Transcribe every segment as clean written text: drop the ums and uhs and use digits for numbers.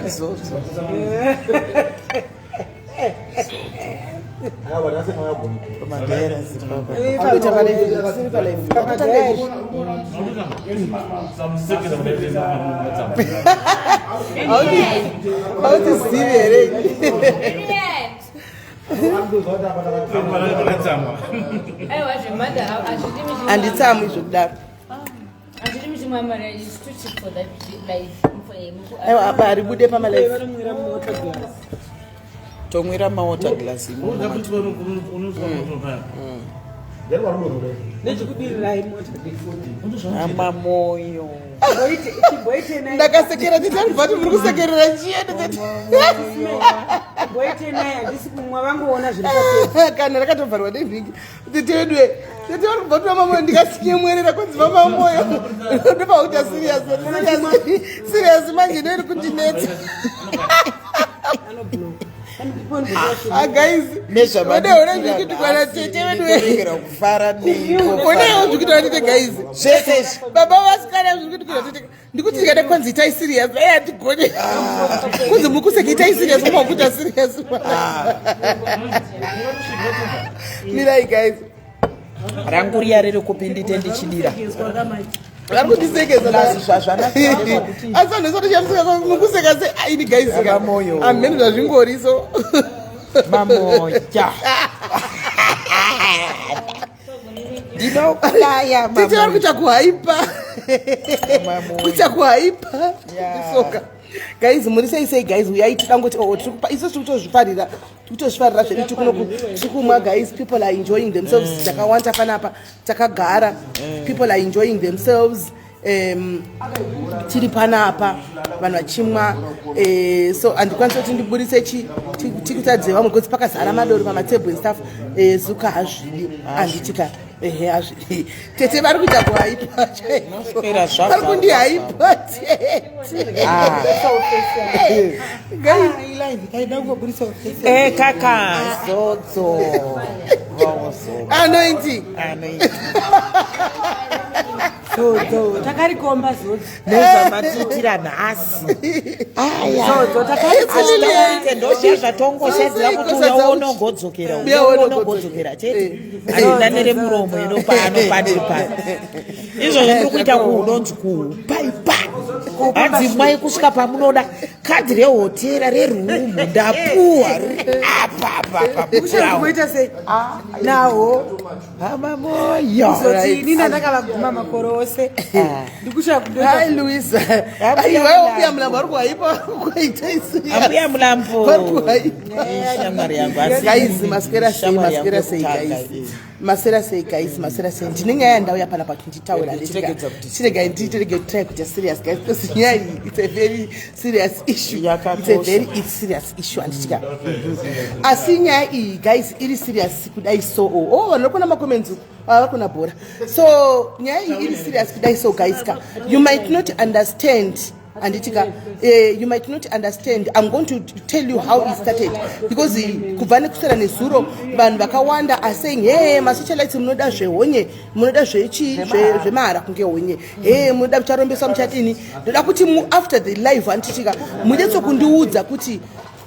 Zodzo. Hautizivi here? Handitsamwi zvekudaro. Aiwa apa haribude pamalife. Tomwira mawater glass imomo. Amamoyo. Ndakasekera tete andibva kuti muri kusekerera chiye tete. Kana rakatovharwa nevhingi. Tete vedu tete vari kubva kuti mama ndikasinyemwerera kwanzi mama moyo ndopakuita serious serious manje ndoiri kundinetsa. Ah, guys oneona zvikuitikwa natete vedu onewo zvikuitwa natete guys zvese izvi baba vasikana zviri kuitikwa natete ndikuti ndikada kwanzi itai serious ai hatigone ah. kunzi mukuseka itai serious kuma kuita serious ah. mirai guys rangu riya riri kupi ndite ndichidira vari kundisekesa asi vanhu vese vatoshamisika mukuseka se aini guys amheni zvazvingori so mamoya ndinokulaya tete vari kuita kuhaipa kuita kuhaipa soka guys muri sei sei guys uyai tida ngoti oo oh, tiri kupa isu tiri kutozvifarira tiri kutozvifarira zvedu tiri kunoku tiri kumwa guys people are enjoying themselves takawanda panapa takagara people are enjoying themselves um, tiri panapa vanhu vachimwa eh, so handikwanisi kuti ndiburitse tikutadze vamwe bcause pakazara madoro pamatable and stuff eh, zuka hazvidi handitika ehe hazvidi tete vari kuita kuhaipa vari kundihaipa tete ah. Eh, kaka zodzo anointing Zodzo takarikomba zodzo. Nezvamatiitira nhasi. Zodzo takarikomba. Ndozviya zvatongoshedzera kuti uya unogodzokera uya unogodzokera chete. Eh. Andina neremuromo ino pano pandiri pano. Izvozvo ndiri kuita kuunonzi kuupaipa. Adzimai kusvika pamunoda kadhi rehotera rerumu ndapuwa apa apa apa. Kuita sei? Naho. Hama moyo. Kuzoti ini ndakavaguma makore ose. Ah. Ndikushaya kundoita. Hi Luisa. Aiwa mbuya Mulambo vari kuhaipa kuita isu. Ambuya Mulambo. Vari kuhaipa. Eh, shamwari yangu. Asi guys maswera sei maswera sei guys. Maswera sei guys maswera sei. Ndine nyaya yandauya panapa kuti nditaura. Chiregai nditirege try kuita serious guys because nyaya iyi it's a very serious issue. It's a very serious issue handitika. Asi nyaya iyi guys iri serious kudai so oh, oh vanhu vari kuona macomments uku ah, vari kuona bhora so nyaya iyi iri serious kudai so guys ka you might not understand handiti ka eh, you might not understand i'm going to tell you how it started because eh, kubva nekuswera nezuro vanhu vakawanda are saying hey masocialites munoda zvehonye munoda zvechi zvemahara kunge honye hey munoda mucharombeswa muchadini ndoda kuti after the live handitika munyatsokundiudza kuti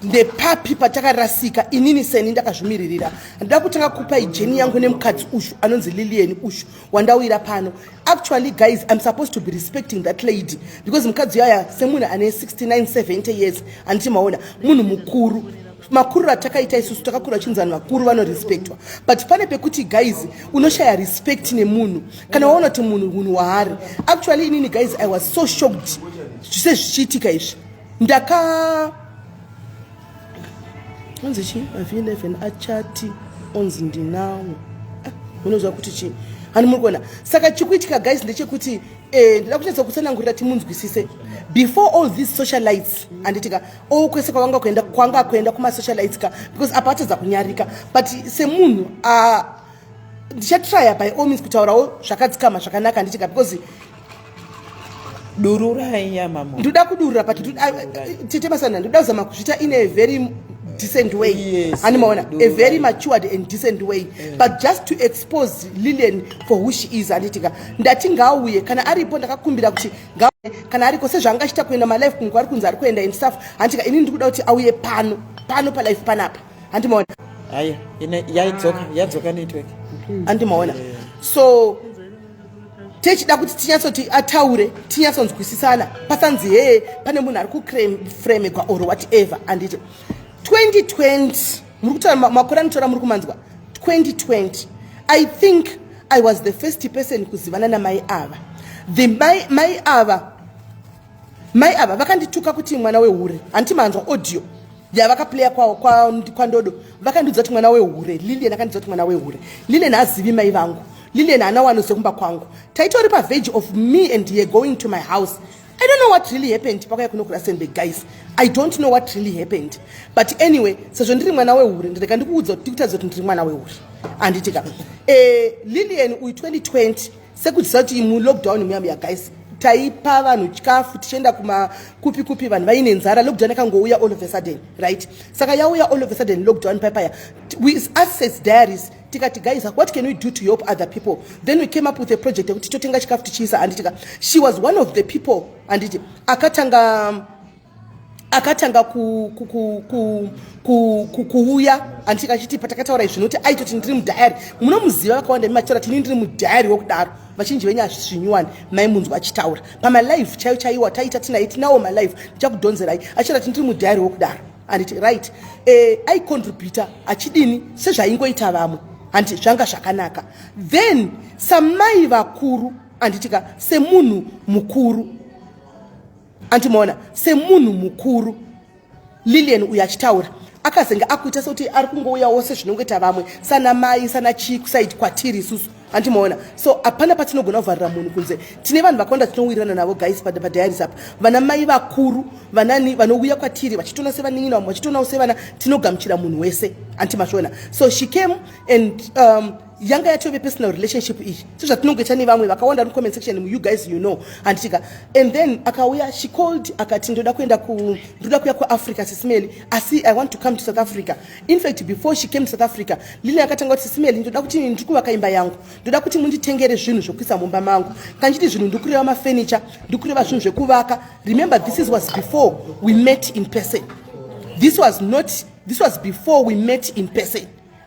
ndepapi patakarasika inini seni ndakazvimiririra ndoda kutanga kupa ijeni yangu nemukadzi ushu anonzi lilian ushu wandawira pano actually guys i'm supposed to be respecting that lady because mukadzi uyaya semunhu ane 69 70 years handiti maona munhu mukuru makuriro atakaita isusu takakura chinzi vanhu vakuru vanorespectwa but pane pekuti guys unoshaya respect nemunhu kana waona kuti munhu hunhu waari actually inini guys i was so shocked zvise zvichiitika izvi ndaka onzi chii mav11 achati onzi ndinawo ah, munoziva kuti chii hani muri kuona saka chikuitika guys ndechekuti eh, ndida kunyatsa kutsanangurira timunzwisise before all these socialites anditika o kwese kwavanga kuenda kwanga kuenda kumasocialites ka because apa atadza kunyarika but semunhu ah, ndichatrya by all means kutaurawo zvakadzikama zvakanaka handitika because dururai yamamo ndoda kudurura but tete masana ndoda kuzama kuzviita in a very decent way yes, animaona a very matured and decent way yeah. but just to expose lilian for who she is anditika ndati ngauye kana aripo ndakakumbira kuti Kana ariko, sezvaanga achiita kuenda malive kumwe kwaari kunzi ari kuenda and stuff, handika? Inini ndikuda kuti auye pano, pano palive panapa, handimaona? Haya, ine yaidzoka, yadzoka network. Handimaona? So techida kuti tinyatsoti ataure, tinyatsonzwisisana, pasanzi hee, pane munhu ari kufremekwa or whatever, handiti? 2020, muri kutaura makore anotora, muri kumanzwa. 2020, I think I was the first person kuzivana namai ava. The mai ava vakandituka kuti mwana wehure. Handiti manzwa audio yavakaplaya kwandodo? Vakandiudza kuti mwana wehure. Lilian akandiudza kuti mwana wehure. Lilian hazivi mai vangu. Lilian haana wanoze kumba kwangu. Taitori paverge of me and her going to my house. I don't know what really happened pakauya kuno kuRustenburg. Guys, I don't know what really happened, but anyway, sezvo ndiri mwana wehure, ndirega ndikuudza kuti ndikutaridza kuti ndiri mwana wehure, handitika? Lilian uyu, 2020, sekuziva kuti mulockdown muya muya, guys, taipa vanhu chikafu, tichienda kuma kupi kupi, vanhu vaine nzara. Lockdown yakangouya all of a sudden, right? Saka yauya all of a sudden lockdown papaya, we access diaries, tikati, "Guys, what can we do to help other people?" Then we came up with a project yekuti totenga chikafu tichiisa, handitika? She was one of the people, handiti, akatanga kuuya, handiti, achiti patakataura izvi nokuti aitoti ndiri mudiary. Munomuziva, vakawanda mimachitaura tini ndiri mudiary wokudaro. Vazhinji venyu hazvisvinyuwani maimunzwa achitaura pamalive chaiwo chaiwo taita tinaye, tinawo malive, ndichakudhonzerai achitaura ti ndiri mudiary wokudaro, handiti? Right, aicontributa achidini sezvaingoita vamwe, handiti? Zvanga zvakanaka. Then samai vakuru, handitika, semunhu mukuru, andimaona, semunhu mukuru, Lilian uyu achitaura akazenge akuita sekuti ari kungouyawo sezvinongoita vamwe sana mai sana chii kuside kwatiri isusu, handimaona? So hapana patinogona kuvharira munhu kunze. Tine vanhu vakawanda tinowirirana navo, guys, padiaries apa, vana mai vakuru, vanani vanouya kwatiri vachitoona sevanin'ina, vamwe vachitoonawo sevana. Tinogamuchira munhu wese, antimazviona? So she came and yanga yatove personal relationship iyi, sezvatinongoita nevamwe vakawanda mucomment section, you guys, you know, handitika? And then akauya, she called, akati, "Ndoda kuenda ku ndoda kuya kuAfrica, Sis Melly, asi I want to come to South Africa." In fact, before she came to South Africa, Lili akatanga kuti, "Sis Melly, ndoda kuti ndiri kuvaka imba yangu, ndoda kuti munditengere zvinhu zvokuisa mumba mangu." Kanchiti zvinhu, ndikureva mafurniture, ndikureva zvinhu zvekuvaka. Remember, this was before we met in person. This was not, this was before we met in person,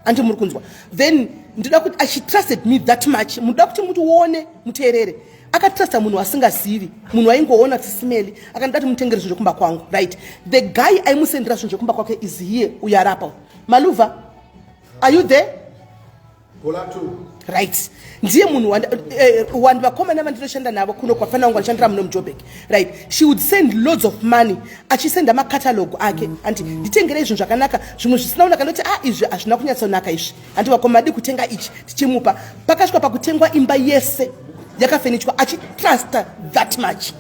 andi muri kunzwa? Then ndoda kuti she trusted me that much. Munoda kuti mutione, muteerere. Akatrusta munhu wasingazivi, munhu waingoona Sis Melly, akandida kuti mutengere zvinhu zvekumba kwangu, right? The guy aimusendera zvinhu zvekumba kwake is here, uyo arapa Maluva. Are you there? Right, ndiye munhu wandu vakomana vandinoshanda navo kuno kwafana vangu vanoshandira muno muJobek, right? She would send loads of money, achisenda macatalog ake, andi nditengerei zvinhu zvakanaka, zvimwe zvisina kunaka, ndoti, "A, izvi hazvina kunyatsonaka izvi, handi vakoma adi kutenga ichi?" Tichimupa. Pakasvika pakutengwa imba yese yakafenichwa, achitrusta that much,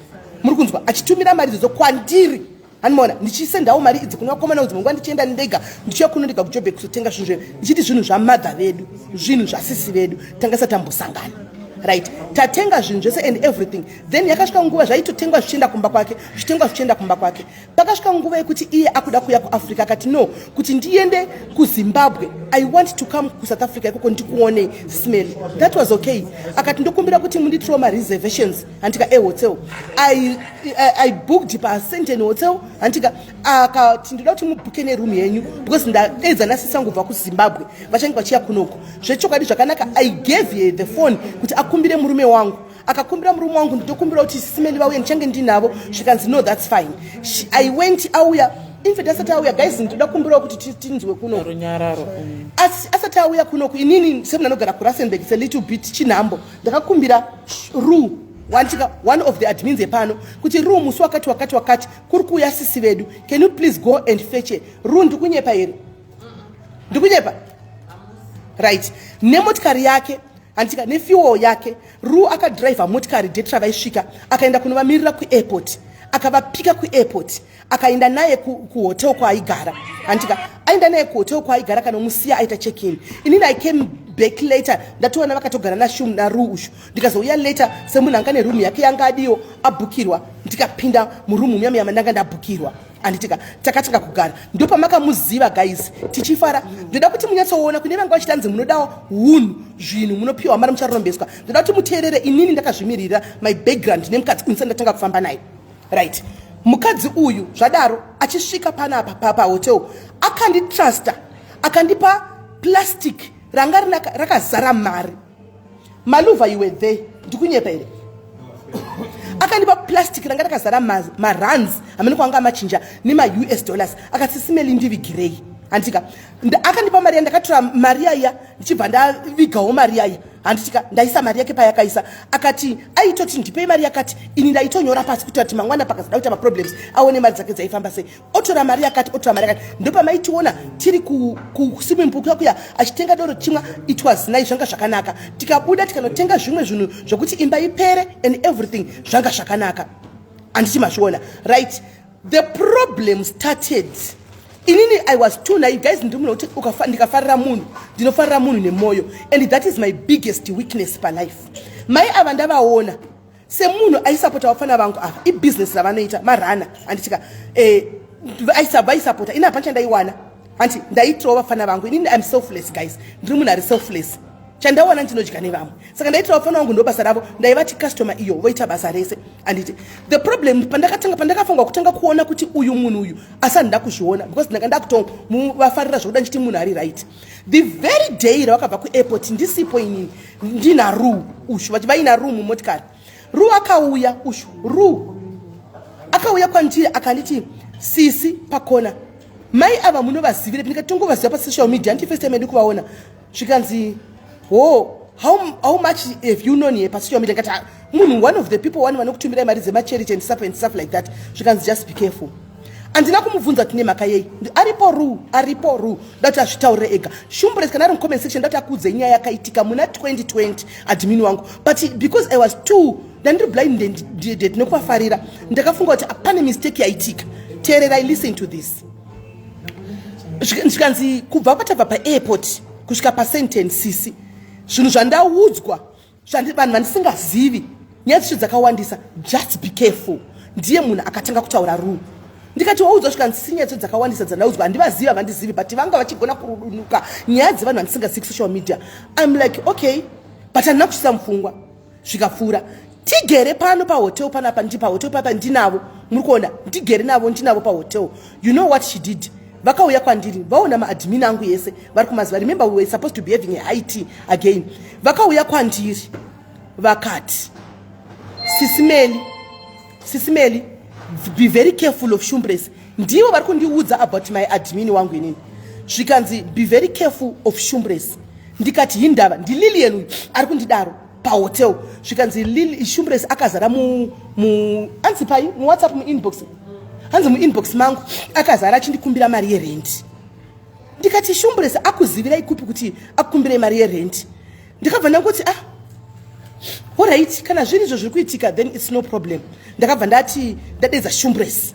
muri kunzwa? Achitumira mari idzodzo kwandiri, handimaona? Ndichisendawo mari idzi kune vakomana kudzimwe nguva, ndichienda ndega, ndichiuya kuno ndega kuJobek kuzotenga zvinhu zvedu, ndichiti zvinhu zvamadha vedu, zvinhu zvasisi vedu, tanga satambosangana, right? Tatenga zvinhu zvese and everything. Then yakasvika nguva zvaitotengwa zvichienda kumba kwake, zvichitengwa zvichienda kumba kwake. Pakasvika nguva yekuti iye akuda kuuya kuAfrica, akati, "No, kuti ndiende kuZimbabwe, I want to come kuSouth Africa ikoko ndikuonei, Sis Melly." That was okay. Akati, "Ndokumbira kuti munditirewo mareservations," handika, ehotel. I booked paSandton Hotel, handika? Akati, "Ndoda kuti mubhuke neroom yenyu because ndaedza nasisangobva kuZimbabwe, vachange vachiya kunoko." Zvechokwadi zvakanaka. I gave her the phone kuti akumbire murume wangu. Akakumbira murume wangu, "Nditokumbira kuti Sis Melly vauye, ndichange ndinavo." Zvikanzi, "No, that's fine." I went, auya. In fact, asati auya, guys, ndoda kumbirawo kuti tinzwe kunoku. Runyararo. Asati auya kunoku, inini semunhu anogara kuRustenburg, it's a little bit chinhambo, ndakakumbira ru wantika one of the admins epano kuti, "Ru, musi wakati wakati wakati kuri kuuya sisi vedu, can you please go and fetch her?" Ru, ndikunyepa here? Ndikunyepa? Right, nemotikari yake, handika, nefuel yake. Ru akadhiraivha motikari date ravaisvika, akaenda kunovamirira kuairport, akavapika kuairport, akaenda naye kuhotel kwaaigara, handika? Aenda naye kuhotel kwaaigara, kanomusiya aita check in. Inini I came back later, ndatoona vakatogara nashum naru ushu. Ndikazouya later semunhu anga nerumu yake yanga adiwo abhukirwa, ndikapinda murumu muya muya mandanga ndabhukirwa. Handitika takatanga kugara, ndopamakamuziva guys, tichifara. Ndoda kuti munyatsoona kune vanga vachitanzi munodawo hunhu, zvinhu munopiwa mari, mucharombeswa. Ndoda kuti muteerere. Inini ndakazvimirira, my background nemukadzi uyu ndatanga kufamba naye, right? Mukadzi uyu zvadaro achisvika panapa pahotel, akanditrusta, akandipa plastic ranga rakazara mari. Maluva, you were there, ndikunyepa here? Akandipa plastic ranga rakazara marands, hamene kwanga amachinja, nemaUS dollars. Akati, "Sis Melly, ndivigirei." Handitika akandipa mari, yandakatora mari yaiya, ndichibva ndavigawo mari yaiya. Handitika ndaisa mari yake payakaisa. Akati aitoti, "Ndipei mari yakati." Ini ndaitonyora pasi kuti ati mangwana pakazada kuita maproblems, aone mari dzake dzaifamba sei. Otora mari yakati, otora mari yakati. Ndopamaitiona tiri kuswimming pool kuya, achitenga doro chimwa. It was nice, zvanga zvakanaka. Tikabuda, tikanotenga zvimwe zvinhu zvokuti imba ipere and everything, zvanga zvakanaka. Handiti mazviona? Right, the problem started. Inini I was too naive, guys. Ndiri munhu wekuti ndikafarira munhu, ndinofarira munhu nemwoyo, and that is my biggest weakness palife. Mai ava ndavaona semunhu aisapota vafana vangu ava, ibhizinesi ravanoita marana. Handitika vaisapota ini, hapana chandaiwana. Hanti ndaitirawo vafana vangu. Inini I'm selfless, guys. Ndiri munhu ari selfless. Chandawana ndinodya nevamwe. Saka ndaitira vafana vangu, ndo basa ravo. Ndaivati customer iyo, voita basa rese. Handiti the problem pandakatanga, pandakafunga kutanga kuona kuti uyu munhu uyu, asi handida kuzviona because ndanga ndakutovafarira zvokuda, ndichiti munhu ari right. The very day ravakabva kuairport ndisipo inini, ndina Ru ushu, vaina Ru mumotikari. Ru akauya ushu, Ru akauya kwandiri akanditi, "Sisi, pakona mai ava munovazivire?" Ndikatongovaziva pasocial media, handiti first time edu kuvaona. Zvikanzi, "Ho, how much have you known here pasocial media?" Ndikati, "Ah, munhu, one of the people one vanokutumirai mari dzemacharity and stuff like that." Zvikanzi, "Just be careful." Handina kumubvunza kuti nemhaka yei. Aripo Ru, aripo Ru, ndati azvitaurire ega. Shumbres kana ari mucomment section, ndati akuudze nyaya yakaitika muna 2020, admin wangu. But because I was too, ndandiri blinded nekuvafarira, ndakafunga kuti pane mistake yaitika. Teererai, listen to this. Zvikanzi, "Kubva patabva paairport kusvika pasentence, sisi, zvinhu zvandaudzwa, vanhu vandisingazivi, nyaya dzicho dzakawandisa. Just be careful." Ndiye munhu akatanga kutaura, Ru. Ndikati, "Waudzwa?" Zvikanzi, "Si, nyaya dzicho dzakawandisa dzandaudzwa, handivazivi, havandizivi, but vanga vachigona kurudunuka nyaya dzevanhu vandisingazivi kusocial media." I'm like, "Okay," but handina kuchisa mupfungwa. Zvikapfuura. Tigere pano pahotel panapa, ndi pahotel papa, ndinavo, muri kuona, ndigere navo, ndinavo pahotel. You know what she did? Vakauya kwandiri, vaona maadmin angu yese vari kumazuva. Remember, we were supposed to be having a high tea again. Vakauya kwandiri vakati, "Sis Melly, Sis Melly, be very careful of Shumbres." Ndivo vari kundiudza about my admin wangu inini. Zvikanzi, "Be very careful of Shumbres." Ndikati, "Hindava?" NdiLilian uyu ari kundidaro pahotel. Zvikanzi, "Shumbres akazara mu anzi pai, muWhatsApp, muinbox, hanzi muinbox mangu akazara achindikumbira mari yerendi." Ndikati, "Shumbres akuzivirai kupi kuti akukumbirai mari yerendi?" Ndikabva ndangoti, "Ah, alright, kana zviri izvo zviri kuitika, then it's no problem." Ndakabva ndati ndadedza Shumbres.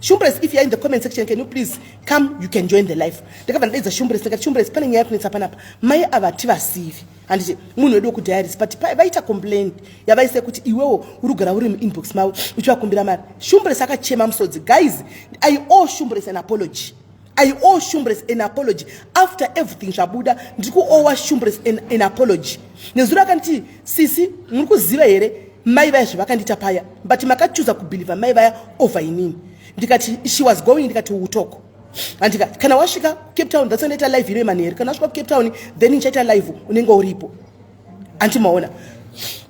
Shumbres, if you are in the comment section, can you please come? You can join the live. Ndakabva ndadedza Shumbres, ndikati, "Shumbres, pane nyaya yekunetsa panapa. Mai ava tivasivi, handiti munhu wedu wekudiaries, but vaita complaint yavaise kuti iwewo uri kugara uri muinbox mavo uchivakumbira mari." Shumbres akachema musodzi. Guys, I owe Shumbres an apology. I owe Shumbres an apology. After everything zvabuda, ndiri kuowa Shumbres an apology. Nezuro akanditi, "Sisi, muri kuziva here mai vaya zvavakandiita paya? But makachuza kubhilivha mai vaya over inini." Ndikati, she was going, ndikati, "Utoko." Andika kana wasvika Cape Town, that's when live ino manheru. Kana wasvika kuCape Town, then ndichaita live, unenge uripo. Andimaona.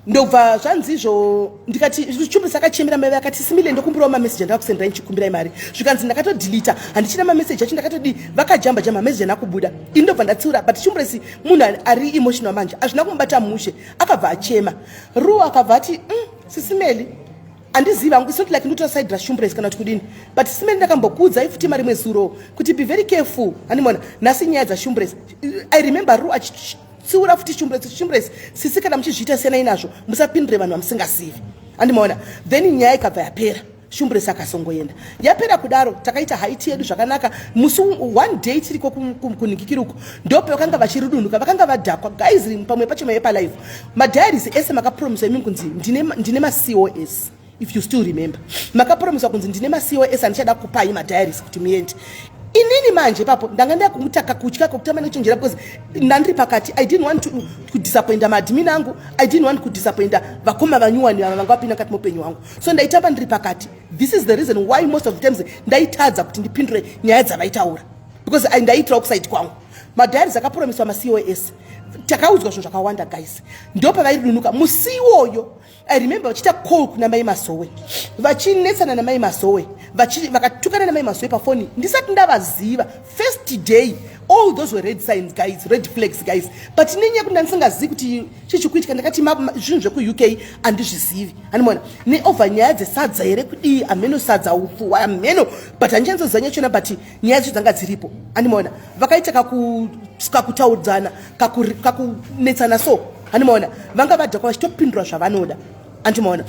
Ndobva zvanzizvo, ndikati, Shumbres akachemera mai, akati, "Simile, ndokumbirawo mameseji andakakusenderai ndichikumbirai mari." Zvikanzi, "Ndakatodhilita, handichina mameseji acho." Ndakatodi vakajamba jamba, mameseji anakubuda. Ini ndobva ndatsiura, but Shumbres munhu ari emotional manje, hazvina kumubata mushe, akabva achema. Ru akabva ati, "Sis Melly, handizivi hangu, it's not like ndotora side raShumbres kana kuti kudini, but Sis Melly, ndakambokuudzai futi marimwe zuro kuti be very careful." Andimona nhasi nyaya dzaShumbres. I remember Ru achitsiura futi Shumbres, "Shumbres, sisi, kana muchizviita, siyanai nazvo, musapindure vanhu vamusingazivi." Andimaona. Then nyaya ikabva yapera. Shumbres akasongoenda. Yapera kudaro, takaita high tea yedu zvakanaka. Musi one day tiriko kunhikikiruko, ndope vakanga vachirudunhuka, vakanga vadhakwa. Guys, pamwe pacho maive palive, madiaries ese makapromisa imi kunzi ndine macos. If you still remember, makapromiswa kunzi ndine maCOS andichada kupai madiaries kuti muende. Inini manje ipapo ndanga ndakumutaka kutya kwekutamba nekuchenjera, because ndandiri pakati. I didn't want to kudisappointa maadmin angu, I didn't want kudisappointa vakoma vanyuwani ava vanga vapinda mukati meupenyu hwangu, so ndaitamba ndiri pakati. This is the reason why most of the times ndaitadza kuti ndipindure nyaya dzavaitaura, because ndaiitirawo kuside kwangu. Madiaries akapromiswa, maCOS, takaudzwa zvinhu zvakawanda, guys. Ndo pavaidunuka musi iwoyo. I remember vachiita call kuna Mai Masowe, vachinetsana namai Masowe, vakatukana namai Masowe pafoni ndisati ndavaziva first day. All those were red signs, guys, red flags, guys. But nenyaya yekuti ndandisingazivi kuti chichikuitika, ndakati zvinhu zvekuUK handizvizivi. Hanimona neover nyaya dzesadza here, kudii, hameno, sadza, upfu, hameno, but handichanzoziva nyaya chona, but nyaya dzacho dzanga dziripo. Handimaona vakaita kakutaudzana, kakunetsana, so handimaona vanga vadhakwa vachitopindura zvavanoda. Handimaona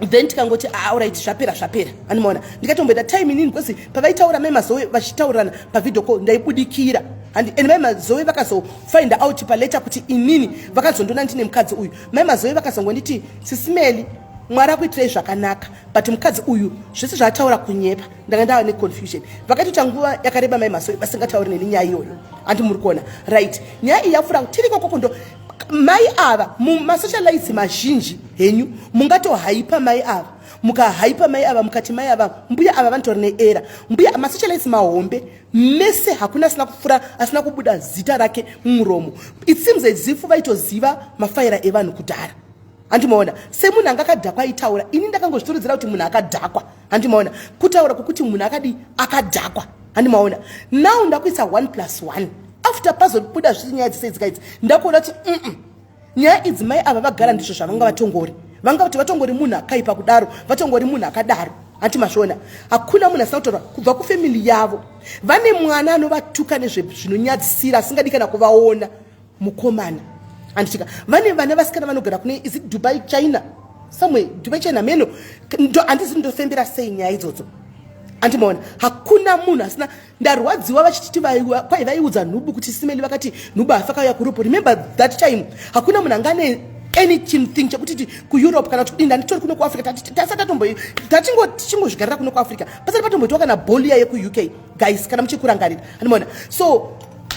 then tikangoti, "Ah, alright, zvapera, zvapera." Handimaona ndikatomboita time inini, because pavaitaura Mai Mazowe vachitaurirana pavideo call, ndaibudikira. And Mai Mazowe vakazofind out palater kuti inini vakazondona ndine mukadzi uyu. Mai Mazowe vakazongonditi, "Sisi Meli, Mwari akuitirei zvakanaka, but mukadzi uyu zvese zvaataura kunyepa." Ndanga ndava neconfusion. Vakatoita nguva yakareba Mai Mazowe vasingatauri neni nyaya iyoyo. Handi muri kuona? Right, nyaya iyi yapfuura tiri kokoko. Ndo mai ava mumasocialites mazhinji henyu mungatohaipa mai ava, mukahaipa mai ava, mukati mai ava, mbuya ava vanotori neera. Mbuya masocialites mahombe mese, hakuna asina kupfuura asina kubuda zita rake mumuromo. It seems as if vaitoziva mafaira evanhu kudhara. Handimaona semunhu anga akadhakwa aitaura. Ini ndakangozvituridzira kuti munhu akadhakwa. Handimaona kutaura kwokuti munhu akadi akadhakwa. Handimaona now ndakuisa 1 plus 1 after pazobuda zvisi nyaya dzese dzikaidzi, ndakuona kuti nyaya idzi mai ava vagara ndizvo zvavanga vatongori, vanga kuti vatongori munhu akaipa kudaro, vatongori munhu akadaro. Handi mazviona? Hakuna munhu asina kutaura kubva kufamily yavo. Vane mwana anovatuka nezvezvinonyadzisira, asingadi kana kuvaona mukomana. Handitika vane vana vasikana vanogara kune, is it Dubai, China, somewhere, Dubai, China, meno. Handisi ndofembera sei nyaya idzodzo. Andimaona hakuna munhu asina. Ndarwadziwa vachititi kwai vaiudza nhubu kuti Simeli vakati nhubu hafakauya kuEurope. Remember that time hakuna munhu anga ane anything chekutiti kuEurope kana kuti kudini. Ndanditori kuno kuAfrica, tasati tatombo tichingozvigarira kuno kuAfrica, pasati patomboitwa kana bolia yekuUK, guys, kana muchikurangarira. Andimaona so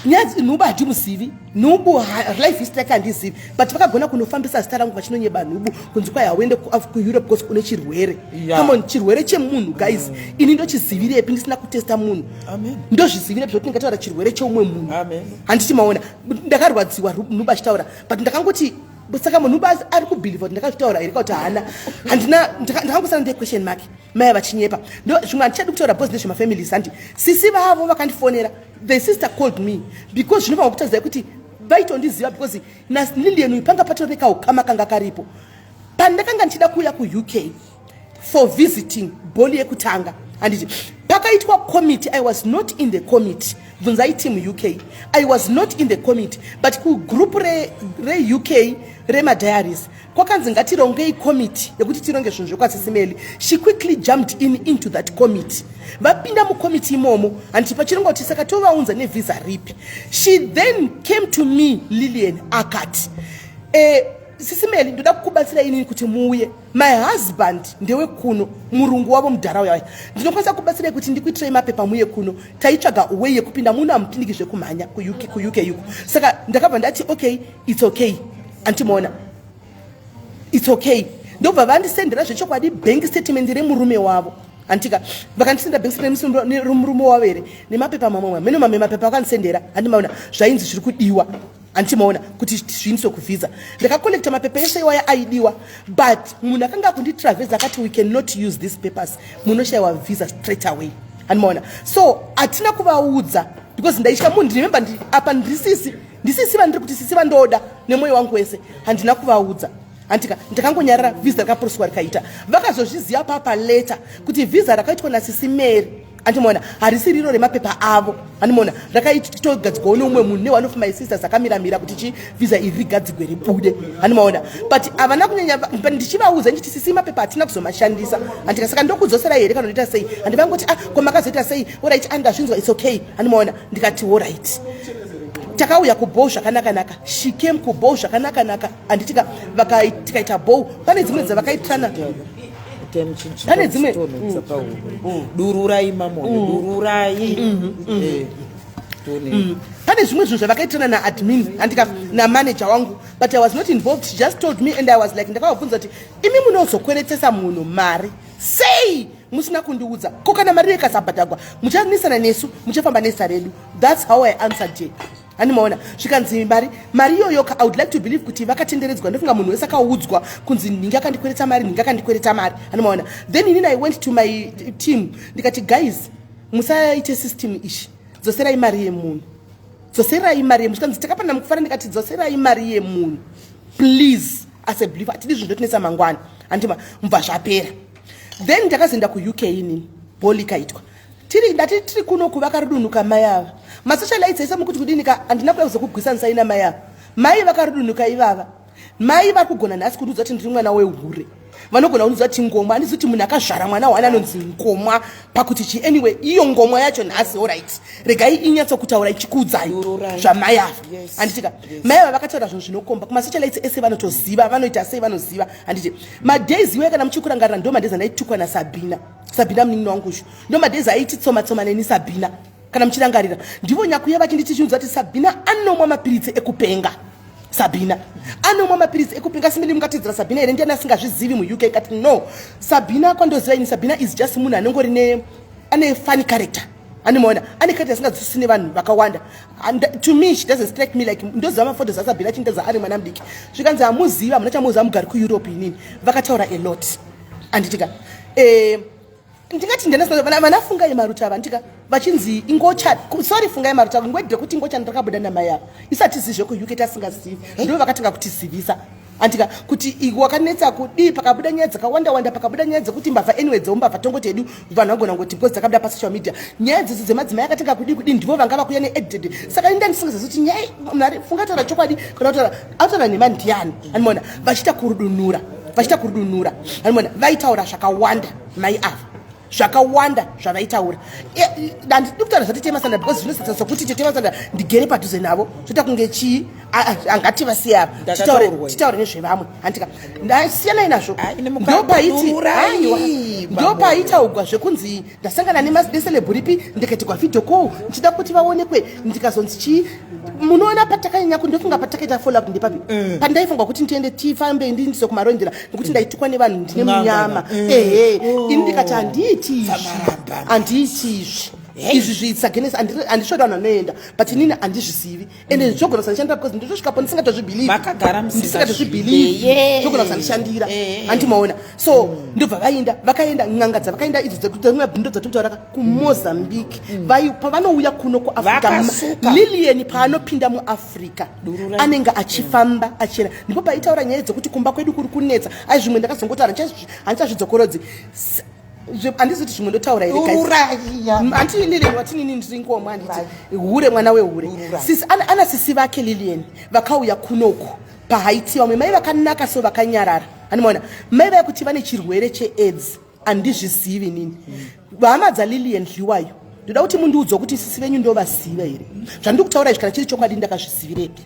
nyaya nhubu handimuzivi nhubu, life history yake handizivi, but vakagona kunofambisa zita rangu vachinonyeba nhubu kunzi kwai hauende kuEurope because une chirwere. Come on, chirwere chemunhu, guys, ini ndochizivirepi ndisina kutesta munhu? Amen. Ndozvizivirepi zvokuti ndingataura chirwere cheumwe munhu? Amen. Handiti maona ndakarwadziwa nhubu achitaura, but ndakangoti saka munhu ari kubhilivha kuti ndakazvitaura here kuti haana. Handina, ndakangosara ndee question mark, mai vachinyepa. Ndo zvimwe handichadi kutaura because ndezvemafamilies. Handi sisi vavo vakandifonera. The sister called me because zvinofanwa kutaziva kuti vaitondiziva, because naLilian uyu panga patori nekaukama kanga karipo. Pandakanga ndichida kuuya kuUK for visiting ball yekutanga, handiti pakaitwa committee? I was not in the committee. Bvunzai team UK, I was not in the committee, but kugroup reUK remadiaries kwakanzi ngatirongei committee yekuti tironge zvinhu zvekwaSisi Meli. She quickly jumped in into that committee. Vapinda mucommittee imomo, handiti pachirongwa kuti saka tovaunza nevhisa ripi? She then came to me, Lilian, akati, "Sisi Meli, ndoda kukubatsira inini kuti muuye. My husband ndewekuno, murungu wavo mudhara uya. Ndinokwanisa kubatsirai kuti ndikuitirei mapepa muye kuno." Taitsvaga way yekupinda muno, hamupindiki zvekumhanya kuUK uko. Saka ndakabva ndati, "Okay, it's okay." Antimaona, it's okay. Ndobva vandisendera zvechokwadi bank statement remurume wavo. Handitika vakandisendera bank statement remurume wavo here nemapepa mamwe mene mamwe mapepa vakandisendera. Handimaona zvainzi zviri kudiwa, handichimaona kuti zviindiswe kuvhisa. Ndakacollecta mapepa ese iwaya aidiwa, but munhu akanga akundiitira vhisa akati, "We cannot use these papers, munoshayiwa vhisa straight away." Handimaona so hatina kuvaudza because ndaitya munhu. Remember, apa ndisisi, ndisisi vandiri kuti sisi vandoda nemwoyo wangu wese. Handina kuvaudza. Handika ndakangonyarara. Vhisa rakaproswa rikaita. Vakazozviziva papa later kuti vhisa rakaitwa nasisi Mary, andimaona, harisi riro remapepa avo. Andimaona rakaitogadzigwawo neumwe munhu, neone of my sisters akamiramira kuti chi vhisa iri rigadzigwe ribude. Andimaona, but havana kunyanya. But ndichivaudza ndichiti, "Sisi, mapepa hatina kuzomashandisa." Handika saka ndokudzoserai here kana ndoita sei? Handivangoti, "Ah, ko makazoita sei? Alright, andazvinzwa, it's okay." Andimaona ndikati, "Alright." Takauya kuball zvakanaka-naka. She came kuball zvakanaka-naka. Handitika tikaita ball, pane dzimwe dzavakaitirana. Pane dzimwe Dururai mamoyo, dururai. Pane zvimwe zvinhu zvavakaitirana naadmin, andika namanager wangu, but I was not involved. She just told me and I was like, ndakavabvunza kuti, imi munozokweretesa munhu mari sei musina kundiudza? Ko kana mari ikasabhadhagwa, muchanisana nesu, muchafamba nezita redu. That's how I answered her. Handimaona zvikanzi mari iyoyo I would like to believe kuti vakatenderedzwa. Ndofunga munhu wese akaudzwa kunzi nhingi akandikwereta mari, nhingi akandikwereta mari. Handimaona. Then inini I went to my team, ndikati, guys, musaite system ishi, dzoserai mari yemunhu, dzoserai mari yemunhu. Zvikanzi takapanda mukufara. Ndikati, dzoserai mari yemunhu please, as a believer hatidi zvinhu zvotinetsa mangwana. Handima mubva zvapera. Then ndakazoenda kuUK inini, ball ikaitwa tiri, ndati tiri kuno kuvakarudunuka mai ava, masocialites ese mukuti kudini ka. Handina kuda kuzokugwisanisai namai ava. Mai vakarudunuka ivava, mai vari kugona nhasi kundiudza kuti ndiri mwana wehure, vanogona kundiudza kuti ngomwa. Handizi kuti munhu akazvara mwana wane anonzi ngomwa pakuti chi. Anyway, iyo ngomwa yacho nhasi, alright, regai inyatsokutaura ichikuudzai zvamai ava. Handitika mai ava vakataura zvinhu zvinokomba kumasocialites ese, vanotoziva vanoita sei, vanoziva. Handiti madays iwe kana muchikurangarira, ndo madays andaitukwa naSabhina, Sabhina munin'ina wangu ushu, ndo madays aiti tsoma tsoma neni Sabhina. Kana muchirangarira, ndivo nyakuya vachinditi chinudza kuti Sabhina anomwa mapiritsi ekupenga, Sabhina anomwa mapiritsi ekupenga. Simili mungatedzera Sabhina here? Ndiani asingazvizivi muUK? Kati no, Sabhina kwandoziva ini, Sabhina is just munhu anongori ne ane funny character. Animaona ane character asingadzwisisi nevanhu vakawanda. And to me she doesn't strike me like, ndoziva maphotos aSabhina achindedza ari mwana mudiki. Zvikanzi hamuzivi, hamuna chamuziva, mugari kuEurope. Inini vakataura a lot. Anditika ndingati vana Fungai Maruta ava, ndika vachinzi ingocha, sorry, Fungai Maruta, ngwedhe kuti ngocha ndakabuda namai ava isati zii zvekuUK tasingazivi, ndo vakatanga kutizivisa. Andika kuti wakanetsa kudii, pakabuda nyaya dzakawanda wanda, pakabuda nyaya dzekuti mbavha. Anyway, dzeumbavha tongoti hedu vanhu vagona ngoti because dzakabuda pasocial media, nyaya dzidzi dzemadzimai akatanga kudii kudii, ndivo vanga vakuya needited. Saka inda ndisingazivi kuti nyaya munhu funga taura chokwadi kana kutaura ataura nhema ndiani. Animona vachiita kurudunura, vachiita kurudunura. Animona vaitaura zvakawanda mai ava, zvakawanda zvavaitaura. Handidi kutaura zvaTete Masanda because zvinosetsa sokuti Tete Masanda ndigere padhuze navo, zvoita kunge chii. Angati vasiya ava, titaure nezvevamwe. Handika ndasiyanai nazvo. Ndopaitaugwa zvekunzi ndasangana necelebrity, ndikaitirwa video call ndichida kuti vaonekwe, ndikazonzi chii. Munoona patakanyanya kundofunga patakaita follow up ndepapi? Pandaifunga kuti ndiende tifambe ndindiso kumarondera nekuti ndaitukwa nevanhu ndine munyama. Ehe, ini ndikati handiiti izvi, handiiti izvi, izvi zvitsagenesi handisvodi vanhu vanoenda, but inini handizvizivi ende zvogona kusandishandira because ndotosvikapo ndisingatozvibelieve. Makagara. Ndisingatozvibelieve, zvogona kusandishandira. Handimaona. So ndobva vaenda, vakaenda n'anga dzavakaenda idzo dzemabhindo dzatokutaura kuMozambique. Pavanouya kuno kuAfrica, Vakasuka. Lilian paanopinda muAfrica anenge achifamba achienda, ndipo paitaura nyaya dzekuti kumba kwedu kuri kunetsa. Ai, zvimwe ndakazongotaura, handichazvidzokorodzi. Handizi kuti zvimwe ndotaura here, guys? Dururaiya. Hanti Lilian watinini ndiri ngomwa, handiti hure, mwana wehure. Sisi ana sisi vake Lilian vakauya kunoku paHaiti, vamwe mai vakanaka so vakanyarara. Handimaona mai vaya kuti vane chirwere cheAIDS, handizvizivi nini. Hama dzaLilian Dliwayo, ndoda kuti mundiudzwa kuti sisi venyu ndovaziva here? Zvandiri kutaura izvi, kana chiri chokwadi, ndakazvizivirepi?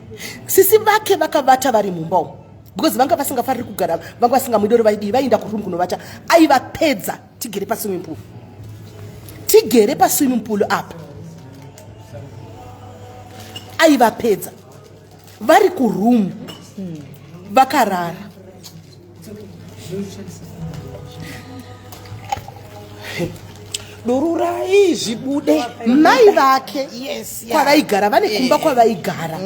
Sisi vake vakavata vari mumba umu because vanga vasingafariri kugara, vanga vasingamudori, vaidii, vaienda kuroom kunovata. Aivapedza tigere paswimming pool, tigere paswimming pool apa, aivapedza vari kuroom vakarara. Dururai zvibude. Mai vake kwavaigara, vane kumba kwavaigara,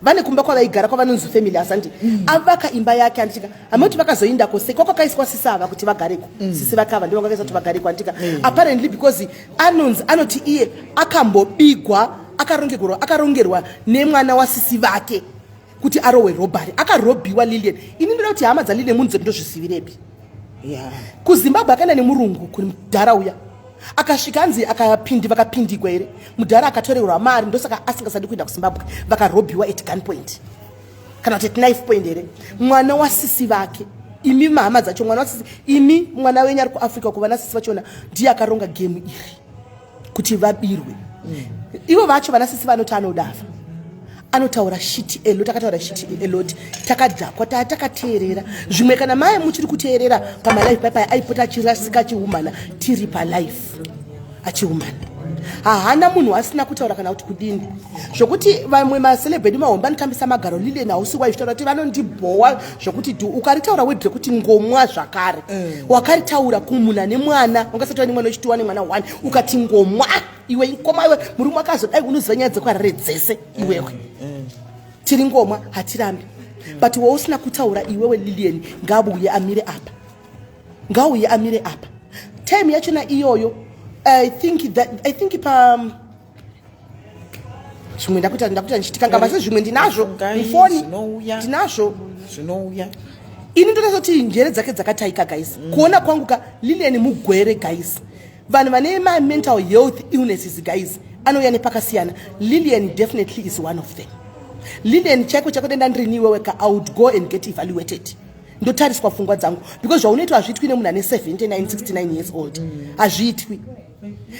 vane kumba kwavaigara kwavanonzi family asandi avaka imba yake. Anditika hamoti vakazoindako sei kwakwakaiswa sisi ava kuti vagareko? Sisi vakava ndivo vakaiswa kuti vagareko. Andika apparently because anonzi anoti iye akambobigwa, akarongerwa, akarongerwa nemwana wasisi vake kuti arohwe robbery, akarobhiwa Lilian. Ini ndoda kuti hama dzaLilian munhu ndozvisivirepi? KuZimbabwe akaenda nemurungu kumudhara uya, akasvika anzi akapindi, vakapindigwa here, mudhara akatorerwa mari, ndosaka asingasadi kuenda kuZimbabwe. Vakarobhiwa at gun point kana kuti at knife point here, mwana wasisi vake. Imi mahama dzacho, mwana wasisi, imi mwana wenyu ari kuAfrica kuva nasisi vachona, ndiye akaronga game iri kuti vabirwe. Ivo vacho vanasisi vanoti anodava. Anotaura shit a lot, akataura shit a lot. Takadhakwa, taa takateerera zvimwe. Kana mai muchiri kuteerera pamalive paipai, aipota achirasika, achihumana tiri palive, achihumana. Hahana munhu asina kutaura kana kuti kudini, zvokuti vamwe maceleb edu mahombe anotambisa magaro. Lilian, hausi waizvitaura kuti vanondibhowa zvokuti dhu ukaritaura word rekuti ngomwa zvakare. Wakaritaura kumunhu ane mwana, ungasati wane mwana wechituwa nemwana one, ukati ngomwa iwe, ngoma iwe, murume akazodai, unoziva nyaya dzekwarare dzese iwewe. Tiri ngomwa, hatirambi, but wausina kutaura iwewe Lilian, ngabuye amire apa, ngauye amire apa. Time yachona iyoyo, I think pa zvimwe ndakuita ndichitikanga basi, zvimwe ndinazvo Fungai, mufoni. Zvinouya. Ndinazvo. Zvinouya. Ini ndotozoti njere dzake dzakataika, guys. Kuona kwangu ka, Lilian mugwere, guys. Vanhu vane ma-mental health illnesses, guys, anouya nepakasiyana. Lilian definitely is one of them. Lilian, chaiko chaiko, denda ndirini iwewe ka, I would go and get evaluated, ndotariswa pfungwa dzangu, because zvaunoitwa hazviitwi nemunhu ane 79 69 years old, hazviitwi.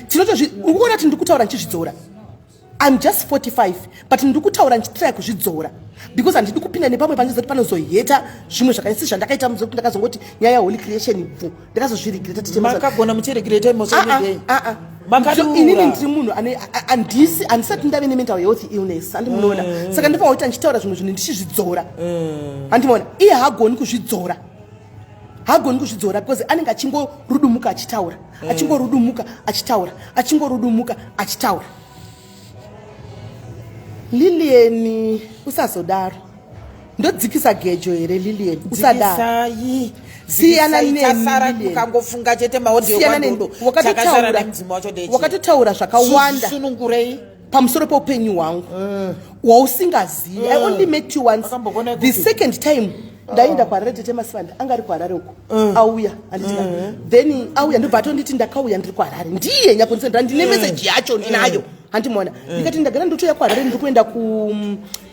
Tinotozvi uri kuona kuti ndiri kutaura ndichizvidzora. I'm just 45, but ndiri kutaura ndichitry kuzvidzora because handidi kupinda nepamwe panozoti panozoheta zvimwe zvakaisi zvandakaita muzoti ndakazongoti nyaya yaHoly Creation bvu, ndakazozviregreta. Makagona muchiregreta imosoday. Makadura. Inini ndiri munhu ane handisi, handisati ndave nemental health illness, handimunoona. Saka ndifanira kuti ndichitaura zvimwe zvinhu ndichizvidzora, handimaona. Iye haagoni kuzvidzora, haagoni kuzvidzora because anenge achingorudumuka achitaura, achingorudumuka achitaura, achingorudumuka achitaura. Lilian, usazodaro. Ndodzikisa gejo here, Lilian? Usadaro. Dzikisai. Siyana Dzikisai, neni, chasara Lilian. mukangofunga chete maaudio Siyana neni. kwandodo chakasara nemudzimu wacho ndechi Wakatotaura zvakawanda Sunungurei. pamusoro peupenyu hwangu wausingazivi. I only met you once. Wakambogona The kupi? second time ndaenda kuHarare, Tete Masivanda anga ari kuHarare uko, auya, handitika? Then auya, ndobva atonditi ndakauya ndiri kuHarare. Ndiye nyakundisendera, ndine meseji yacho ndinayo, handimaona. Ndikati ndagara ndotoya kuHarare, ndiri kuenda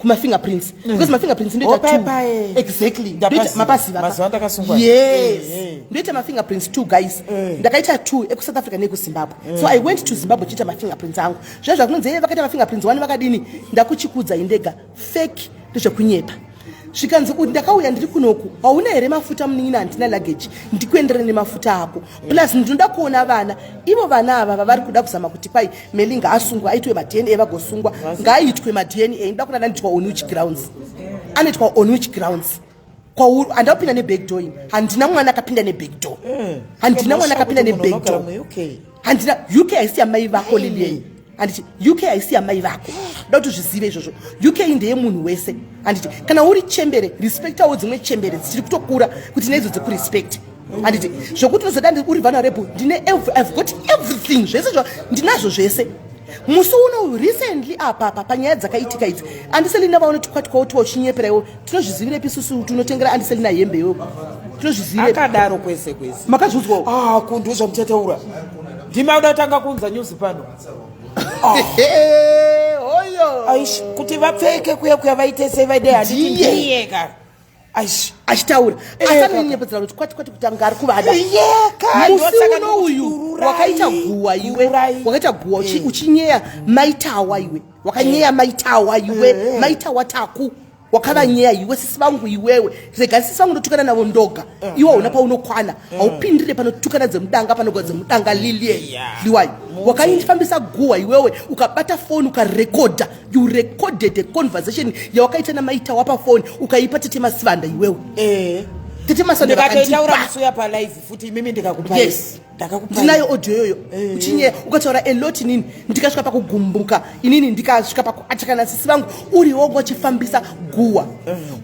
kumafingerprints because mafingerprints ndoita Oh, two. pai. Exactly. Ndapaziva. Mapaziva. Mazuva andakasungwa. Yes. Eh. Ndoita mafingerprints two, guys. Ndakaita two, ekuSouth Africa nekuZimbabwe. So I went to Zimbabwe chiita mafingerprints angu. Zviya zvakunonzi "Eh, vakaita mafingerprints one vakadini," ndakuchikudza indega, fake, ndezvekunyepa. Zvikanzi kuti ndakauya ndiri kunoku, hauna here mafuta munin'ina? Handina luggage, ndikuenderere nemafuta ako, plus ndinoda kuona vana. Ivo vana ava vavari kuda kuzama kuti kwai Meli ngaasungwa, aitwe maDNA, vagosungwa, ngaaitwe maDNA. Ndoda kuona anoitwa on which grounds, anoitwa on which grounds kwauri? Handapinda nebackdoor ini. Handina mwana akapinda nebackdoor, handina mwana akapinda nebackdoor. MuUK. Handina. UK haisi yamai vako, Lilian, handiti? UK haisi yamai vako, da kuti zvizive izvozvo. UK ndeyemunhu wese, handiti? Kana uri chembere, respectawo dzimwe chembere dzichiri kutokura kuti neidzo dzekurespect, handiti? Zvokuti unozoda uri vulnerable, ndine I've got everything, zvese zva ndinazvo zvese. Musi uno recently apapa panyaya dzakaitika idzi, Andiselina vaonoti kwatikautiwa uchinyepera iwo, tinozvizivirepi isusu? Tinotengera Andiselina hembe iwewo, tinozvizivirepi? Akadaro kwese kwese. Makazviudzwawo? Ah, kunduzva muchataura, ndima uda kutanga kuunza news pano. Hoyo. Aish, kuti vapfeke kuya kuya, vaite sei, vaide, handiti? Ndiye. Ndiye ka, aish. Achitaura Eh, asi kaka. anonyepedzera kuti kwati kwati kuti anga ari kuvada. Yeka. Musi uno uyu wakaita guwa iwe, wakaita guwa uchinyeya maitawa iwe, wakanyeya maitawa iwe, maitawa taku wakavanyeya iwe. Sisi vangu iwewe, rega sisi vangu ndotukana navo ndoga. Iwe hauna paunokwana, haupindire panotukana dzemudanga, panogwa dzemudanga. Lilian Liwayo, wakaifambisa guwa iwewe, ukabata foni ukarekodha. You recorded a conversation yawakaita namaitawa pafoni, ukaipa Tete Masivanda iwewe. Tete Masivanda Ndikatoitaura vakandipa. musi uya palive futi imimi, ndikakupai. Yes. Ndakakupai. Ndinayo audio yoyo, uchinyeya, ukataura a lot. Inini ndikasvika pakugumbuka, inini ndikasvika pakuatakana sisi vangu, uriwo wachifambisa guwa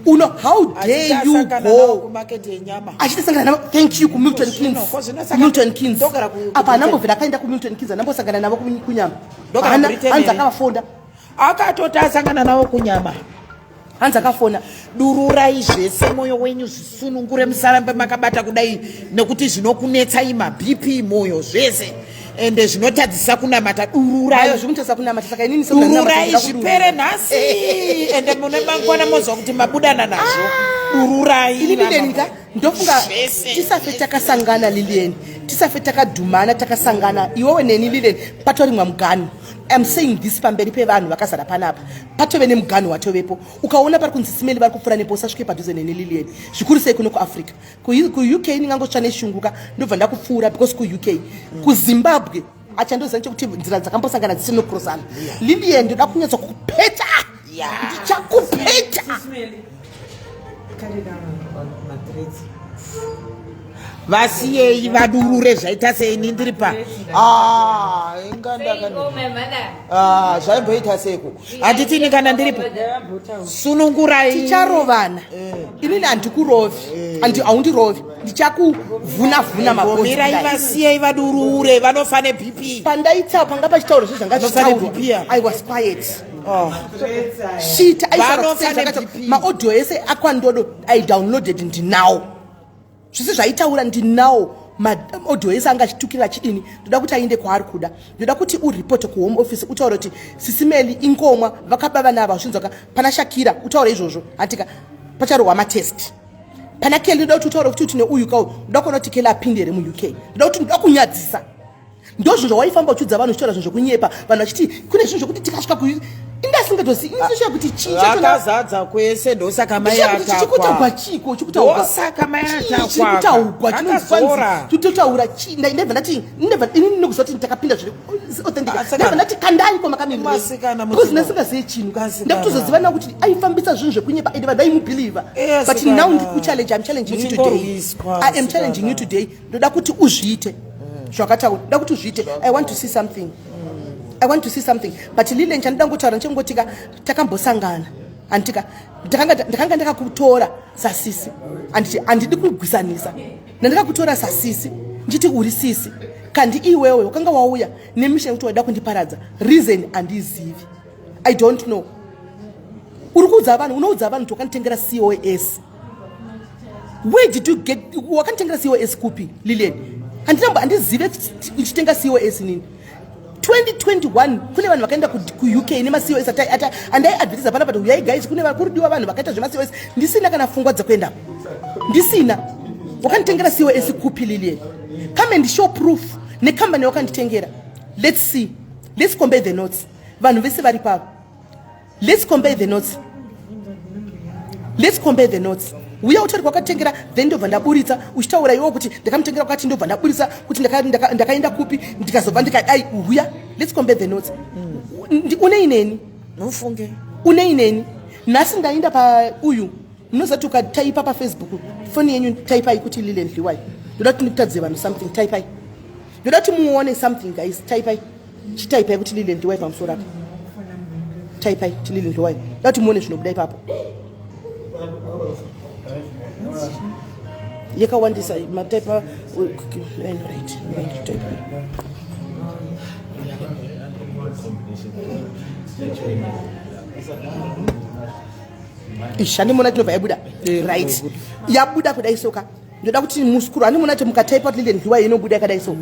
uno. How dare you Achitasangana navo go kumaketi yenyama. Achitasangana navo, thank you, kuMilton Zvino, Keynes. ko zvino saka Milton Keynes. ndogara Apa anambobvira akaenda kuMilton Keynes, anambosangana navo kunyama. Ndogara Britain Hanzi here? akavafonda. Akatoti asangana navo kunyama. Hanzi akafona. Dururai zvese mwoyo wenyu, zvisunungure, musarambe makabata kudai, nekuti zvinokunetsai maBP, mwoyo, zvese, ende zvinotadzisa kunamata. Ayo. Dururai. Zvikunotadzisa kunamata, saka inini Dururai zvipere nhasi, ende mune mangwana mozwa kuti mabudana nazvo. Dururai. Ini Lilian ka ndofunga Zvese. tisafe takasangana Lilian, tisafe takadhumana takasangana iwewe neni Lilian, patorimwa muganhu. I'm saying this pamberi pevanhu vakazara panapa, patove nemuganhu watovepo. Ukaona pari kunzi Simeli vari kupfuura nepo, usasvike padhuze neni Lilian, zvikuru sei kuno kuAfrica. KuUK ndingangotsva neshunguka ndobva ndakupfuura because kuUK, kuZimbabwe achandoziva chekuti nzira dzakambosangana dzisinokrosana. Lilian, ndoda kunyatsa kukupeta, ndichakupeta. Vasiyei vadurure, zvaita sei? Ini ndiri pa Ah, inga Ah, zvaimboita seiko? Handiti ini kana ndiripo, sunungurai. Ticharovana. Inini handikurovi, haundirovi, ndichakuvhuna vhuna mabhonzo Mirai. kudai. Vasiyei vadurure, vanofa neBP. Pandaita panga pachitaurwa zvezvo zvanga Vanofa zvichitaurwa, neBP ya. I was quiet. Oh. Shit. Vanofa neBP. Maaudio ese akwandodo I downloaded, ndinawo zvese zvaitaura, ndinawo maaudio ese anga achitukira achidini. Ndoda kuti aende kwaari kuda. Ndoda kuti uripote kuHome Office, utaure kuti Sisimeli ingomwa vakaba vana ava. Zvinzwaka pana Shakira, utaure izvozvo, hantika pacharohwa matest. Pana Keli, ndoda kuti utaure kuti neuyu kau, ndoda kuona kuti Keli apinde here muUK. Ndoda kuti, ndoda kunyadzisa. Ndozvo zvawaifamba uchiudza vanhu, uchitaura zvinhu zvokunyepa, vanhu vachiti kune zvinhu zvokuti tikasvika ku indasingatozi indoshaa kuti chii chachona. Vakazadza kwese, ndosaka mai Ndosaka kuti chikutaugwa atakwa. chiko chikutaugwa? Ndosaka mai Chii atakwa. chiri kutaugwa? Akazora. Chinototaura chii? Ndabva ndati, ndabva ini ndinokuziva kuti ndakapinda zviri authentic. Asikana. Ndabva ndati kandai kwamakamira Masikana, because mudzimai. ndasingazive chinhu. Kasikana. Ndakutozoziva now kuti aifambisa zvinhu zvekunyepa ende vanhu vaimubhilivha. Eh, But asikana. now ndikuchallenge, I'm challenging you today. Muchingorwiswa, I am challenging you asikana. today. Ndoda kuti uzviite zvakataura, ndoda kuti uzviite. I want to see something, I want to see something. But Lilian, chandoda ngotaura ndichengotika takambosangana, handitika ndakanga ndakakutora sasisi, handiti handidi kugwisanisa, ndandakakutora sasisi ndichiti uri sisi, kandi iwewe wakanga wauya nemission yekuti waida kundiparadza. Reason handizivi, I don't know. Uri kuudza vanhu, unoudza vanhu kuti wakanditengera COS. Where did you get, wakanditengera COS kupi, Lilian? Handinambo, handizive uchitenga COS nini. 2021 kune vanhu vakaenda kuUK nemaCOS andaiadvertisa pana, but uyai guys, kune kuridiwa vanhu vakaita zvemaCOS. Ndisina kana pfungwa dzekuendapo, ndisina. Wakanditengera COS kupi, Lilian? Come and show proof nekambani yakanditengera. Let's see, let's compare the notes. Vanhu vese vari pavo, let's compare the notes, let's compare the notes. Uya utori kwakatengera, then ndobva ndaburitsa uchitaura iwo kuti ndakamutengera kwakati, ndobva ndaburitsa kuti ndakaenda kupi, ndikazobva ndikadai. Uya, let's compare the notes. Unei neni? Mufunge. Unei neni? Nhasi ndaenda pauyu, munoziva kuti ukataipa paFacebook, foni yenyu, taipai kuti Lilian Dliwayo. Ndoda kuti ndikutadze vanhu something. Taipai, ndoda kuti muone something guys. Taipai, chitaipai kuti Lilian Dliwayo pamusoro apa. Taipai kuti Lilian Dliwayo, ndoda kuti muone zvinobuda ipapo. Yakawandisa mataipa. Right, taipai. Ish, handimona tinobva yabuda. Right, yabuda kudai soka. Ndoda kuti muscroll. Handimona kuti mukataipa kuti Lilian Dliwayo inobuda yakadai so,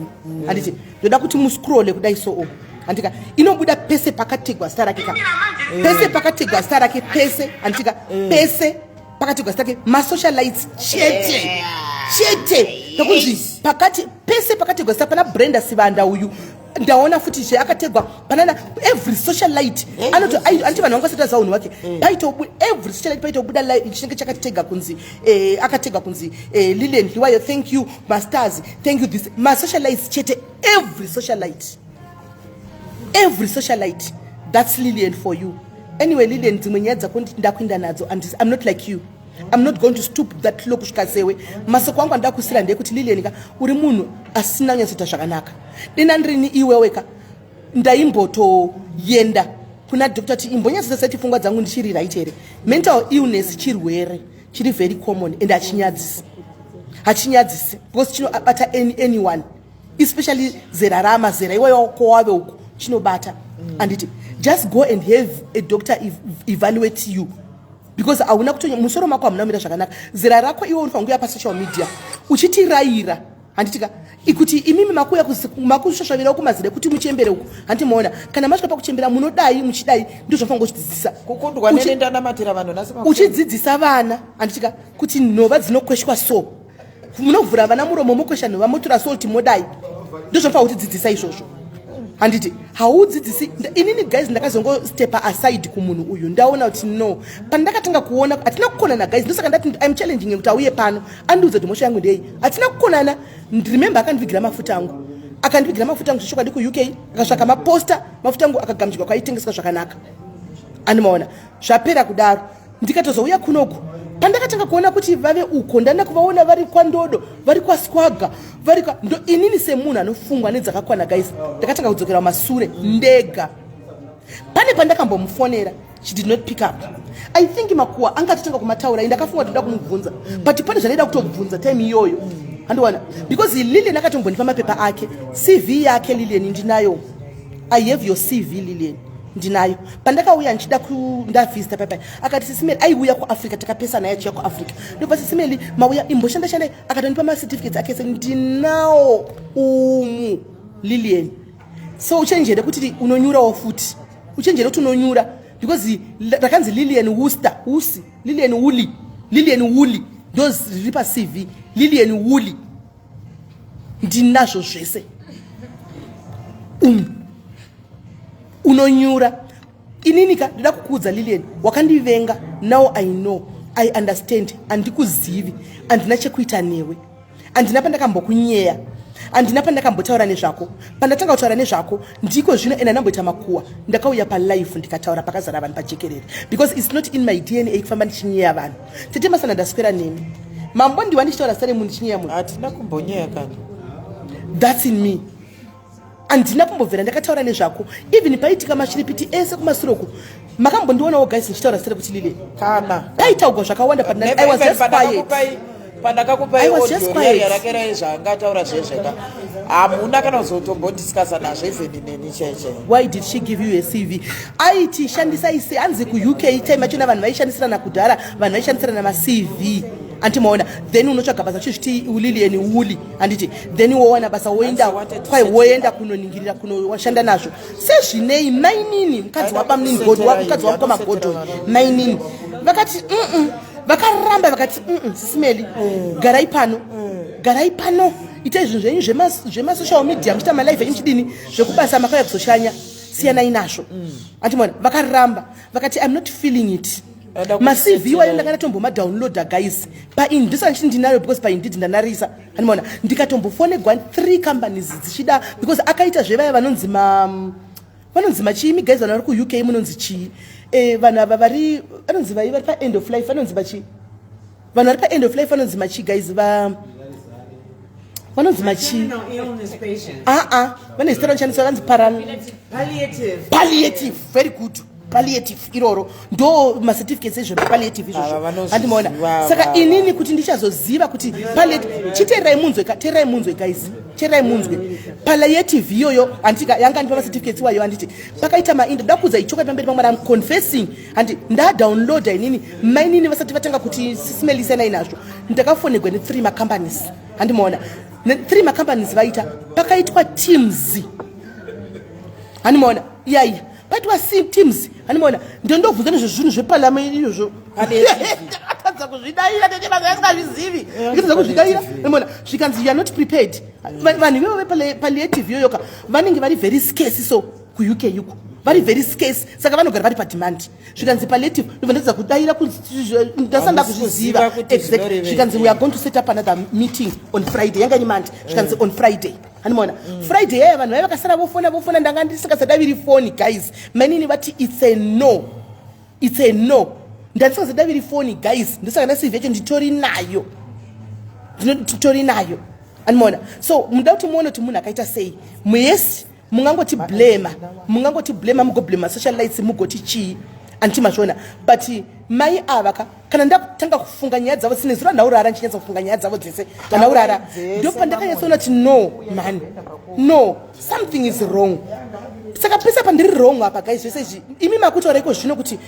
handiti? Ndoda kuti muscrolle kudai so, handika inobuda pese pakategwa zita rake ka, pese pakategwa zita rake pese, handika pese pakategwa zita rake, masocialites chete chete, pekunzi pakati pese pakategwa zita pana Brenda Sivanda uyu, ndaona futi zve akategwa panana every socialite anoti anoti vanhu vangasati aziva unhu wake. Paitobu every socialite paitobuda chinenge chakatega kunzi akatega kunzi Lilian Dliwayo, thank you masters, thank you this, masocialites chete, every socialite, every socialite. That's Lilian for you. Anyway, Lilian, dzimwe nyaya dzako ndakuinda nadzo and I'm not like you, I'm not going to stoop that low kusvika sewe. Masoko angu andida kusira ndeyekuti Lilian ka, uri munhu asina kunyatsoita zvakanaka. Dena ndirini iwewe ka, ndaimbotoenda kuna doctor ti imbonyatsoita seti pfungwa dzangu ndichiri right here. Mental illness chirwere chiri very common and hachinyadzisi, hachinyadzisi because chinobata anyone, especially zera ramazera iwayo kwawave uku chinobata, anditi? Just go and have a doctor evaluate you because hauna kutonya musoro mako hamuna kumira zvakanaka. Zera rako iwe unofanira kuuya pasocial media uchitirayira. Handitika ikuti imimi makuuya makusvasvavirawo kumazira ekuti muchembere uku, handiti maona kana masvika pakuchembera munodai muchidai, ndozvafanira kuchidzidzisa. Kukundwa nene ndanamatira vanhu nhasi. Uchidzidzisa vana, handitika, kuti nhova dzinokweshwa so, munovhura vana muromo, mokwesha nhova, motora salt, modai. Ndozvafanira kutidzidzisa izvozvo, handiti? Haudzidzisi. Inini guys, ndakazongostepa aside kumunhu uyu. Ndaona kuti no, pandakatanga kuona hatina kukonana guys, ndosaka ndati I'm challenging kuti auye pano andiudze kuti mhosva yangu ndei. Hatina kukonana. Remember, akandivigira mafuta angu, akandivigira mafuta angu zvechokwadi kuUK, akasvaka maposta mafuta angu akagamuchirwa kwaitengeswa zvakanaka. Andimaona zvapera kudaro, ndikatozouya kunoku. Pandakatanga kuona kuti vave uko, ndanda kuvaona vari kwandodo, vari kwaswaga, vari kwa ndo. Inini semunhu anofungwa nedzakakwana guys, ndakatanga kudzokera masure ndega. Pane pandakambomufonera, she did not pick up. I think makuwa anga atotanga kumataura. Ndakafunga kuti ndoda kumubvunza, but pane zvandaida kutobvunza time iyoyo, handiwana, because Lilian akatombondipa mapepa ake, CV yake. Lilian ndinayo, I have your CV, Lilian, ndinayo. Pandakauya ndichida ndavhizita paipai, akati, "Sis Melly," aiuya kuAfrica, takapesa naye achiuya kuAfrica. Ndobva, "Sis Melly, mauya, imboshanda shandai." Akatondipa macertificates ake ese, ndinawo umu, Lilian. So uchenjere kuti unonyurawo futi, uchenjere kuti unonyura, because rakanzi Lilian Wooster, usi Lilian Woolley, Lilian Woolley ndo riri paCV, Lilian Woolley. Ndinazvo zvese unonyura. Inini ka, ndoda kukuudza Lilian, wakandivenga. Now I know, I understand. Handikuzivi, handina chekuita newe, handina pandakambokunyeya, handina pandakambotaura nezvako. Pandatanga kutaura nezvako ndiko zvino ende andamboita makuwa. Ndakauya palive ndikataura pakazara vanhu pajekerere, because it's not in my DNA kufamba ndichinyeya vanhu. Tete Masana, ndaswera nemi. Mambondiwa ndichitaura zita remunhu ndichinyeya munhu? Hatina kumbonyeya kana. That's in me. Handina kumbobvera ndakataura nezvako. Even paitika mashiripiti ese kumasuroku, makambondionawo guys ndichitaura zita rekuti Lile? Kana. Paitaurwa zvakawanda, but I was just quiet. Pandakakupai I was just audio quiet. riya rake raizvaangataura zvezveka, hamuna kana kuzotombodiscussa nazvo even neni chaichai. Why did she give you a CV? Aiti shandisai se hanzi kuUK time yachona vanhu vaishandisirana kudhara, vanhu vaishandisirana maCV, andimaona. Then unotsvaga basa uchizviti Lilian Woolley, handiti? Then wowana basa, woenda kwai, woenda kunoningirira, kunoshanda nazvo. Sezvinei mainini, mukadzi wabamunini, mukadzi wamukoma Godon, mainini vakati vakaramba, vakati, Sis Melly, garai pano, garai pano, itai zvinhu zvenyu zvemasocial media, muchiita malive enyu, muchidini zvekubasa, makauya kuzoshanya, siyanai nazvo." Antimona vakaramba, vakati, "I'm not feeling it." Ada MaCV wayo kusetera. Ndanga ndatombomadownloada guys paIndeed, ndichiti ndinayo because paIndeed ndanarisa, andimaona. Ndikatombofonegwa three companies dzichida, because akaita zvevaya vanonzi ma vanonzi machiimi guys, vanhu vari kuUK, munonzi chii? Vanhu ava vari vanonzi vai vari paend of life, vanonzi machii? Vanhu vari paend of life vanonzi machii guys? Va vanonzi machii? Terminal illness patients. Aa, vane zita ranoshandiswa, vanzi para Palliative. Palliative, very good. Palliative iroro ndo macertificates ezvepalliative Ava izvozvo, vanozviziva. handimaona. Saka ava. Inini kuti ndichazoziva kuti palliative, chiteerai munzwe teerai munzwe guys, teerai munzwe. Palliative iyoyo, handiti yanga ndipa macertificates iwayo, handiti? Pakaita mainda ndoda kuudza ichokwadi pamberi pamwari. Am confessing, handi ndadownloada inini. Mainini vasati vatanga kuti, "Sis Melly, siyanai nazvo," ndakafonegwa nethree macompanies, handimaona. Nethree macompanies vaita, pakaitwa Teams, handimaona. Iyaiya paitwa Teams, handimaona. Ndondobvunza nezvezvinhu zveparliament izvozvo, ndakatadza kuzvidayira tetemasingazvizivi, ndikatadza kuzvidayira, handimaona. Zvikanzi, "You are not prepared." Vanhu ivovo vepalliative iyoyoka vanenge vari very scarce, so kuUK uko vari very scarce, saka vanogara vari pademand. Zvikanzi palliative, ndobva ndatadza kudayira, ndasanda Hamusi kuzviziva. kuziva kuti Exactly. zvinorevei. Zvikanzi, "We are going to set up another meeting on Friday." Yanga nyimandi. Zvikanzi on Friday, handimaona. Friday yaya vanhu vaiva vakasara vofona, vofona, ndanga ndisingasadaviri foni guys. Mainini vati, "It's a no, it's a no." Ndandisingasadaviri foni guys, ndosaka ndaCV yacho nditori nayo. Nditori nayo, andimaona. So muda kuti muone kuti munhu akaita sei. Yes, mungangoti blame, mungangoti blame, mugoblame socialites, mugoti chii, anditi mazviona. But mai ava ka, kana ndakutanga kufunga nyaya dzavo, sine zuva ndaurara ndichinyatsa kufunga nyaya dzavo dzese, ndandaurara, ndo pandakanyatsoona kuti no man, no, something is wrong. Saka pese apa ndiri wrong apa, guys? Zvese izvi imi makutaura iko zvino kuti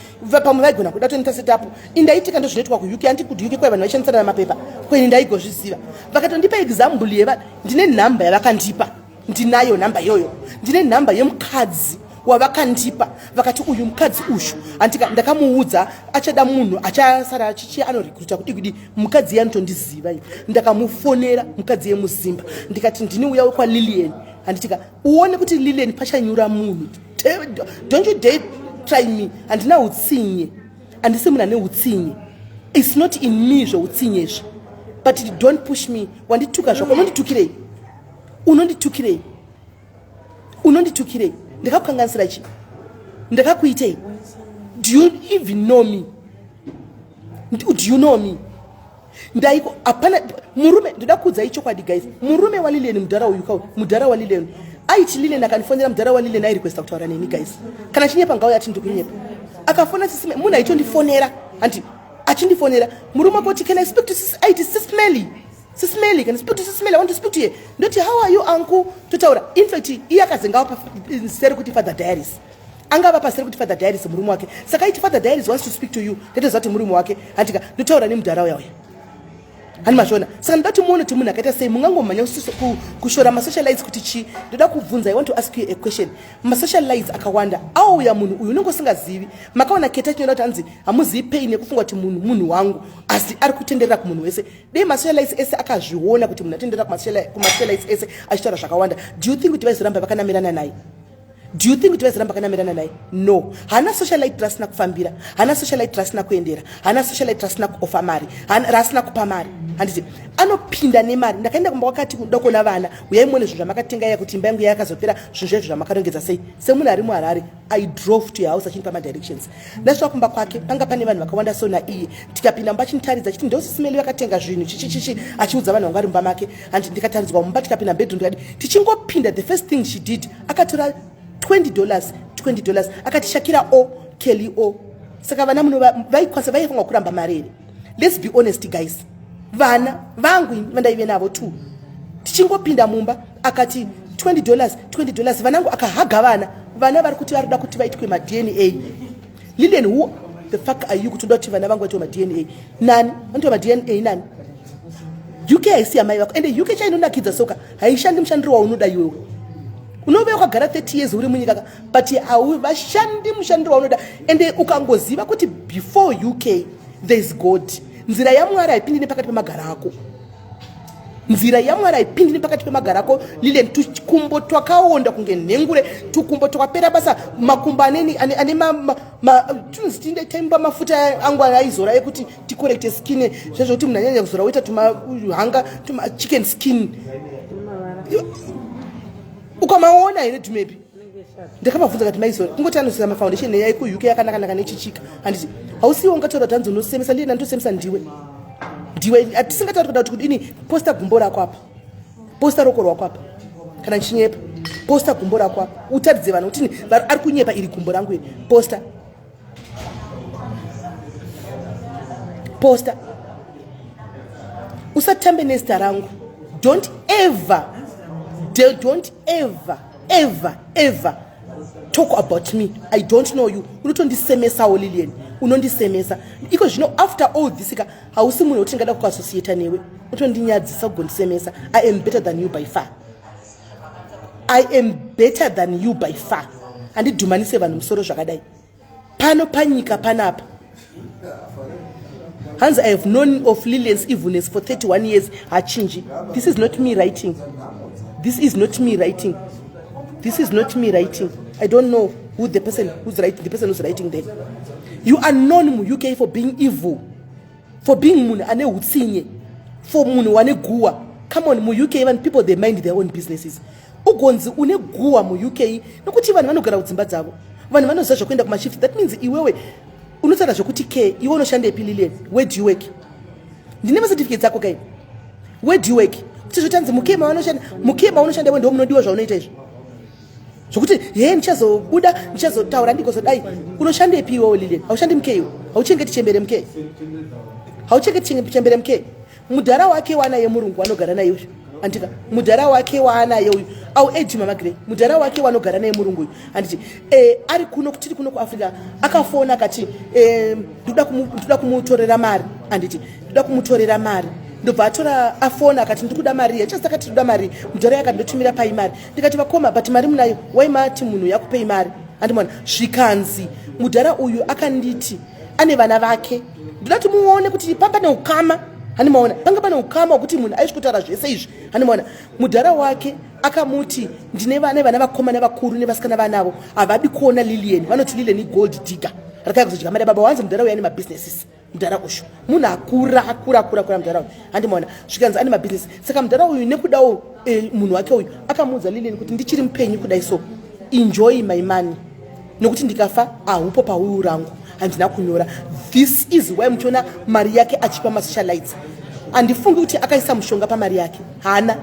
pamwe vaigona kuda tonoita setup. Indaitika ndozvinoitwa kuUK. Anti kuti UK kwai vanhu vaishandisana namapepa kweni, ndaigozviziva. Vakatondipa example yeva, ndine nhamba yavakandipa, ndinayo nhamba iyoyo. Ndine nhamba yemukadzi wavakandipa, vakati uyu mukadzi uyu, andika ndakamuudza achada munhu achasara achichi anorecruita kudi kudi. Mukadzi iye anotondiziva iyi. Ndakamufonera mukadzi yemuzimba, ndikati ndini uya wekwaLilian, handitika uone kuti Lilian pachanyura munhu. Don't you dare try me. Handina utsinye, handisi munhu ane utsinye. It's not in me zveutsinye izvi, but don't push me. Wandituka zvako, unonditukirei? Unonditukirei? Unonditukirei? Ndakakukanganisira chii? Ndakakuitei? Do you even know me? Do you know me? Ndaiko hapana murume. Ndoda kuudzai chokwadi, guys. Murume waLilian, mudhara uyu kau, mudhara waLilian aiti Lilian akandifonera. Mudhara waLilian airequesta kutaura neni, guys. Kana chinyepa ngauya ati ndikunyepa. Akafona sisime, munhu aitondifonera, handi achindifonera murume akoti, "Can I speak to sis?" Aiti, "Sis Melly, Sis Melly, can I speak to Sis Melly? I want to speak to you." Ndoti, "How are you, uncle?" Totaura. In fact, iye akazengawo paseri kuti Father Diaries, angava paseri kuti Father Diaries murume wake. Saka aiti, "Father Diaries wants to speak to you." Ndatoziva kuti murume wake, handika ndotaura nemudhara uya uya, hani mazviona. Saka ndoda kuti muone kuti munhu akaita sei. Mungangomhanya kushora masocialites kuti chii? Ndoda kubvunza, I want to ask you a question. Masocialites akawanda auya, munhu uyu unenge usingazivi. Makaona keta chinoda kuti hanzi hamuzivi pain yekufunga kuti munhu munhu wangu, asi ari kutenderera kumunhu wese. Dei masocialites ese akazviona kuti munhu atenderera kumasocialites ese achitaura zvakawanda, do you think kuti vaizoramba vakanamirana naye? Do you think kuti vaizoramba vakanamirana naye? No. Haana socialite rasina kufambira, haana socialite rasina kuendera, haana socialite rasina kuofa mari, rasina kupa mari. Handiti anopinda nemari? Ndakaenda kumba kwakati kuda kuona vana, uyai muone zvinhu zvamakatenga iya, kuti imba yangu yakazopera, zvinhu zvaizvo zvamakarongedza sei. Semunhu ari muHarare, I drove to your house achinipa madirections. Ndasvika kumba kwake, panga pane vanhu vakawanda so naiye. Tikapinda mumba, achinditaridza achiti ndosisimeli vakatenga zvinhu chichichichi, achiudza vanhu vanga vari mumba make. Handi ndikataridzwa mumba, tikapinda bedroom, ndikadi tichingopinda, the first thing she did, akatora $20, $20, akati Shakira o Kelly o. Saka vana muno vaikwanisa, vaifanwa kuramba mari here? Let's be honest, guys. Vana vangu vandaive navo two, tichingopinda mumba akati $20, $20, vanangu. Akahaga vana. Vana vari kuti vari kuda kuti vaitwe maDNA. Lilian, who the fuck are you kuti uda kuti vana vangu vaitwe maDNA? Nani vanoitwa maDNA? Nani? UK haisi yamai vako. Ende UK chainonakidza soka, haishandi mushandiro waunoda iwewe. Unove wakagara 30 years uri munyika ka, but hauvashandi mushandiro waunoda. Ende ukangoziva kuti before UK there is God, nzira yaMwari haipindi nepakati pemagara ako. Nzira yaMwari haipindi nepakati pemagara ako, Lilian. Tukumbo twakaonda kunge nhengure, tukumbo twakapera basa, makumbo ane tunzi taimba mafuta angu aizora ekuti ticorrecte skin, zvezvokuti munhu anyanya kuzora woita tumahanga, tuma chicken skin. Ukamaona here dhumepi? Ndakavabvunza kati maizora kungoti anosisa mafoundation yai kuUK yakanakanaka nechichika. Handiti hausiwo ungataura kuti hanzi unosemesa ndiye nandosemesa? Ndiwe, ndiwe. Hatisingatauri kuda kuti kudini. Posta gumbo rako apa, posta roko rwako apa. Kana ndichinyepa, posta gumbo rako apa, utaridze vanhu kuti ari kunyepa. Iri gumbo rangu iri, posta, posta. Usatambe nezita rangu. Don't ever, don't ever, ever, ever talk about me. I don't know you. Unotondisemesawo, Lilian, unondisemesa iko zvino. After all this ka, hausi munhu wekuti ndingada kuassociata newe. Utondinyadzisa, kugondisemesa. I am better than you by far. I am better than you by far. Handidhumanise vanhu musoro zvakadai pano panyika panapa. Hanzi, "I have known of Lilian's evilness for 31 years." Hachinji. This is not me writing, this is not me writing, this is not me writing. I don't know who the person who's writing, the person who's writing there. You are known muUK for being evil, for being munhu ane utsinye, for munhu wane guwa. Come on, muUK vanhu, people, they mind their own businesses. Ugonzi une guwa muUK nokuti vanhu vanogara kudzimba dzavo, vanhu vanoziva zvokuenda kumashift. That means iwewe unotaura zvokuti ke iwe unoshandepi? Lilian, where do you work? Ndine macertificates ako kai. Where do you work? Kuti zvotanzi muke maunoshanda, muke maunoshanda iwe ndo munodiwa zvaunoita izvo zvokuti he ndichazobuda, ndichazotaura, ndigozodai. Unoshandepi iwewe, Lilian? Haushandi muke iwe. Hauchengeti chembere muke, hauchengeti chembere muke. Mudhara wake wana yemurungu anogara naye uyu. Andika mudhara wake waanaye uyu au age Mama Grey, mudhara wake wanogara naye murungu uyu, handiti? Ari kuno, tiri kuno kuAfrica, akafona akati, "Ndoda kumutorera mari," handiti? "Ndoda kumutorera mari." Ndobva atora, afona akati, "Ndikuda mari." Yachasi akati, "Ndoda mari." Mudhara yakati, "Ndotumira pai mari?" Ndikati, "Vakoma, but mari munayo, waimati munhu yakupei mari?" Andimona zvikanzi mudhara uyu akanditi ane vana vake. Ndoda kuti muone kuti pamba neukama, handimaona panga pane ukama hwekuti munhu aisvikutaura zvese izvi, handimaona. Mudhara wake akamuti, "Ndine vana, vana vakomana vakuru nevasikana vanavo havadi kuona Lilian. Vanoti Lilian igold digger, rakaya kuzodya mari yababa." Wanzi mudhara uyu ane mabusinesses. Mudhara uyu munhu akura, akura, akura, akura mudhara uyu, handimaona. Zvikanzi ane mabhizinesi. Saka mudhara uyu nekudawo munhu wake uyu akamuudza Lilian kuti, "Ndichiri mupenyu kudai, so enjoy my money, nekuti ndikafa haupo pawill rangu, handina kunyora." This is why muchiona mari yake achipa masocialites. Handifungi kuti akaisa mushonga pamari yake, hana,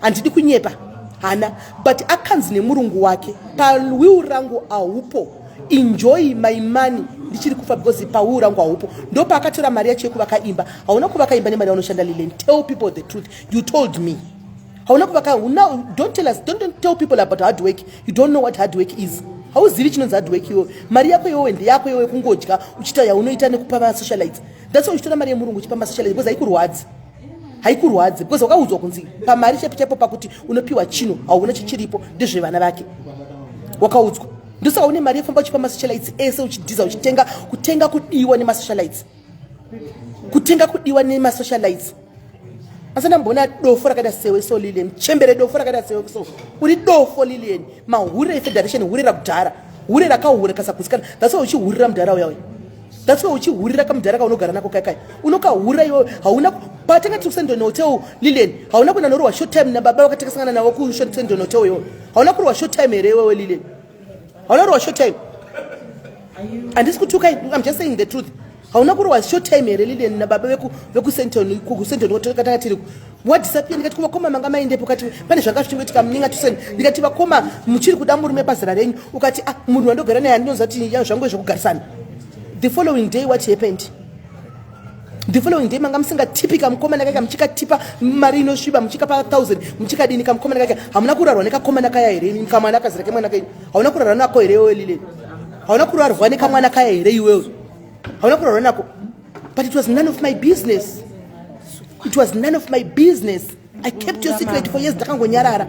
handidi kunyepa, hana. But akanzi nemurungu wake, "Pawill rangu haupo, enjoy my money ndichiri kufa, because pawill rangu haupo." Ndopaakatora mari yacho yekuvaka imba. Hauna kuvaka imba nemari yaunoshanda, Lilian. Tell people the truth. You told me hauna kuvaka. Now don't tell us, don't tell people about hard work. You don't know what hard work is. Hauzivi chinonzi hard work iwewe. Mari yako iwewe ndeyako iwewe, kungodya uchiita yaunoita nekupa masocialites. That's why uchitora mari yemurungu uchipa masocialites, because haikurwadzi, haikurwadzi, because wakaudzwa kunzi pamari chaipo chaipo pakuti unopiwa chino hauna chichiripo, ndezvevana vake, wakaudzwa. Ndosaka une mari yekufamba uchipa masocialites ese, uchidhiza, uchitenga, kutenga kudiwa nemasocialites, kutenga kudiwa nemasocialites. Asi ndamboona dofo rakaita sewe so, Lilian, chembere, dofo rakaita sewe so. Uri dofo, Lilian. Mahure efederation, hure rakudhara, hure rakahure kasakusikana. That's why uchihurira mudhara uya uya. That's why uchihurira kamudhara kaunogara nako kaikai, unokahurira iwewe. Hauna patanga tiri kuSandton Hotel, Lilian, hauna kuenda norohwa short time nababa vakatakasangana navo kuSandton Hotel iwewe? Hauna kurohwa short time here iwewe, Lilian? Hauna kurohwa short time? Handisi kutuka, I'm just saying the truth. Hauna kurohwa short time here, Lilian, nababa vekuSandton? KuSandton katanga tiri, wadisappear. Ndikati kuvakoma, "Manga maindepo?" Ukati pane zvanga zvichingoitika muninga tuseni. Ndikati, "Vakoma, muchiri kuda murume pazera renyu?" Ukati, "Ah, munhu wandogara naye handinoziva kuti zvangu zvekugarisana." The following day, what happened the following day? Manga musingatipi kamukomana kaka, muchikatipa mari inosviba, muchikapa 1000, muchikadini kamukomana kaka. Hamuna kurarwa nekakomana kaya here? Kamwana kazera kemwana kenyu, hauna kurarwa nako here iwewe, Lile? Hauna kurarwa nekamwana kaya here iwewe? Hauna kurarwa nako? But it was none of my business. It was none of my business. I kept your secret for years. Ndakangonyarara,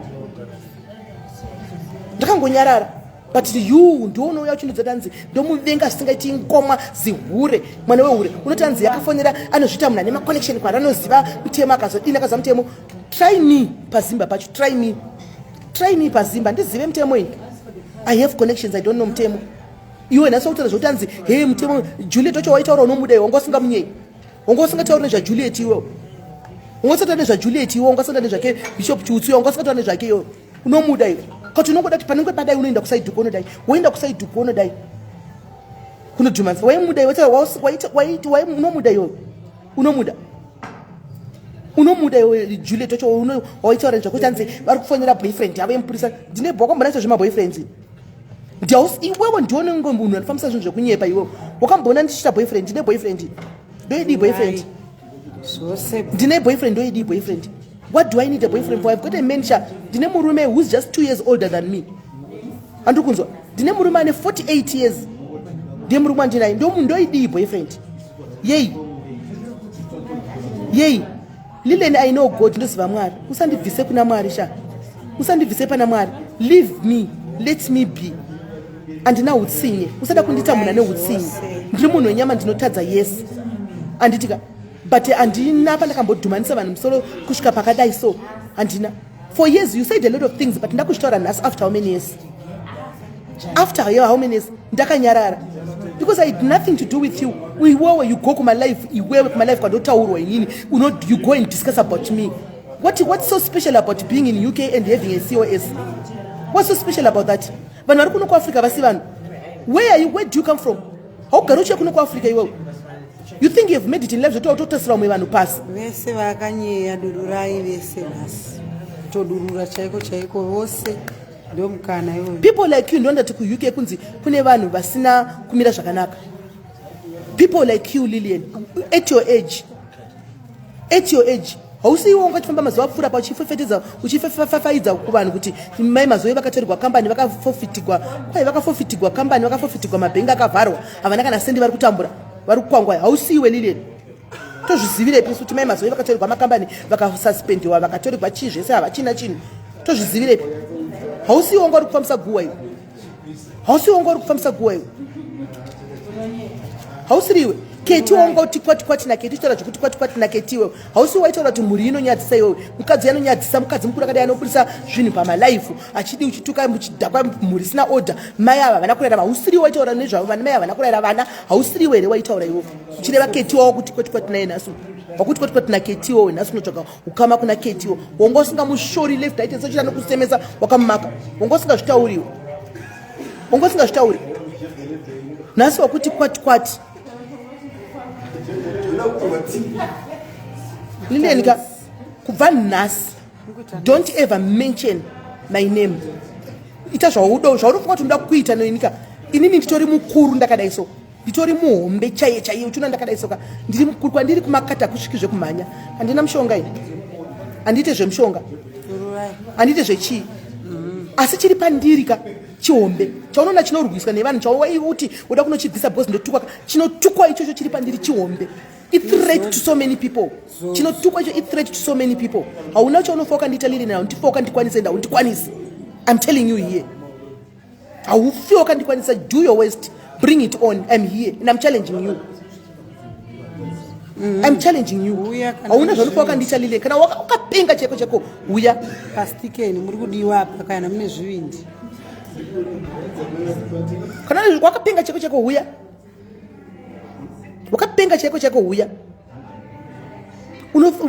ndakangonyarara. But you ndiwo unouya uchindidza tanzi ndomuvenga zvisingaiti, ngomwa zihure, mwana wehure. Unoti anzi yakafonera, anozviita munhu ane maconnection kwari, anoziva mutemo, akazodini, akaziva mutemo. Try me pazimba pacho. Try me, try me pazimba. Ndizive mutemo ini. I have connections, I don't know mutemo. Iwe nhasi wakutaura zvokuti anzi he mutemo. Juliet wacho waitaura unomuda iwe, wanga usingamunyei, wanga usingatauri nezvaJuliet iwewe, wanga usingatauri nezvaJuliet iwe, wanga usingatauri nezvake Bishop Chiutsi iwe, wanga usingatauri nezvake iwewe. Unomuda iwe kati unongoda kuti panenge padai unoenda kuside unodai, woenda kuside unodai kunodhumanisa. Waimuda iwe, unomuda iwe, unomuda, unomuda iwe Juliet wacho waitaura nezvakuti anzi vari kufonera boyfriend yavo yemupurisa. Ndine bho wakambonaita zvemaboyfriends. Iwewe ndione ngo munhu anofambisa zvinhu zvekunyepa. Iwewe wakamboona ndichiita boyfriend? Ndine boyfriend? Ndoidii boyfriend? Zvose. Ndine boyfriend? Ndoidii boyfriend? What do I need a boyfriend for? I've got a mensha. Ndine murume who's just 2 years older than me. Handiri kunzwa? Ndine murume ane 48 years, ndiye murume wandinaye. Ndoidii boyfriend yei yei? Lileni, I know God. Ndoziva Mwari. Usandibvise kuna Mwari sha, usandibvise pana Mwari. Leave me, let me be. Handina utsinye. Usada kundiita munhu ane utsinye. Ndiri munhu wenyama, ndinotadza, yes, handitika? But handina pandakambodhumanisa vanhu musoro kusvika pakadai so, handina. For years you said a lot of things, but ndakuzvitaura nhasi after how many years? After how many years ndakanyarara, because I had nothing to do with you. Iwewe, you go kumalife, iwewe kumalife kwandotaurwa inini, you go and discuss about me. What's so special about being in UK and having a COS? What's so special about that? Vanhu vari kuno kuAfrica vasi vanhu. Where are you? Where do you come from? Haugari uchiya kuno kuAfrica iwewe. You think you have made it in life zvotoa utotasira vamwe vanhu pasi. Vese vakanyeya, dururai vese nhasi, kutodurura chaiko chaiko vose, ndo mukana iwoyo. People like you, ndondati kuUK kunzi kune vanhu vasina kumira zvakanaka. People like you, Lilian, at your age, at your age, Hausi iwe wanga uchifamba mazuva apfuura pa uchifefetedza uchifafaidza kuvanhu kuti mai Mazoe vakatorerwa kambani, vakafofitigwa, kwai vakafofitigwa kambani, vakafofitigwa mabhengi akavharwa, havana kana sendi, vari kutambura, vari kukwangwaya. Hausi iwe Lilian. Tozvizivirepi isu kuti mai Mazoe vakatorerwa makambani, vakasuspendiwa, vakatorerwa chii zvese, havachina chinhu? Tozvizivirepi? Hausi iwe wanga uri kufambisa guwa iwe. Hausi wanga uri kufambisa guwa iwe. Hausiri iwe. Keti wanga uti kwati kwati naKeti, uchitaura zvekuti kwati kwati naKeti iwewe. Hausi waitaura kuti mhuri inonyadzisa iwewe. Mukadzi anonyadzisa, mukadzi mukuru akadai anobudisa zvinhu pamalaifu achidi uchituka muchidhakwa, mhuri isina order. Mai ava havana kurayira. Hausiri waitaura nezvavo vana mai havana kurayira vana. Hausiri iwe here waitaura iwewe uchireva Keti wawo kuti kwati kwati naye nhasi, wakuti kwati kwati naKeti iwewe nhasi unotsvaga ukama kuna Keti iwe. Wanga usingamushori left, right and center, nokusemesa wakamumaka. Wanga usingazvitauriwe, wanga usingazvitauri. Nhasi wakuti kwati kwati. Lilian ka, kubva nhasi don't ever mention my name. Ita zvaudo zvaunofunga kuti unoda kuita noinika. Inini nditori mukuru ndakadai, so nditori muhombe chaiye chaiye. Uchiona ndakadai soka, ndiri mukuru. Kwandiri kumakata kusviki zvekumhanya. Handina mushonga ini, handiite zvemushonga, handiite zvechii, asi chiri pandiri ka chihombe chaunoona chinorwiswa nevanhu, chauti uda kunochibvisa because ndotukwa, chinotukwa ichocho chiri pandiri chihombe. Ithreat to so many people. Chinotukwa icho ithreat to so many people. Hauna chaunofa wakandiita, Lili. Haundifa wakandikwanisa, ende haundikwanisi. I'm telling you here, haufi wakandikwanisa. Do your worst, bring it on. I'm here and I'm challenging you. I'm challenging you. Uya kana Hauna zvaunofa wakandiita, Lili. Kana wakapenga cheko cheko, uya. Pastikeni muri kudiwa apa kana mune zvivindi. Kana wakapenga cheko cheko, uya. Wakapenga cheko cheko, uya.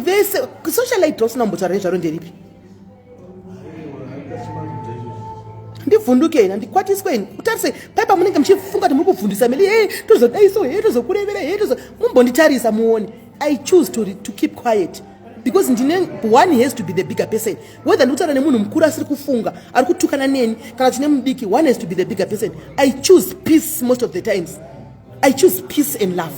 Vese socialite wasina kumbotaura nezvaro nderipi? Ndivhunduke ina, ndikwatiswe ini. Utarise pai pamunenge muchifunga kuti muri kuvhundisa meli. He, tozodai so, he, tozokurevera, he, tozo mumbonditarisa muone. I choose to keep quiet because ndine one has to be the bigger person, whether ndikutaura nemunhu mukuru asiri kufunga ari kutukana neni kana tine mudiki. One has to be the bigger person. I choose peace most of the times. I choose peace and love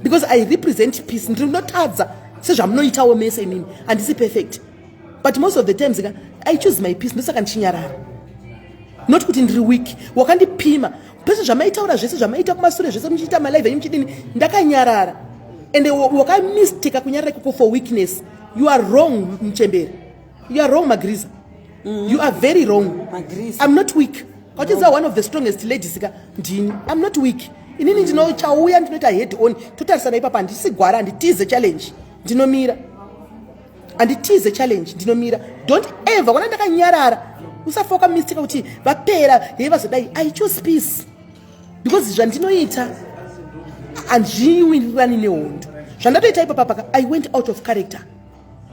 because I represent peace. Ndinotadza sezvamunoitawo mese imimi. Handisi perfect, but most of the times ka I choose my peace. Ndosaka ndichinyarara, not kuti ndiri weak. Wakandipima pese zvamaitaura zvese, zvamaita kumasure zvese, muchiita malive enyu muchidini, ndakanyarara. Ende wakamisteka kunyarara ikoko for weakness. You are wrong, muchemberi. You are wrong, Magriza. You are very wrong. Magriza. I'm not weak. Wachiziva one of the strongest ladies ka ndini. I'm not weak inini. Ndinochauya, ndinoita head on, totarisana ipapa. Handisi gwara, handitize challenge, ndinomira. Handitize challenge, ndinomira. Don't ever wana ndakanyarara, usafa wakamisteka kuti vapera hei vazodai. I choose peace because zvandinoita handizviwirirani nehondo. Zvandatoita ipapa paka, I went out of character.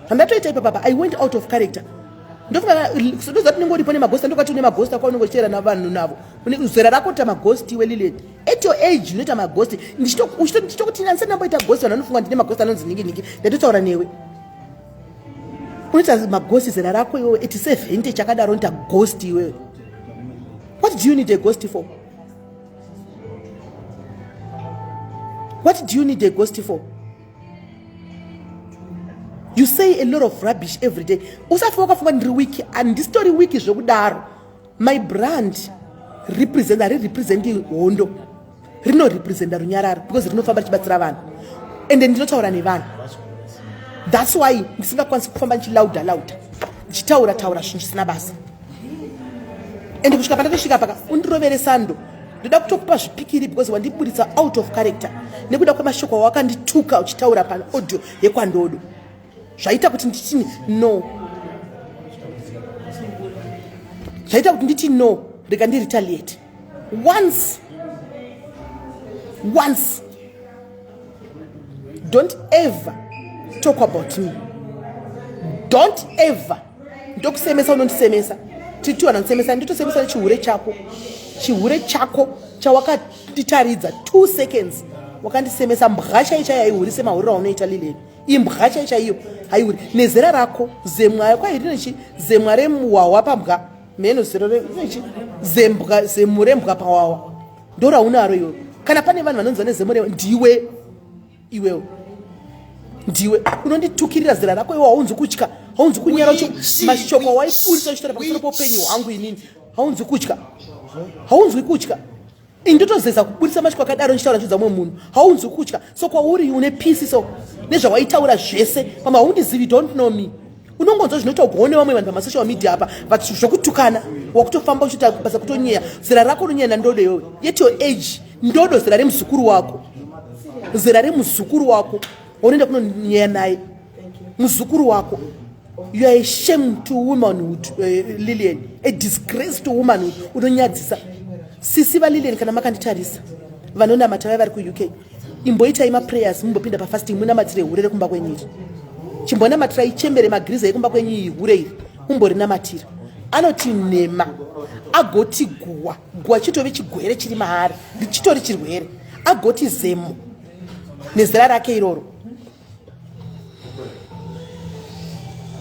Zvandatoita ipapa, I went out of character. Ndofunga ndoziva tinenge uripo nemagosti, ndokati une magosti ako unenge uchiteera navanhu navo. Une zera rako kuita magosti iwe, Lilian. At your age unoita magosti. Ndichitokuti ndisati ndamboita gosti, vanhu vanofunga ndine magosti anonzi ningi ningi. Ndatotaura newe, unoita magosti zera rako iwewe, at 70 chakadaro unoita ghost iwewe. What do you need a ghost for? What do you need a ghost for? You say a lot of rubbish every day. Usafa wakafunga ndiri weak. Handisitori weak zvekudaro. My brand represent, harirepresenti hondo, rinorepresenta runyararo because rinofamba richibatsira vanhu, ende ndinotaura nevanhu. That's why ndisingakwanisi kufamba ndichilauda lauda, ndichitaura taura zvinhu zvisina basa. Ende kusvika pandatosvika paka, undirovere sando. Ndoda kutokupa zvipikiri because wandiburitsa out of character nekuda kwemashoko awakandituka uchitaura paaudio yekwandodo. Zvaita kuti nditi no, zvaita kuti nditi no, rega ndiretaliate once once. Don't ever talk about me. Don't ever. Ndokusemesa, unondisemesa titi wanondisemesa, nditosemesa nechihure chako, chihure chako chawakanditaridza 2 seconds. Wakandisemesa. Mbwa chai chai haihuri semahuriro aunoita, Lileni. Imbwa chai chaiyo haihuri nezera rako. Zemwa kwai rinechi zemwa remuwawa pambwa mheno zero rinechi zembwa, zemu rembwa pawawa ndoraunaro iwe. Kana pane vanhu vanonzi vane zemo re ndiwe iwewe. Ndiwe unonditukirira zera rako iwe, haunzi kutya, haunzi kunyara. Mashoko awaifurisa uchitaura pamusoro poupenyu hwangu inini, haunzi kutya, haunzwi kutya. Ini ndotozeza kuburitsa mashoko akadaro ndichitaura ndichiudza mumwe munhu, haunzwi kutya. So kwauri une peace so nezvawaitaura zvese, pamwe haundizivi, don't know me. Unongonzwa zvinotaurwawo nevamwe vanhu pamasocial media apa, but zvokutukana wakutofamba uchiita basa kutonyeya. Zera rako unonyeya nandodo iwewe, yet your age ndodo zera remuzukuru wako, zera remuzukuru wako unoenda kunonyeya naye muzukuru wako. You are a shame to womanhood, Lilian, a disgrace to womanhood. Unonyadzisa sisi vaLilian. Kana makanditarisa, vanonamata vaya vari kuUK, imboitai maprayers, mumbopinda pafasting, munamatire hure rekumba kwenyu iri. Chimbonamatirai chembere magiriza ekumba kwenyu iyi, hure iri mumborinamatira. Anoti nhema, agoti guwa guwa, chitove chigwere chiri maari, chitori chirwere. Agoti zemo nezera rake iroro.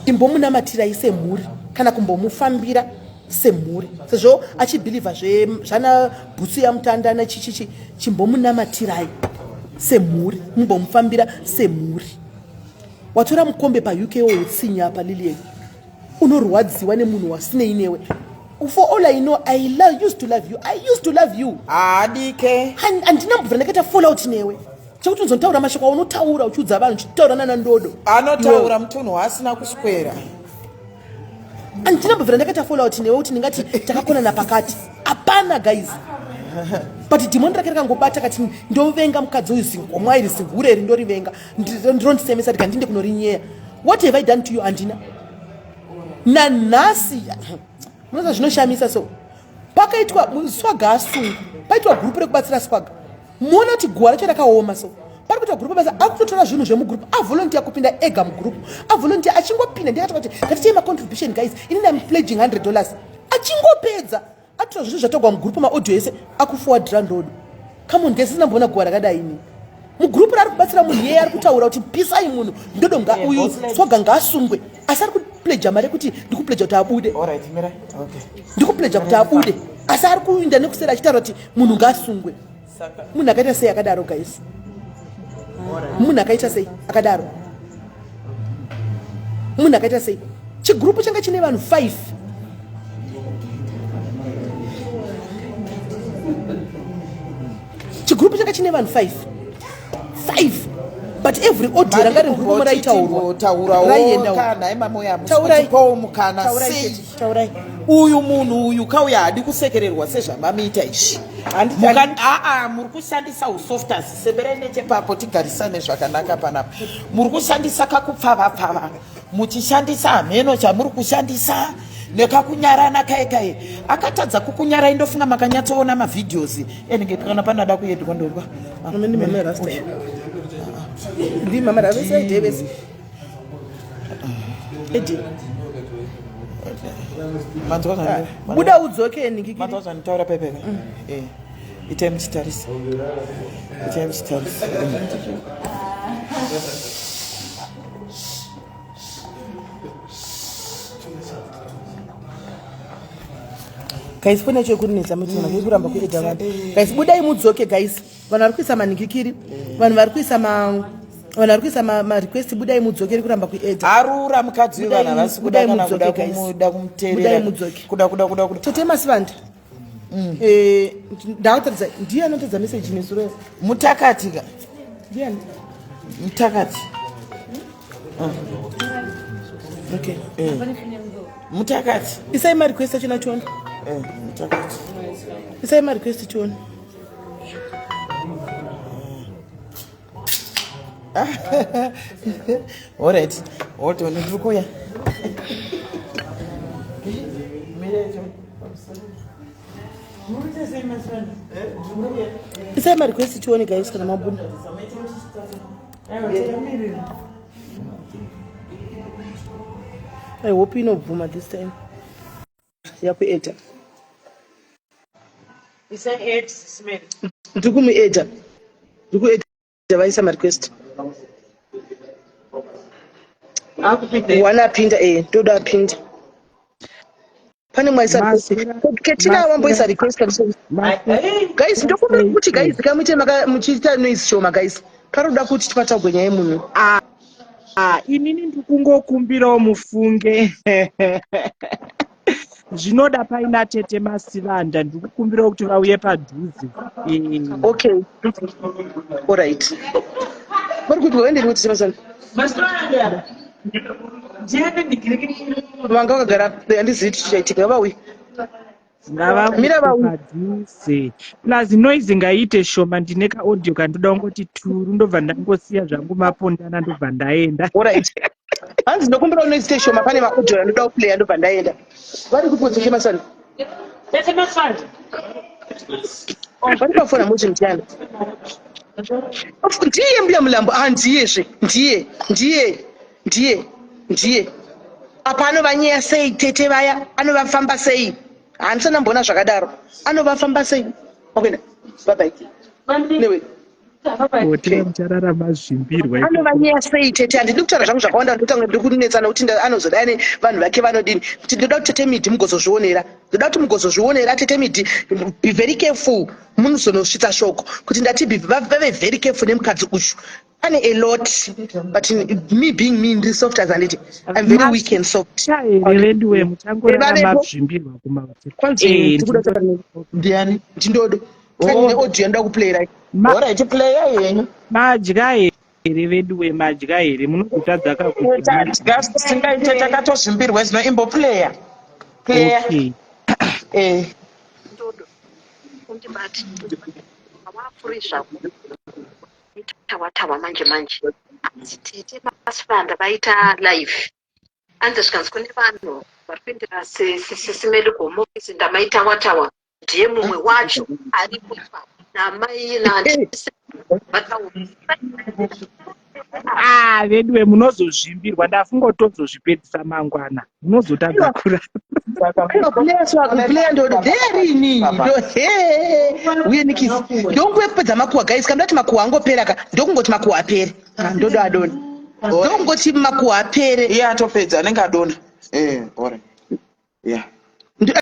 Imbomunamatirai semhuri kana kumbomufambira semhuri, sezvo achibhilivha zvana bhutsu yamutanda nechichichi. Chimbomunamatirai semhuri, mumbomufambira semhuri. Watora mukombe paUK woutsinye apa Lilian, unorwadziwa nemunhu wasinei newe. For all I know, I used to love you, I used to love you. Haadike. Handina mbobvira ndakaita fallout newe, chekuti unozotaura mashoko aunotaura uchiudza vanhu, uchitaura nana ndodo. Anotaura mutunhu waasina kuswera. Handina mbobvira ndakaita fallout newe kuti ndingati takakonana pakati, hapana guys. But dhimoni rake rakangobata kati ndovenga mukadzi uyu, zingomwa iri, zingure iri ndorivenga, ndirondisemesa, ndika ndinde kunorinyeya. What have I done to you? Handina nanhasi. Munoza zvinoshamisa so, pakaitwa Swaga asungu, paitwa gurupu rekubatsira Swaga, muona kuti guwa racho rakaoma. So pari kuitwa gurupu basa, akutotora zvinhu zvemugurupu, avolunteer kupinda ega mugurupu, avolunteer. Achingopinda, ndikati kuti ngatitei macontribution guys, inini am pledging $100. Achingopedza atora zvinhu zvatogwa mugurupu, maaudio ese, akuforwardira ndodo. Come on guys, sinamboona guwa rakadai ini. Mugurupu raari kubatsira munhu iyeye ari kutaura kuti pisai munhu ndodo, nga uyu Swaga ngaasungwe, asi ari kupleja mari yekuti ndikupleja kuti abude, ndikupleja kuti abude, asi ari kuinda nekusera achitaura kuti munhu ngaasungwe. Munhu akaita sei akadaro guys? Munhu akaita sei akadaro? Munhu akaita sei? Chigurupu changa chine vanhu 5. Chigurupu changa chine vanhu 5 5, but every audio ranga riri mugurupu raitaurwa raiendawo mukana. Sei uyu munhu uyu kauya haadi kusekererwa sezvamamiita izvi? Aa, muri kushandisa usoftas. Seberai nechepapo tigarisane zvakanaka panapa. Muri kushandisa kakupfava-pfava, muchishandisa hameno chamuri kushandisa nekakunyarana kai kai. Akatadza kukunyarai, ndofunga makanyatsoona mavideos enenge kana panada kuendwa ndorwa. Ndimama ravese edi. Buda udzoke. Manzwa zvanditaura pepepe? Eh, itai muchitarisa, itai muchitarisa. Guys, foni yacho yekunetsa mutuna yekuramba kuedha vanhu. Guys, budai mudzoke guys. Vanhu vari kuisa manhikikiri, vanhu vari kuisa ma vanhu vari kuisa marequest, budai mudzoke, iri kuramba kuedha. Arura mukadzi uyu, vanhu havasi kuda kana kuda kumuda kumuteerera. Mudzoke. Kuda kuda kuda kuda. Tete Masivanda, ndakataridza, ndiye anotadza meseji nezuro. Mutakati ka. Ndiani? Mutakati. Okay. Mutakati. Isai marequest achona tione. Mutakati. Isai marequest tione. Alright, hold on, ndiri kuuya. Isai marequest tione guys, kana mabuda. I hope inobvuma this time yakuedha. Ndiri kumuedha, ndiri kuedha. Vaisa marequest, one apinda, ndoda apinda. Pane mwaisa Ketina, wamboisa request. Guys, ndokumbira kuti guys, kamuite muchiita noise shoma guys, paroda kuti tipatagwe nyaya yemunhu. Ah, inini ndikungokumbirawo mufunge zvinoda paina tete Masivanda, ndikukumbirawo kuti vauye padhuze. Okay, alright, vari kuti vaenderi kuti Masivanda vanga vakagara, handizivi tichaitika, vauye. Ngavauye padhuze, plus noise ngaiite shoma. Ndine kaaudio kandoda kungoti turu, ndobva ndangosiya zvangu mapondana, ndobva ndaenda. Alright, hanzi ndokumbirawo noise ite shoma, pane maaudio andoda kuplaya, ndobva ndaenda. Vari kuti tete Masivanda. Tete Masivanda. Vari pafona muti ndiani? Ndiye mbuya Mulambo. Ah, ndiyezve, ndiye, ndiye, ndiye, ndiye. Apa anovanyeya sei tete vaya? Anovafamba sei? Handisana ndamboona zvakadaro. Anovafamba sei? Wakuenda, bye bye newe. Otera muchararama zvimbirwa. Anovanyeya sei tete? Handidi kutaura zvangu zvakawanda, ndotanga ndiri kunetsana kuti anozodai nevanhu vake vanodini. Kuti ndoda kuti tete Midhi mugozozvionera, ndoda kuti mugozozvionera. Tete Midhi, be very careful, munozonosvitsa shoko kuti ndati vave very careful nemukadzi uyu. Pane a lot, but me being me, ndiri soft as, handiti, I'm very weak and soft. Here veduwe, muchangorarama zvimbirwa kumauti. Kwanzi ndiani? Ndindodo ne audio yandoda kuplayera. Alright, player yenyu. Madya here veduwe? Madya here? Munozotadza kakudya. Singaite, takatozvimbirwa zvino. Imboplayer, player. Okay. Eh. Ndodo, undibati wapfuri zvako tawa tawa. Manje manje hanzi tete Masivanda vaita live, anzi zvikanzi kune vanhu vari kuendera Sisimeli Gomo ndamaitawa tawa, ndiye mumwe wacho aripo ipapo namai naandisi vataura. Ah, veduwe, munozozvimbirwa. Ndafungotozozvipedzisa mangwana, munozotadza kurara. Player ndodo nderini ndo he uye nikisi ndonguve kupedza makuhwa. Guys, kana ndati makuhwa angopera ka, ndokungoti makuhwa apere. Ah, ndodo adona, ndokungoti makuhwa apere. Iye atopedza, anenge adona. Eh, alright, yeah.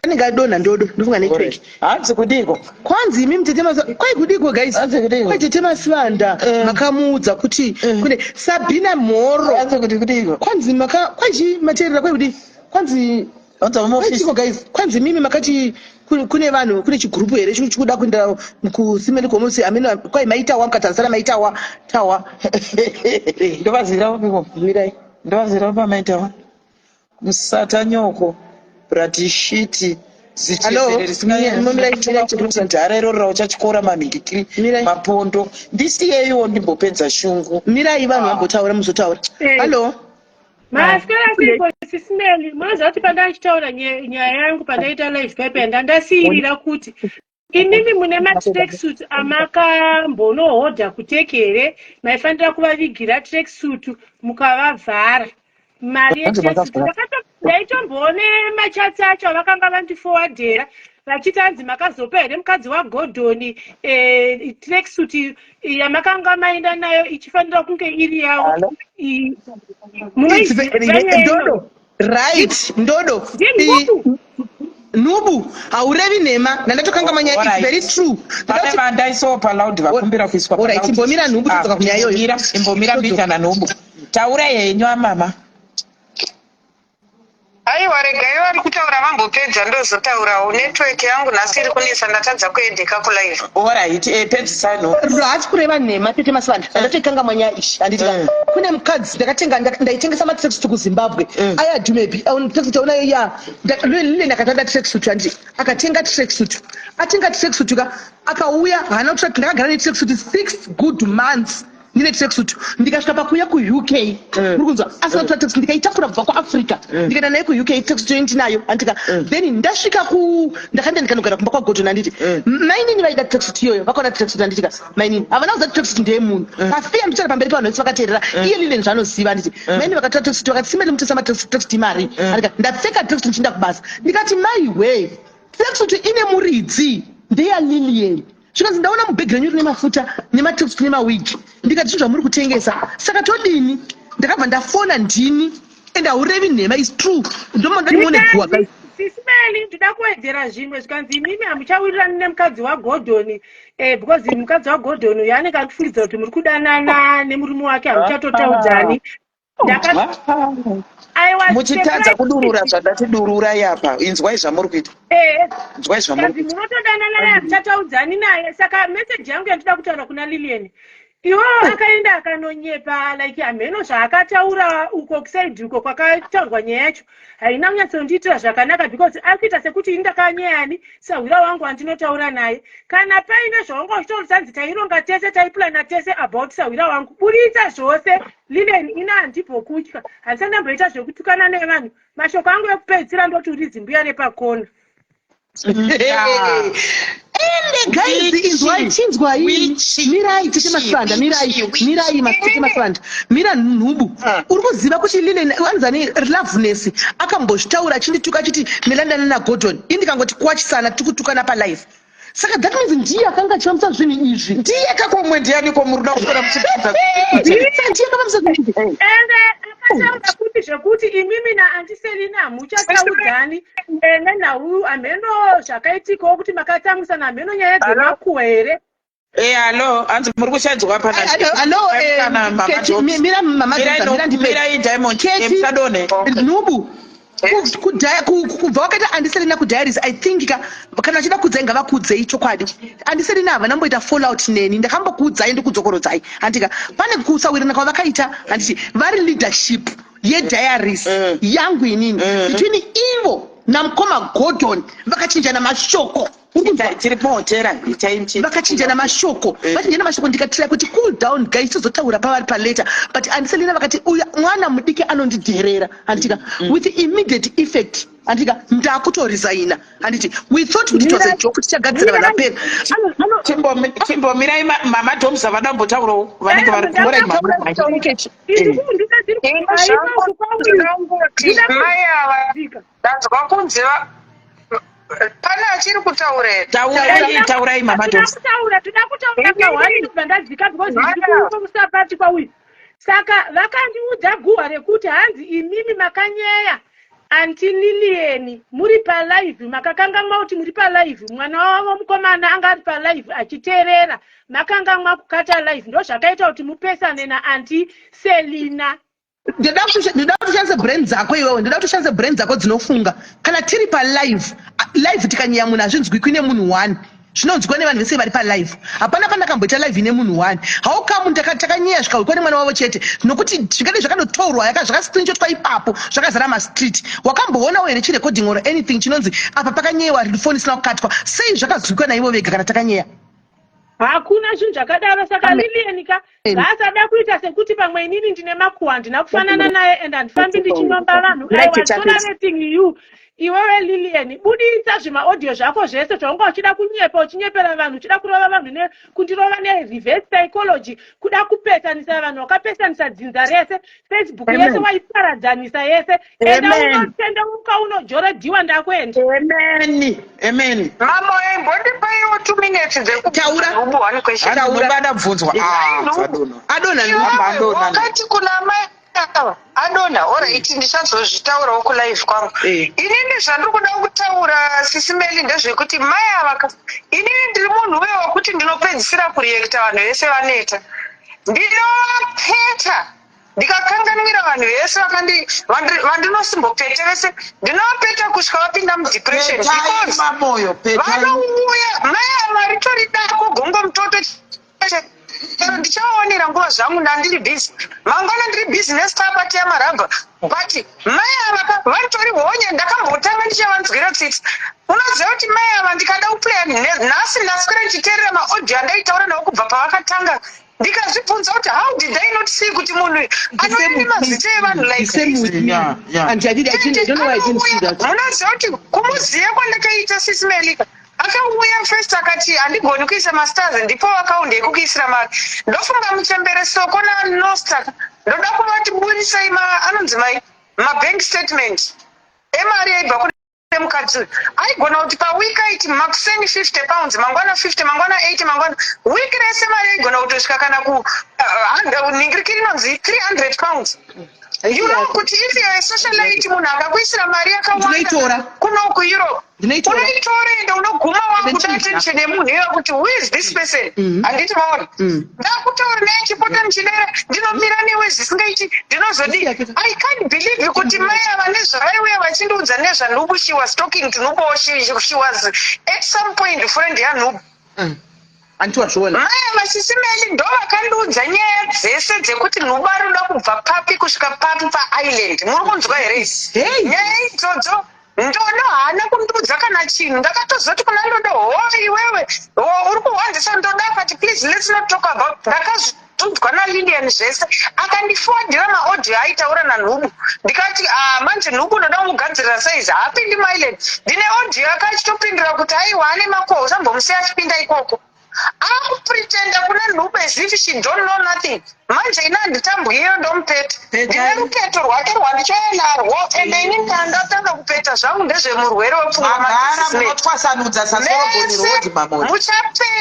Anenge adonha ndodo, ndofunga network. Hanzi kudiko? Kwanzi imi mutete kwai kudiko, guys? Hanzi kudiko? Kwai tete Masivanda makamuudza kuti kune Sabhina Mhoro. Hanzi kuti kudiko? Kwanzi maka kwachi mateerera, kwai kudii? Kwanzi Hanzi muofisi. kwaichiko, guys? Kwanzi mimi makati kune vanhu, kune chigurupu here chikuda kuenda kusimeli komusi amene kwai maitawa mukatarisana maitawa tawa. Ndovazira upiko? Mirai. Ndovazira pamaitawa musatanyoko bratishiti. Hello? Mirai, mirai. Dhara iroro rauchachikora manhingikiri. Mirai. Mapondo, ndisiyeiwo ndimbopedza shungu. Mirai, vanhu vambotaura, muzotaura. Hallo. Maswera seiko, Sisimeli? Munoziva kuti pandachitaura nyaya yangu, pandaita live paper, ndandasiyirira kuti imimi mune matracksuit amakambonohodha kuTurkey here? Maifanira kuvavigira tracksuit, mukavavhara mari yetracksuit. Ndaitomboone machats acho avakanga vandifowadhera vachiti hanzi makazopa here mukadzi waGordon tracksuit yamakanga maenda nayo ichifanira kunge iri yavo? Hello? Munoiziva nyaya iyoyo? Ndodo, right, ndodo. Ndinhubu. Nhubu, haurevi nhema, ndandatokanga manyaya. It's very true. Pane vandaisawo paloud, vakumbira kuiswa. Alright, imbomira nhumbu, todzoka kunyaya iyoyo. Imbomira, imbomira mbijana nhumbu. Taura henyu amama. Aiwa, regai vari kutaura vambopedza, ndozotaurawo. Network yangu nhasi iri kunetsa, ndatadza kuendeka kulive. Alright, pedzisai nhumbu. Haasi kureva nhema tete Masivanda, ndatokanga manyaya ishi, handiti? Kune mukadzi ndakatenga, ndaitengesa matracksuit kuZimbabwe. Aya dumebi tracksuit aona ya lile, ndakatanda tracksuit, handiti? Akatenga tracksuit, atenga tracksuit ka, akauya haana kutrack. Ndakagara netracksuit 6 good months ndine tracksuit. Ndikasvika pakuuya kuUK, muri kunzwa, asina kutora tracksuit. Ndikaitakura kubva kuAfrica, ndikaenda naye kuUK, tracksuit yo ndinayo, handika? Then ndasvika ku ndakaenda ndikanogara kumba kwaGordon, handiti? Mainini vaida tracksuit iyoyo, vakaona tracksuit, handitika? Mainini havana kuziva kuti tracksuit ndeyemunhu pafiya. Ndichara pamberi pavanhu vese vakateerera, iye Lilian zvaanoziva, handiti? Mainini vakatora tracksuit, vakati, "Simeli, mutesa matracksuit imari," handika? Ndapfeka tracksuit ndichienda kubasa, ndikati, "Mai we, tracksuit ine muridzi, ndeyaLilian." Zvikanzi, "Ndaona mubhegi renyu rine mafuta nematracksuit nemawigi." Ndikati, "Zvinhu zvamuri kutengesa, saka todini?" Ndakabva ndafona ndini, and haurevi nhema, is true. Ndomanda ndimuone guwa, guys. Sisimeli, ndoda kuwedzera zvimwe. Zvikanzi imimi hamuchawirirani nemukadzi waGordon, because mukadzi waGordon uyu anenge akufungidzira kuti muri kudanana nemurume wake, hamuchatotaudzani. Muchitadza kudurura zvandati dururai apa. Inzwai zvamuri kuita. Eh, Inzwai zvamuri kuita. Munotodanana naye muchataudzani naye. Saka message yangu yandinoda kutaura kuna Lilian. Iwewo akaenda akanonyepa like hamheno zvaakataura uko kusaidi uko kwakataurwa nyaya yacho haina kunyatsondiitira zvakanaka because ari kuita sekuti ini ndakanyeyani sahwira wangu wandinotaura naye. Kana paine zvawanga uchitaura hanzi taironga tese taiplana tese about sahwira wangu, buritsa zvose Lilian. Ini handibvokutya, handisati ndamboita zvekutukana nevanhu. Mashoko angu ekupedzisira ndoti uri zimbuya repakona. Ende guys, inzwai, chinzwai, mirai tete Masibanda, mirai, mirai tete Masibanda, mira nhubu. Uri kuziva kuti Lilian anzani Loveness akambozvitaura achindituka achiti Melandana naGordon, ini ndikangoti kwachisana tikutukana palife. Saka that means ndiye akanga achifambisa zvinhu izvi. Ndiye kakomwe ndiani ko muri kuda kuswera muchibvunza? Ndiye akafambisa zvinhu izvi. Ende akataura kuti zvekuti imimi naAnti Selina hamuchataudzani nenhau, hamheno zvakaitikawo kuti makatsamwisana, hamheno nyaya dzemakuhwa here. Eh, alo, hanzi muri kushanzwa pana. Alo, mira mama, mira ndipe. Mirai Diamond, Keti, musadonhe. Nhubu. Kubva wakaita Auntie Selina kudiaries, I think ka kana vachida kudzai ngavakudzei chokwadi. Auntie Selina havana mboita fallout neni, ndakambokuudzai ndikudzokorodzai handika pane kusawirirana kwavakaita, handiti vari leadership yediaries yangu inini, between ivo namukoma Gordon vakachinjana mashoko. Tiri muhotera. Vakachinjana mashoko, vachinjana mashoko, ndikatira kuti cool down guys, tozotaura pavari paleta. But Auntie Selina vakati uyu mwana mudiki anondidherera, handitika, with immediate effect, handitika, ndakutoresigna. Handiti we thought kuti it was a joke, tichagadzira vanhu vapera. Chimbomirai mama Doms havadambotaurawo vanenge vari kumorai mama. Ndangoti mai ava ndanzwa kunzi pane achiri kutaura here? Taurai, taurai mama Doms. Kutaura, toda kutaura kahwani ndobva ndadzika because ndiri kwauyu. Saka vakandiudza guhwa rekuti hanzi imimi makanyeya Auntie Lilian muri palive, makakangamwa kuti muri palive, mwana wavo mukomana anga ari palive achiteerera, makangamwa kukata live, ndo zvakaita kuti mupesane naAuntie Selina. Ndoda kuti ushandise brain dzako iwewe, ndoda kuti ushandise brain dzako dzinofunga. Kana tiri palive live, tikanyeya munhu hazvinzwikwi nemunhu one, zvinonzwikwa nevanhu vese vari palive. Hapana pandakamboita live ine munhu one. How come takanyeya zvikawikwa nemwana wavo chete? Nokuti zvingadai zvakanotorwa zvakascreenshotwa ipapo zvakazara mastreet. Wakamboonawo here chirecording or anything chinonzi apa pakanyeyiwa, foni isina kukatwa? Sei zvakazwikwa naivo vega kana takanyeya? Hakuna zvinhu zvakadaro. Saka Lilian ka ngaasada kuita sekuti pamwe inini ndine makuhwa, handina kufanana naye and handifambi ndichinyomba vanhu. I was tolerating you. Iwewe Lilian, buditsa zvimaaudio zvako zvese zvaunga uchida kunyepa, uchinyepera vanhu, uchida kurova vanhu, kundirova nereverse psychology, kuda kupesanisa vanhu. Wakapesanisa dzinza rese, Facebook yese waiparadzanisa yese. Enda unotendeuka, unojoredhiwa, ndakuenda. Amen, amen. Mama, imbondipaiwo 2 minutes. Taura. Dzekubvunza one question. Taura, bvunzwa. Adona. Wakati kuna mai ava adona, alright, ndichazozvitaurawo kulive kwangu. Inini zvandiri kuda kutaura, Sisi Meli, ndezvekuti mai ava, inini ndiri munhu uye wekuti ndinopedzisira kureacta vanhu vese vaneta. Ndinovapeta ndikakanganwira vanhu vese vandinosimbopete vese, ndinovapeta kusvika vapinda mudepression because vanouya mai ava ritori dako gongo mutoto. Chero ndichavaonera nguva zvangu, ndandiri busy mangwana, ndiri busy nestar yamarabha, but mai ava varitori honye. Ndakambotanga ndichavanzwira tsitsi. Unoziva kuti mai ava ndikada kuplaya nhasi, ndaswera ndichiteerera maaudio andaitaura navo kubva pavakatanga, ndikazvibvunza kuti how did I not see kuti munhu anouya nemazita evanhu like Munoziva kuti kumuziva kwandakaita Sisi Melika, akauya first akati handigoni kuisa mastars, ndipo akaundi yekukuisira mari. Ndofunga muchembere Soko nanosta, ndoda kuvati burisai anonzi mai mabank statement emari yaibva kune mukadzi uyu. Aigona kuti paweek aiti makuseni £50, mangwana 50, mangwana 80, mangwana, wiki rese mari yaigona kutosvika kana ku ningiriki rinonzi £300. You know kuti if you're a socialite munhu akakuisira mari yakawanda Ndinoitora. kuno kuEurope Ndinoitora. unoitora ende unoguma wakuda Ndinoitora. attention yemunhu iyoyo kuti who is this person Mhm. handiti maona Mm. ndakutaura naye chipota ndichidera ndinomira newe zvisingaiti ndinozodii i can't believe kuti mai ava nezvavaiuya vachindiudza nezvanhubu she was talking to nhubu or she was at some point friend yanhubu Mm. Handiti wazviona. Mai ava sisi Meli ndo vakandiudza nyaya dzese dzekuti nhubu arikuda kubva papi kusvika papi paisland muri kunzwa here Hey. nyaya idzodzo Ndodo haana kundiudza kana chinhu ndakatozoti kuna Ndodo hoo iwewe hoo uri kuhwanzisa Ndodo akati please let's not talk about ndakazviudzwa naLilian zvese akandifowadhira maaudio aitaura naNhubu ndikati ah manje Nhubu unoda kumugadzirira size haapindi muisland ndine audio yake achitopindura kuti aiwa ane makuhwa usambomusiya achipinda ikoko akupretenda kuna nhubu as if she don't know nothing manje ini handitambwi iyo ndomupeta ndine rupeto rwake rwandichauya narwo ende ini ndandatanga kupeta zvangu ndezvemurwere wepfungwa Magara munotwasanudza sasorobhoni road mamoyo.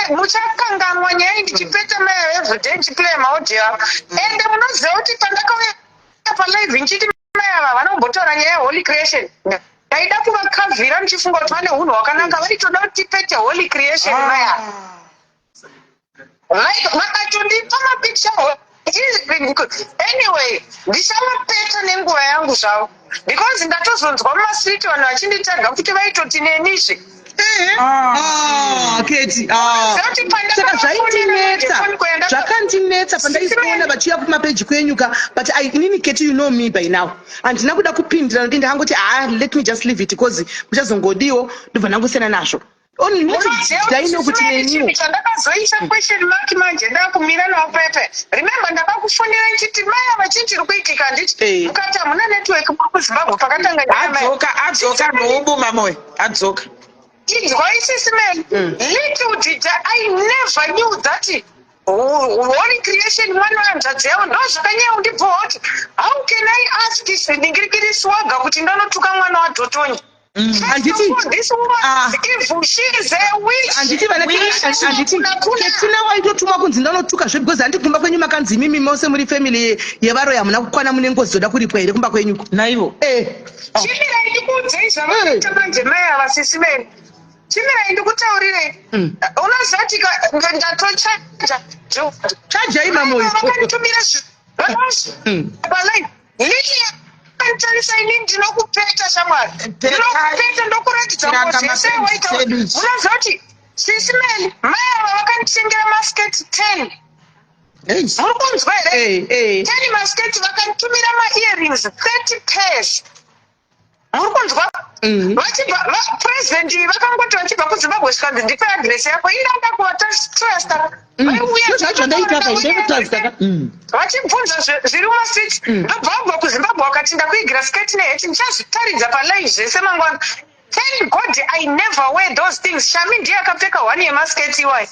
Muchakanganwa nyaya iyi ndichipeta mayo everyday ndichiplaya maaudio avo ende munoziva kuti pandakauya palive ndichiti mai ava vanombotaura nyaya yeholy creation ndaida kuvakavhira ndichifunga kuti vane hunhu hwakanaka vaitoda kuti tipete holy creation mai ava vakatondipa mapicture anyway ndichavapeta nenguva yangu zvavo because ndatozonzwa mumastreet vanhu vachinditaga kuti vaitoti nenizve Ah, Keti, ah. Saka zvaindinetsa zvakandinetsa pandaiona vachiuya kumapeji kwenyu ka but I, inini Keti you know me by now handina kuda kupindira nokuti ndakangoti ah let me just leave it because muchazongodiwo ndobva ndangosiyana nazvo only ndaino kuti neniwo chandakazoisa question mark manje ndakumira nawo pepe remember ndakakufonera ndichiti mai ava chii chiri kuitika handiti Eh. mukati hamuna network muri kuzimbabwe pakatanga nyaya mai. Adzoka adzoka nhubu mamoyo adzoka. Inzwai sisi Mary, little did I never knew that holy creation mwana wehanzvadzi yavo ndozvakanyanya kundibhowa kuti how can I ask this ndingirikiri swaga kuti ndanotuka mwana waDhotonyi Handiti This woman Ah. is evil. She is a witch. handiti vana handiti ketina waitotumwa kunzi ndanotuka zve because handiti kumba kwenyu makanzi imimi mose muri family yevaroyi hamuna kukwana mune ngozi dzoda kuripwa here kumba kwenyuko Naivo. eh Chimirai ndikuudzei zvavakaita manje mai ava sisi venu. Chimirai ndikutaurirei. Unoziva kuti ndatochaja. Chajai mamoyo. Vakanditumira zvaline. Lili akanditarisa ini ndinokupeta shamwari. Ndinokupeta ndokuratidza ngozi yese yawaita. Unoziva kuti sisi Meli mai ava vakanditengera masketi 10. Muri kunzwa here? Eh, eh. Ten masketi vakanditumira maearrings 30 pairs. Muri kunzwa? Mhm. Vachibva va, president vakangoti vachibva kuZimbabwe zvikanzi ndipe address yako. Ini ndanga kuvatrusta. Vaiuya Ndozvacho ndaita ka, ndaikutrusta ka. Vachibvunza zviri mumastreet. Ndobva vabva kuZimbabwe vakati ndakuigira sketi neheti ndichazvitaridza palive zvese mangwana. Thank God I never wear those things. Shami ndiye akapfeka one yemasketi iwayo.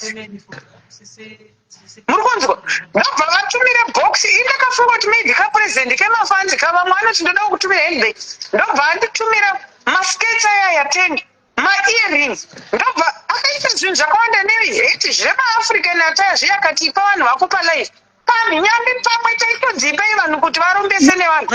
Muri kunzwa? Ndobva vatumira box. Ini ndakafunga kuti maybe kapresent kemafanzi kavamwe anoti ndoda kukutumira handbag. Ndobva anditumira masketi aya 10 maearrings. Ndobva akaita zvinhu zvakawanda neheti zvemaAfrican attire zviya akati ipa vanhu vako palive. Pamhinyambi pamwe taitodzipei vanhu kuti varombese nevanhu.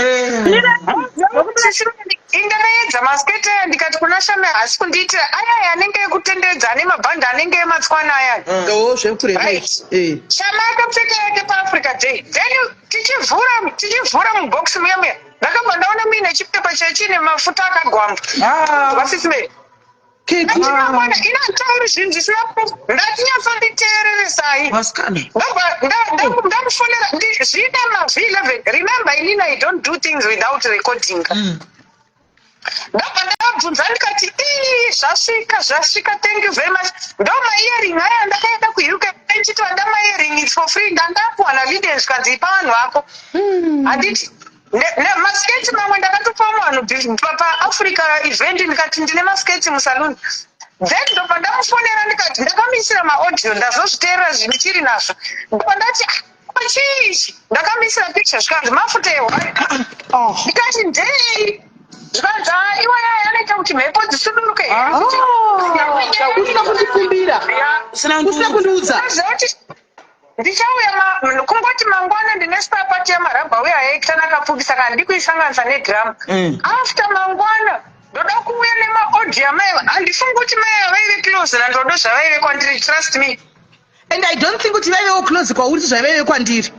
Indakaedza masketi aya ndikati kuna Shame haasi kundiitira aya anenge ekutenderedza ane mabhandi anenge ematswana aya. Oh, zvekureva Right. eh. Shame akapfeka yake paAfrica Day. Then tichivhura tichivhura mubox muya muya ndakabva ndaona muine chipepa chechine mafuta akagwamba. Vasisi Mary. Ndati ina tauri zvinhu zvisina ndatinyatso-nditeereresai. Vasikana. Ndabva ndamufonera zvida mav11 remember inini I don't do things without recording. Ndabva ndabvunza ndikati ii zvasvika zvasvika thank you very much. Ndo maearing aya ndakaenda kuUK ndichiti vanda maearing it's for free ndandapuwa naLidian zvikanzi ipa vanhu vako. Handiti masketi mamwe ndakatopa vanhu paafrica event ndikati ndine masketi musaluni then ndobva ndamufonera ndikati ndakamisira maaudio ndazozviteerera zvindichiri nazvo ndobva ndati ah, chii ichi ndakamisira picture zvikanzi mafuta ehwai Oh. ndikati ndei zvikanzi ah, iwe yaya anoita kuti mhepo dzisuduruke Ah. Usina kundikumbira. Usina Usina kundiudza. Unoziva kuti Ndichauya ma, kungoti mangwana ndine star party yamarabha uya yaitana kapfupi saka handidi kuisanganisa nedrama. After mangwana ndoda kuuya nemaaudio amai handifungi kuti mai ava vaive close nandodo zvavaive kwandiri trust me. And I don't think kuti vaivewo close kwauri sezvavaive kwandiri.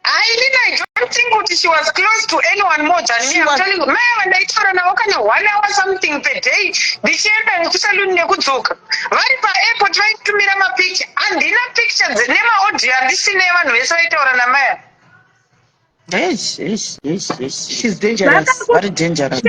Eileen, I don't think kuti she was close to anyone more than me. I'm telling you, mai ava ndaitaura navo kana one hour something per day ndichienda nekusaluni nekudzoka. Vari paairport vaitumira mapicture. Handina picture nemaaudio andisina evanhu vese vaitaura namai ava. Eish, eish, eish, eish. She's dangerous. Very dangerous.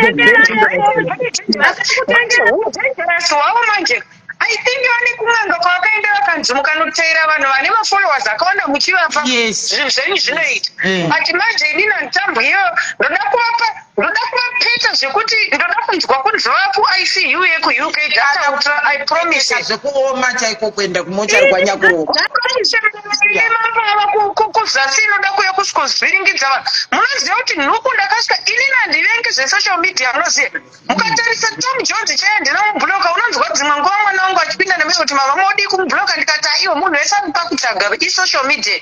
Dangerous wavo manje. I think vane kun'anga kwavakaenda vakanzi mukanoteera vanhu vane mafollowers akawanda muchivapa Yes. zvinhu zvenyu zvinoita Mm. but manje inini handitambwi iyo ndoda kuvapa ndoda kuvapeta zvekuti ndoda kunzwa kunzi vakuICU yekuUK data I promise it. Zvekuoma chaiko kuenda kumochari kwanyakurohwa. Mambava kuzasi inoda kuuya kusvikozviringidza vanhu. Munoziva kuti nhuku ndakasvika inini handivengi zvesocial media munoziva. Mukatarisa Tom Jones chaiye ndinomubloka unonzwa dzimwe nguva mwana wangu achipinda nemwe kuti mama modii kumubloka ndikati aiwa munhu wese anopa kutsvaga isocial media.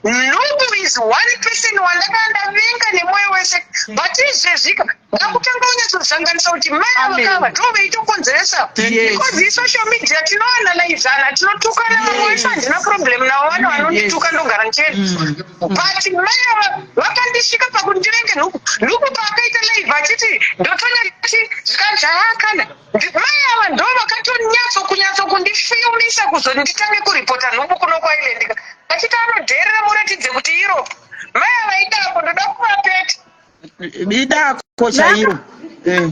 Nhubu is one person wandakanga ndavenga nemwoyo wese but izvezvika ndakutanga kunyatsosanganisa kuti mai ava kava ndo veitokonzeresa because isocial media tinoananaizana tinotukana vamwe vese handina problem navo vana vanondituka ndogara ndichienda but mai ava vakandisvika pakuti ndivenge nhuku nhuku paakaita live achiti ndotonya chi zvikanzi haa kana mai ava ndo vakatonyatso kunyatso kundifiyumisa kuzoti nditange kuripota nhubu kuno kuireland ka achiti anodheerera muratidze kuti iro mai ava idako ndoda kuvapeta Idako chairo. Eh.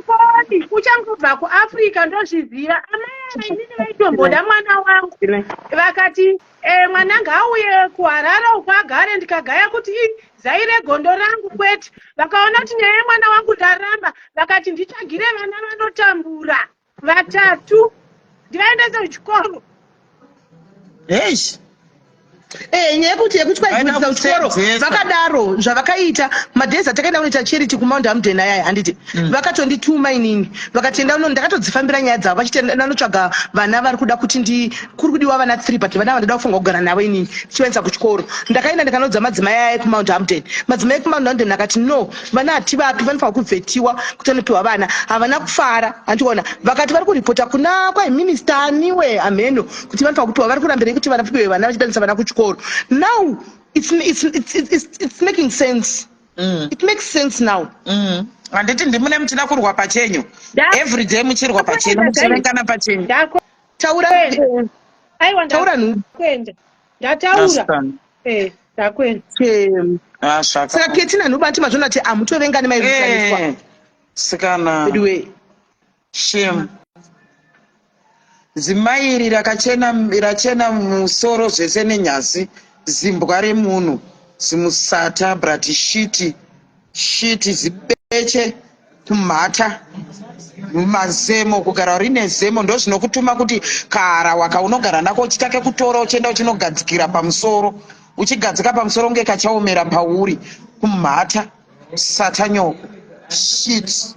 Kodi uchangobva kuAfrica ndozviziva amai ava inini vaitomboda mwana wangu vakati e, mwana ngaauye kuHarare uko agare ndikagaya kuti i zai regondo rangu kwete vakaona kuti nyaya yemwana wangu ndaramba vakati nditsvagire vana vanotambura vatatu ndivaendese kuchikoro Eish. Eh, nyaya yekuti yekuti Vaida kwaibvunzisa kuchikoro kusenzesa. vakadaro zvavakaita madays atakaenda kunoita charity kumount hamden ayaya handiti mm. vakatondituma inini vakati enda uno ndakatodzifambira nyaya dzavo vachiti enda ndanotsvaga vana vari kuda kuti ndi kuri kudiwa vana three but vana vandoda kufunga kugara navo inini tichivaendesa kuchikoro ndakaenda ndikanoudza madzimai aya ekumount hamden madzimai ekumount hamden akati no vana hativapi vanofanira kuvhetiwa kuti vanopiwa vana havana kufara handiona vakati vari kuripota kuna kwai minista aniwe hameno kuti vanofanira kupiwa vari kurambirei kuti vana piwe vana vachidanisa vana kuchikoro now it's, it's, it's, it's, it's making sense It makes sense now. Handiti ndimune muchida kurwa pachenyu. Every day muchirwa pachenyu, muchivengana pachenyu. Taura Aiwa taura nhu. ndakuenda. Ndataura. Eh, ndakuenda. Ah, zvaka. Saka Ketina nhuba anti mazvona kuti amutovengani mairwisaniswa. Eh, sikana. Anyway. Shame. Zimai iri rakachena rachena musoro zvese nenyasi zimbwa remunhu zimusata brati shiti shiti zibeche kumhata mazemo kugara rine zemo ndozvinokutuma kuti kaharawa kaunogara nako uchitake kutora uchienda uchinogadzikira pamusoro uchigadzika pamusoro kunge kachaomera pauri kumhata satanyoko shit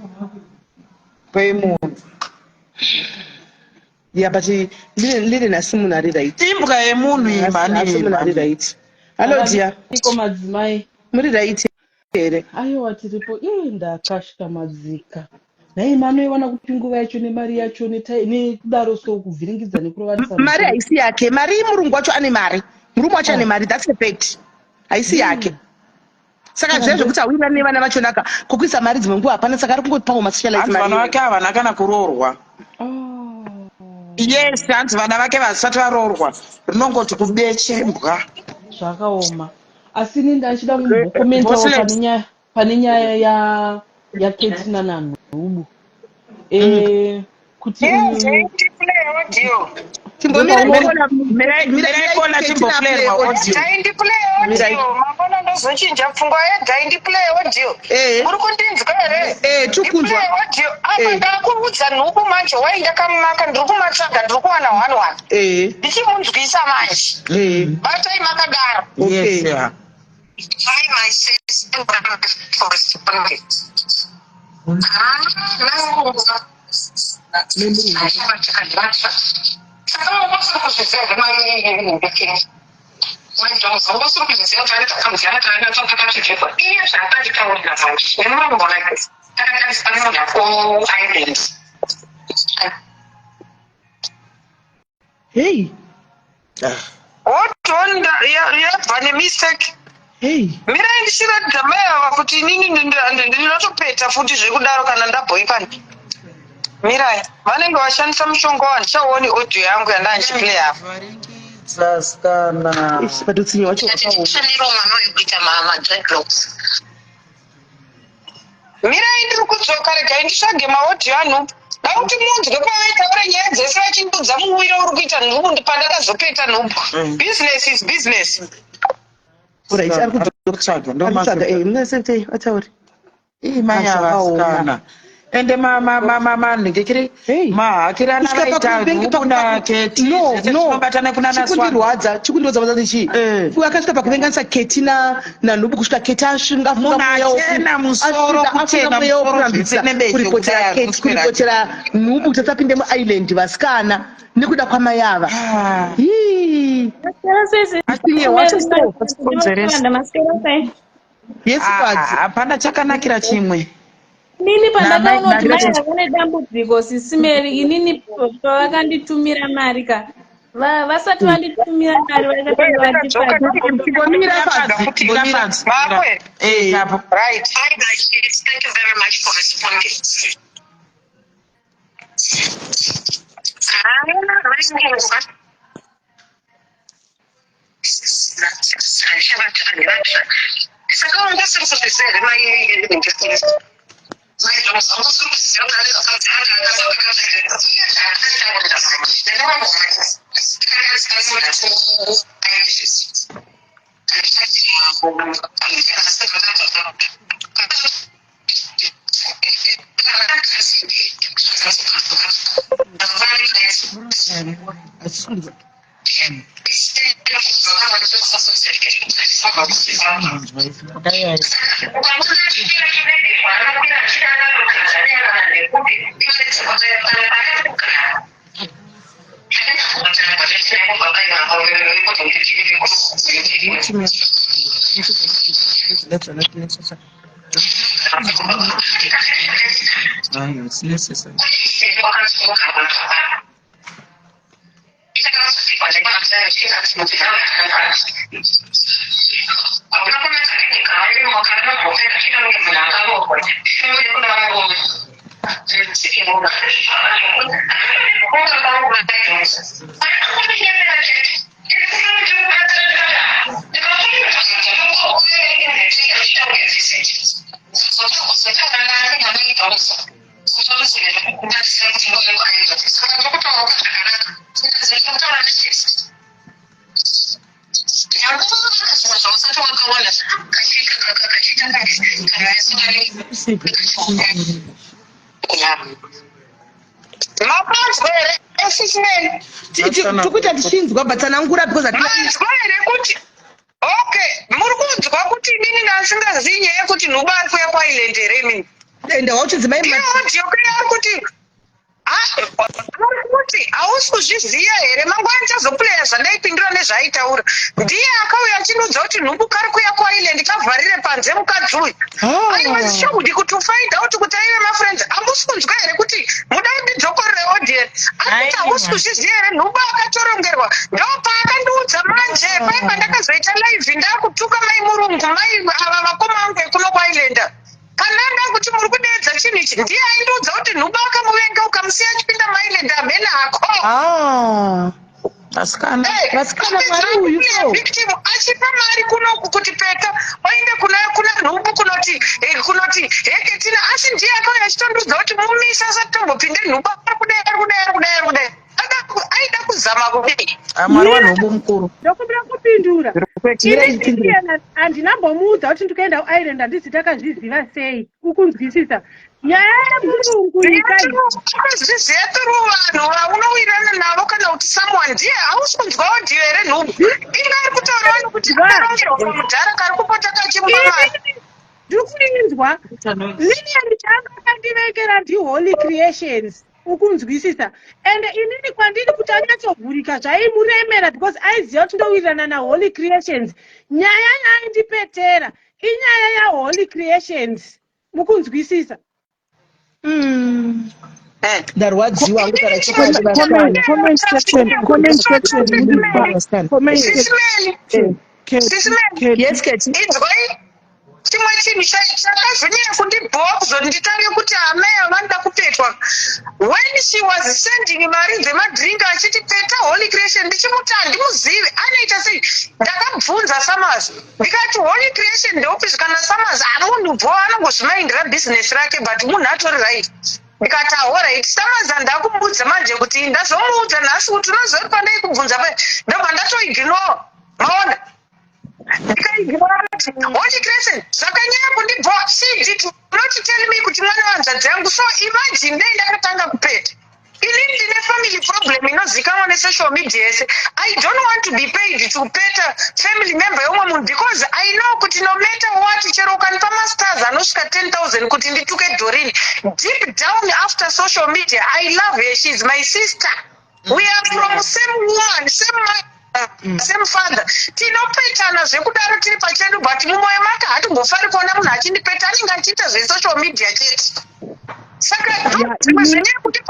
kwemunhu Yeah, but lile nhasi munhu ari right. Imbwa yemunhu iyi mhani. Nhasi munhu ari right. Hello dear. Iko madzimai. Muri right here? Aiwa tiripo. Ii ndakashkamadzika. Nhai manoiwana kupi nguva yacho nemari yacho nekudaro so kuvhiringidza nekurovanisa. Mari haisi yake. Mari murungu wacho ane mari. Murume wacho ane mari. That's a fact. Haisi yake. Saka zviya zvekuti hauwirirani nevana vacho naka kokuisa mari dzimwe nguva hapana saka ari kungopawo masocialite Hanzi mari vana iyoyo. vake havana kana kuroorwa. Yes, hanzi vana vake vasati varoorwa. Rinongoti kubeche mbwa. Zvakaoma. Asi ini ndachida kumbokomentawo Boss pane nyaya pane nyaya ya yaKetina naNhubu. Eh kuti Yes, uyu ndiplay audio. Chimbomira ndopaunona mirai Mirai kona Ketina timboplayerwa play audio. Dai ndiplay Mirai. audio. Mangwana ndozochinja pfungwa yedai ndiplay audio. Eh. Muri kundinzwa here? Eh, tukunzwa. Ndiplay audio. Apa Eh. ndakuudza nhubu manje wai ndakamumaka ndiri kumatsvaga ndiri kuwana one one. Eh. Ndichimunzwisa manje. Eh. Batai makadaro. Okay. Yes, yeah. Hi my sister. Ah, no. Saka wanga usiri kuzviziva here mai Mai Jones, wanga usiri kuzviziva kuti ane kamudzana kaanacho kakapfekekwa iye zvaakanditaurira manje nemuromo wake akatarisa munhu kuIreland. Hey. Hold on, yabva nemistake. Hey. Mirai ndichiratidza mai ava kuti inini ndinotopeta futi zvekudaro kana ndabhoikana. Mirai, vanenge vashandisa mushonga wandichaoni audio yangu yandanga ndichiplay apa. Saskana. Ish, but utsinye wacho wakaoma. Mwana uyu kuita ma-dreadlocks. Mirai ndiri kudzoka, regai nditsvage maaudio anhubu. Da kuti munzwe pavaitaura nyaya dzese vachindudza muwiro uri kuita nhubu pandakazopeta nhubu. Business is business. Alright, ari kudzoka. Kutsvaga Ari kutsvaga, eh, mungasete ataure. Ii mai Ah, zvakaoma. avasikana. Ende manhingikiri Hey. mahakirana Kusvika vaita pakuvenga- nhubu naketi No, zvese no. zvinobatana kunana Swan. Chikundirwadza, chikundirwadza vanoti chii? Eh. Uyu akasvika pakuvenganisa Keti na naNhubu kusvika Keti asvinga afunga Munhu mweya woku- achena musoro, asvika- afunga kuchena mweya musoro wokurambisa zvese nebeche kuripotera kudai Keti, arikuswera kuripotera Nhubu kuti asapinde muisland vasikana nekuda kwamai ava. Ah. Hii. Maswera sei sisi Utsinye hwacho so. Ndinoshanda maswera sei? Yes, Ah, Fadzi. hapana chakanakira chimwe. Inini pandakaona kuti Namai mai ava vane dambudziko sisi Mary, inini pavakanditumira mari ka vasati vanditumira mari vakatanga Ndakadzoka vandipa Chimbomira Fadzi. Chimbomira Fadzi. Makwe. Eh, ipapo. Right. Hi guys, thank you very much for responding. Saka wanga usiri kuzviziva here mai Mai Jones, wanga usiri kuzviziva kuti ane It's necessary. Mapanzwa here esisimeni? Tikuita tichinzwa but tsanangura because hatina Manzwa here kuti okay, muri kunzwa kuti inini ndasingazivi nyaya yekuti nhubu ari kuuya kuIreland here imini? enda wauchinzi mai Ndiyo audio ari kuti ari kuti hausi kuzviziva here mangwana ndichazopuleya zvandaipindura nezvaaitaura. Ndiye akauya achindiudza kuti nhubu kari kuuya kuIreland kavharire panze mukadzi uyu. I was shocked kuti find out kuti aive mafriends. Hamusi kunzwa here kuti muda kundidzokorera audio? Ari kuti hausi kuzviziva here nhubu akatorongerwa. Ndopaakandiudza manje pai pandakazoita live ndakutuka mai murungu mai ava vakoma vangu vekuno kuIreland. Kana ndakuti muri kudeedza chinhu ichi ndiye aindiudza kuti nhubu akamuvenga ukamusiya achipinda muIreland hamene hako. Ah. Vasikana. Eh, Vasikana, apedza mwari uyu kuplaya so. victim achipa mari kunoku kuti peta oende kuna kuna nhubu kunoti eh, kunoti heketina asi ndiye akauya achitondiudza kuti mumisa asati tombopinde nhubu ari kudai ari kudai ari kudai ari kudai Aida kuzama kudii Ah, Mwari wanhubu mukuru. Ndokumbira kupindura. Mira Ini ndipindure. Lilian handinambomuudza kuti ndikuenda kuIreland handisi takazviziva sei ukunzwisisa nyaya yemurungu iyi kai akazviziva through vanhu vaunowirirana navo kana kuti someone ndiye hausi kunzwa audio here nhubu inga ari kutaura wani kuti akarongerwa pamudhara kari kupota kachimupa mari Ini ndiri kuinzwa Lilian changa akandivengera ndiHoly Creations. Ukunzwisisa? Ende inini kwandiri kuti anyatsovhurika zvaimuremera because aiziva kuti ndowirirana naHoly Creations. Nyaya yaaindipetera inyaya yaHoly Creations. Mukunzwisisa? Ndarwadziwa hangu kana chokwadi vasikana. Comment section, comment section, comment section. Sisi Meli, Yes, Keti. Inzwai, chimwe chinhu chakazonyanya kundibhowa kuzoti nditange kuti amai vanoda kupetwa, when she was sending mari dzemadrink achiti peta Holy Creation, ndichimuti handimuzivi, anoita sei? Ndakabvunza Summers ndikati, "Holy Creation ndeupi?" Kana Summers, amunhu bho, anongozvimaindira bhizinesi rake, but munhu atori right. Ndikati, "Alright, Summers." Handakumudza manje kuti ndazomuudza nhasi kuti unozoti pandai kubvunza pa ndobva ndatoignore. Maona, ndikaignora kuti Holy Creation zvakanyanya kundibhowa. She did not tell me kuti mwana wanzvadzi yangu. So imagine dai ndakatanga kupeta. Inini ndine family problem inozikanwa nesocial media yese. I don't want to be paid to peta family member yeumwe munhu because I know kuti no matter what, chero ukanipa mastars anosvika 10 000 kuti ndituke Dorini, deep down after social media I love her. She is my sister. We are from same woman, same mother, same father. Tinopetana zvekudaro tiri pachedu, but mumwoyo make hatimbofari kuona munhu achindipeta. Anenge achiita zvesocial media chete. Saka zvimwe zvenyaya kuti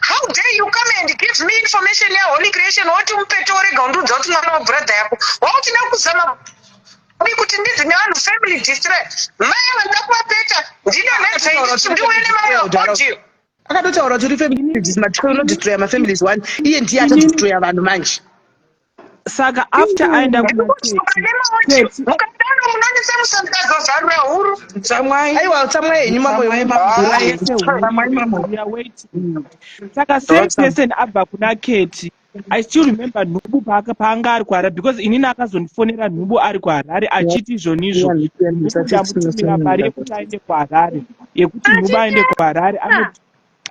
how dare you come and give me information yaHoly Creation, woti mupete, worega undiudza kuti mwana wabrother yako. Wauchida kuzama kuti ndidzi nevanhu family destroy. Mai vanoda kuvapeta, ndinonhedzei, ndiuye nemamwe audio. Akatotaura kuti uri family unodestroya mafamilies one, iye ndiye atadestroya vanhu manje. Saka after aenda kuna Keti, Mukadaro munonisa musangazozarura huru. Tsamwai. Aiwa, tsamwai henyu mamoyo. Tsamwai mamoyo. We are waiting. Saka same person abva kuna Keti, I still remember Nhubu paanga ari kuHarare, because inini akazondifonera Nhubu ari kuHarare achiti izvonizvo Nhubu ndamutumira mari yekuti aende kuHarare, yekuti Nhubu aende kuHarare.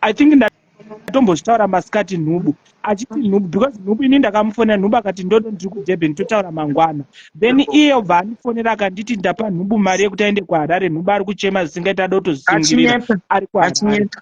I think ndatombozvitaura masikati, Nhubu achiti Nhubu, because Nhubu ini ndakamufonera, Nhubu akati, "Ndodo, ndiri kuDurban, totaura mangwana." Then iye obva andifonera akanditi, "Ndapa Nhubu mari yekuti aende kuHarare. Nhubu ari kuchema zvisingaiti, ada kutozvisungirira." Achinyepa. Ari kuHarare. Achinyepa.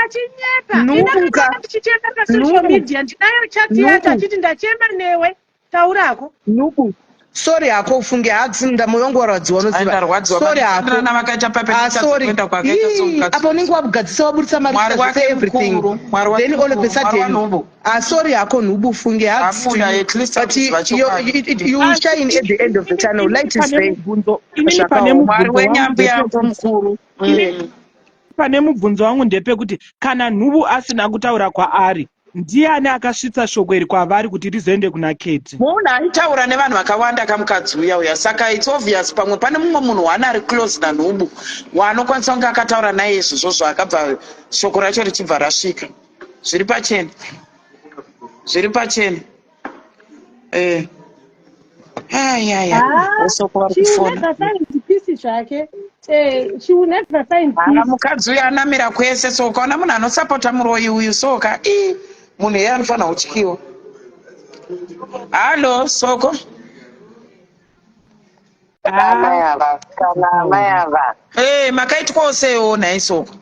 Achinyepa. Nhubu. Ndichichema pasocial Nhubu. media, ndinayo chat yacho. Nhubu. Achiti ndachema newe, taurako. Nhubu, sorry hako, ufunge hadzi ndamoyo wangu warwadziwa, unoziva. Ndarwadziwa. Sorry hako. Vanhu vakaita pape. Ah, sorry. Kuenda kwakaita Ii, somukadzi. apa unenge wagadzisa, waburitsa mari, Mwari wake everything, mukuru. Mwari wake then all of a mukuru. Mwari sudden. waNhubu. Ah, sorry hako Nhubu, funge hugs to Abuda, you. at least But akuziva chokwadi. you will shine at the end of the tunnel. Light is Pane there. mubvunzo inini, pane Zvakaoma. Mwari mubvunzo wangu wenyambi yako ndepekuti mukuru. Pane mubvunzo wangu ndepekuti kana Nhubu asina kutaura kwaari, ndiani akasvitsa shoko iri kwavari kuti rizoende kuna Keti? Munhu aitaura nevanhu vakawanda kamukadzi uya uya, saka it's obvious pamwe pane mumwe munhu waana ari close naNhubu waanokwanisa kunge akataura naye izvozvozvo, akabva shoko racho richibva rasvika. Zviri pachena, zviri pachena. Ayaya, osoko vari She will kufona. never find peace zvake. She will never find Hana peace. mukadzi uyu anamira kwese. So ukaona munhu anosapota muroyi uyu, soka i munhu iye anofanira kutyiwa. Hallo, Soko. Amai ava, kana amai ava. Makaitwawo seiwo nhai, Soko?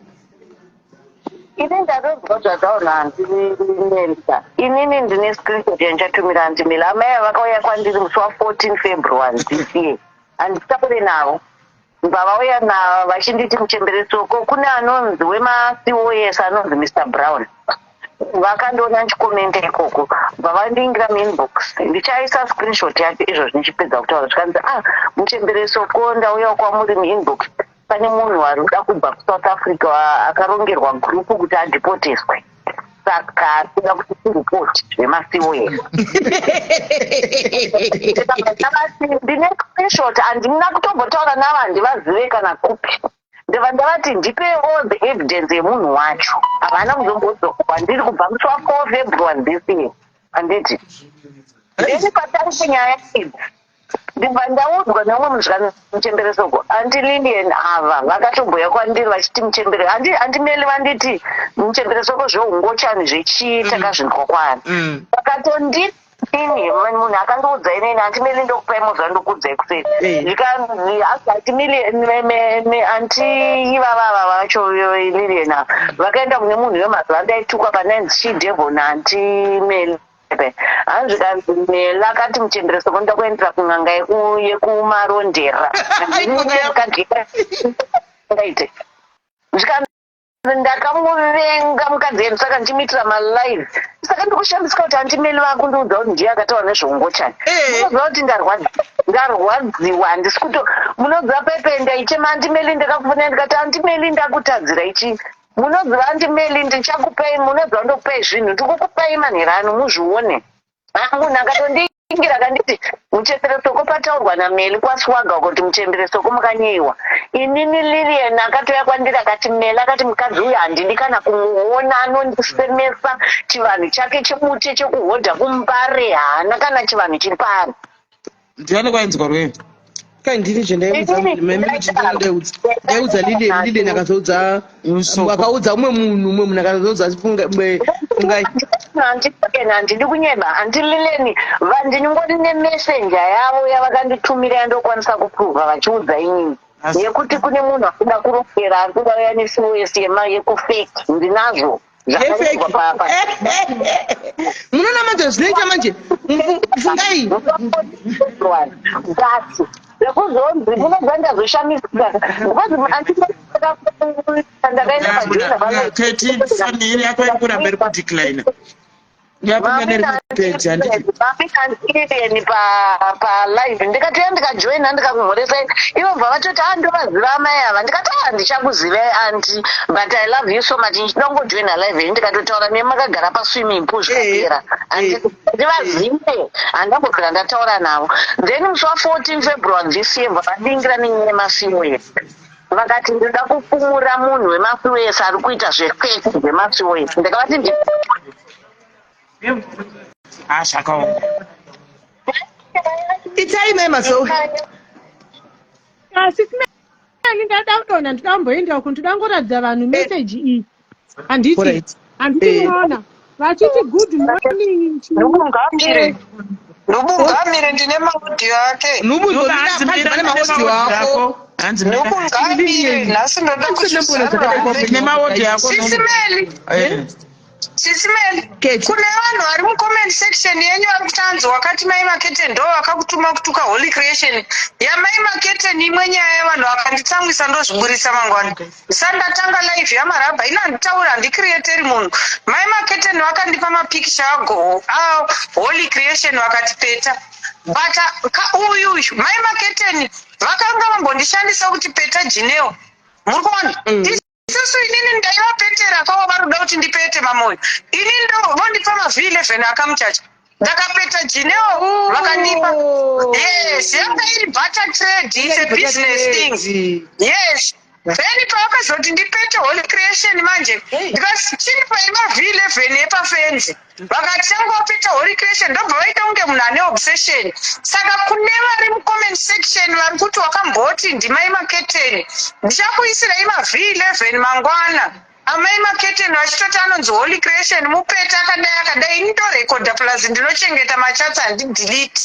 Ini ndatonzwa zvataurwa handinelika. Inini ndine screenshot yandichatumira handimela. Amai ava vakauya kwandiri musi wa14 February this year, handitaure navo. Vavauya navo vachinditi, "Muchembere Soko, kune anonzi wemaCOS anonzi Mr Brown." Vakandiona ndichikomenda ikoko, bva muinbox. Ndichaisa screenshot yacho izvozvi ndichipedza kutaura. Zvikanzi, "Ah, muchembere Soko, ndauya kwamuri muinbox, pane munhu ari kuda kubva kuSouth Africa akarongerwa group kuti adhipoteswe, saka toda kuti tiripoti zvemaCOS." Ndine screenshot. Handina kutombotaura navo, handivazive kana kupi. Ndobva ndavati, "Ndipewo the evidence yemunhu wacho." Havana kuzombodzoka kwandiri kubva musi wa4 February this year, handiti? Then patari nyaya idzi, ndibva ndaudzwa neumwe munhu, zvikanzi, "Muchembere Soko, Aunty Lilian ava vakatomboya kwandiri vachiti, muchembere handimeli, vanditi, 'Muchembere Soko, zveungochani zvechii takazvinzwa kwaari.' Vakatonditi Inini munhu akandiudza inini anti Meli ndokupai mozva ndokuudzai kuseri. Eh. Zvikanzi anti Meli anti ivava ava vacho Lilian ava vakaenda kune munhu wemazuva andaitukwa pandainzi she devil naanti Meli. Hanzi zvikanzi Meli akati muchembere soko ndoda kuendera kun'anga yekumarondera. Ndikaite. Zvikanzi Ndakamuvenga mukadzi yedu saka ndichimuitira malive saka ndikushamisika kuti anti Meli vakundiudza kuti ndiye akataura nezveungochani. Eh. Munoziva kuti ndarwadziwa handisi kuto munoziva pepe ndaichema anti Meli ndakakufonera ndikati anti Meli ndakutadzira ichi munoziva anti Meli ndichakupai munoziva ndokupai zvinhu ndikukupai manhero ano muzvione. Ah, munhu akatondingira akanditi muchembere soko pataurwa nameli kwaswaga kuti muchembere soko makanyeiwa inini lilian akatouya kwandiri akati meli akati mukadzi uyu handidi kana kumuona anondisemesa chivanhu chake chebute chekuhodha kumbare haana kana chivanhu chiri paari Ndiani kwainzwa rwei? Kai ndini zvendaiudza Inini mimi ndaiudza ndaiudza Lilian Lilian akazoudza Usoko. akaudza umwe munhu umwe munhu akazoudza funga fungai Handikena handidi kunyeba handilileni vandinongori nemessenger yavo yavakanditumira yandokwanisa kuprova vachiudza inini Asi- yekuti kune munhu akuda kurongera ari kuda uya neCOS yema yekufake ndinazvo yefeki zvakanyorwa papa munoona manje zvinoita manje fungai but zvekuzonzi munobva ndazoshamisika because ndakaenda pajoina pano Keti foni iri yako iri kuramba iri kudecline. Yapinda neripeji handiti. Mami palive ndikatoya ndikajoina ndikakumhoresai ivo bva vatoti a ndovaziva amai ava ndikati a ndichakuzivai anti but i love you so much ndichida kungojoina live yenyu ndikatotaura nemi makagara paswimming pool zvikapera handivazive handambobvira ndataura navo then musi wa 14 february this year bva vadingira nenyaya yemasiwo vakati ndoda kupfumura munhu wemasiwesi ari kuita zvefeki zvemasiwesi ndikavati ndi Ah, zvakaoma. itai mai mazowe Asi simeni ndada kudonha ndida kumboenda uko ndida kungoratidza vanhu meseji iyi. Handiti Alright. handiti Eh. munoona vachiti good morning chii Nubungamire. Eh, Nubungamire ndine maaudio ake. nhubu Nhubu zomira hanzi panzi mira pane ndine maaudio maaudio ako ako. Hanzi mira. Nubungamire nhasi ndoda Andisina mbona zvakadai kuzvizarura. kwapo. Ndine maaudio ako. Sisi Nhubu. Meli. Eh. Sisi Meli. Keti. Kune vanhu vari mucomment section yenyu vari kuti hanzi wakati mai Makete ndo vakakutuma kutuka Holy Creation. Yamai Makete imwe nyaya yevanhu vakanditsamwisa ndozviburitsa mangwana. Ndisati ndatanga live yamarabha ini handitauri handicreateri munhu. Mai Makete vakandipa mapikicha ago a Holy Creation vakati peta. But ka uyu uyu mai Maketeni vakanga vambondishandisa kuti peta Jineo. Muri kuona? Isusu inini ndaivapetera kwavo vari kuda kuti ndipete mamoyo. Ini ndo vondipa maV11 akamuchacha. Ndakapeta Jineo vakandipa. Yes, yanga iri barter trade, it's a business thing. Yes. Then pavakazoti ndipete Holy Creation manje, ndikati chindipai maV11 epafenzi. Vakati tanga wapeta Holy Creation ndobva vaita kunge munhu ane obsession. Saka kune vari mucomment section vari kuti wakamboti ndimai Maketeni, ndichakuisirai maV11 mangwana. Amai Maketeni vachitoti anonzi Holy Creation mupete akadai akadai ini ndorekodha plus ndinochengeta machats handidelete.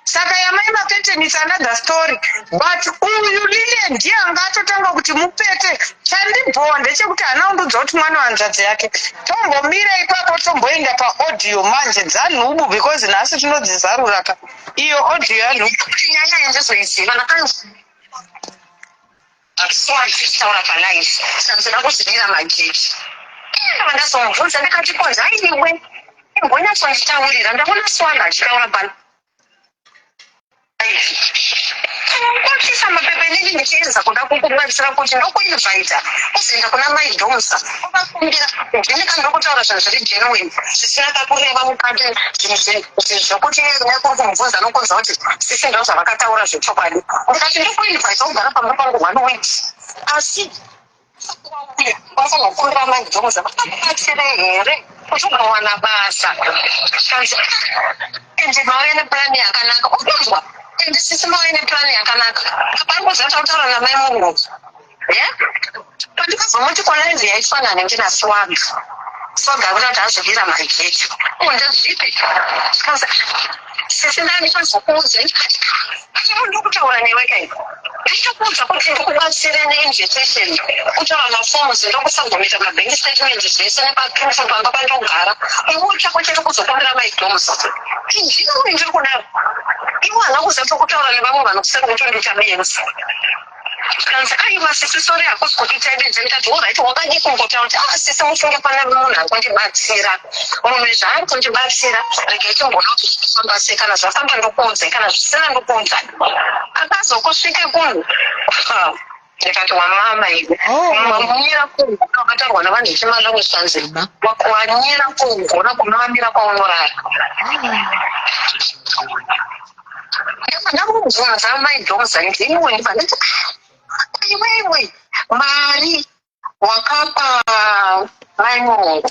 Saka yamai Maketeni is another story but uyu Lilian ndiye anga atotanga kuti mupete. Chandibhowa ndechekuti haana kundiudza kuti mwana wanzvadzi yake. Tombomira ipapo tomboenda paaudio manje dzanhubu because nhasi tinodzizarura ka iyo audio yanhubu. Nyaya iyi ndizoiziva ndakanzwa achitaura palive saka ndakuzvidira mageji ndava ndazomubvunza ndikati ko nhaiwe imbonyatsonditaurira ndaona swana achitaura palive Kutisa mapepa inini ndichiedza kuda kukubatsira kuti ndokuinvaita uzoenda kuna mai Domsa uvakumbira ndini kana ndokutaura zvinhu zviri genuine zvisina kakureva mukati zvinhu zvokuti nekuri kumubvunza anokunza kuti sisi ndo zvavakataura zvechokwadi ndikati ndokuinvaita ugara pamba pangu one week asi unofanira kukumbira mai Domsa vakakubatsire here kuti ugowana basa kanzi ende mauya nepurani yakanaka ukunzwa ende sisi mauya nepurani yakanaka apa ari kuziva tautaura namai murungu ye pandikazomuti kolive yaitwa nani ndina swaga Swaga akuda kuti azodira magetsi. Oh, ndezvipi? Zvikanzi, sisi ndandikazokuudza ndikati, iwe ndokutaura newe kai. Ndichitokuudza kuti ndikubatsire neinvitation, kutora maforms ndokusubmita mabank statement zvese nepaproof pamba pandogara. Iwe chako chiri kuzokumbira maidoms. Ndini ndiri kudaro. Iwe hana kuziva kutaura nevamwe vanhu kuseri kutondiita benzi. Zvikanzi aiwa sisi sorry hakusi kukuitai benzi ndikati horait wakadii kungotaura kuti ah sisi mufunge pane munhu ari kundibatsira munhu izvi ari kundibatsira regai timboona kuti zvinofamba sei kana zvafamba ndokuudzai kana zvisina ndokuudzai akazokusvike kunhu ndikati wamama iwe oh. wamira kugona wakatarwa navanhu vechimalawi zvikanzi wamira kugona kunovamira kwaunorara Ndakubvunza mai Dhomza ndiniwe ndibva ndati ah, iwewe mari wakapa mai Murungu.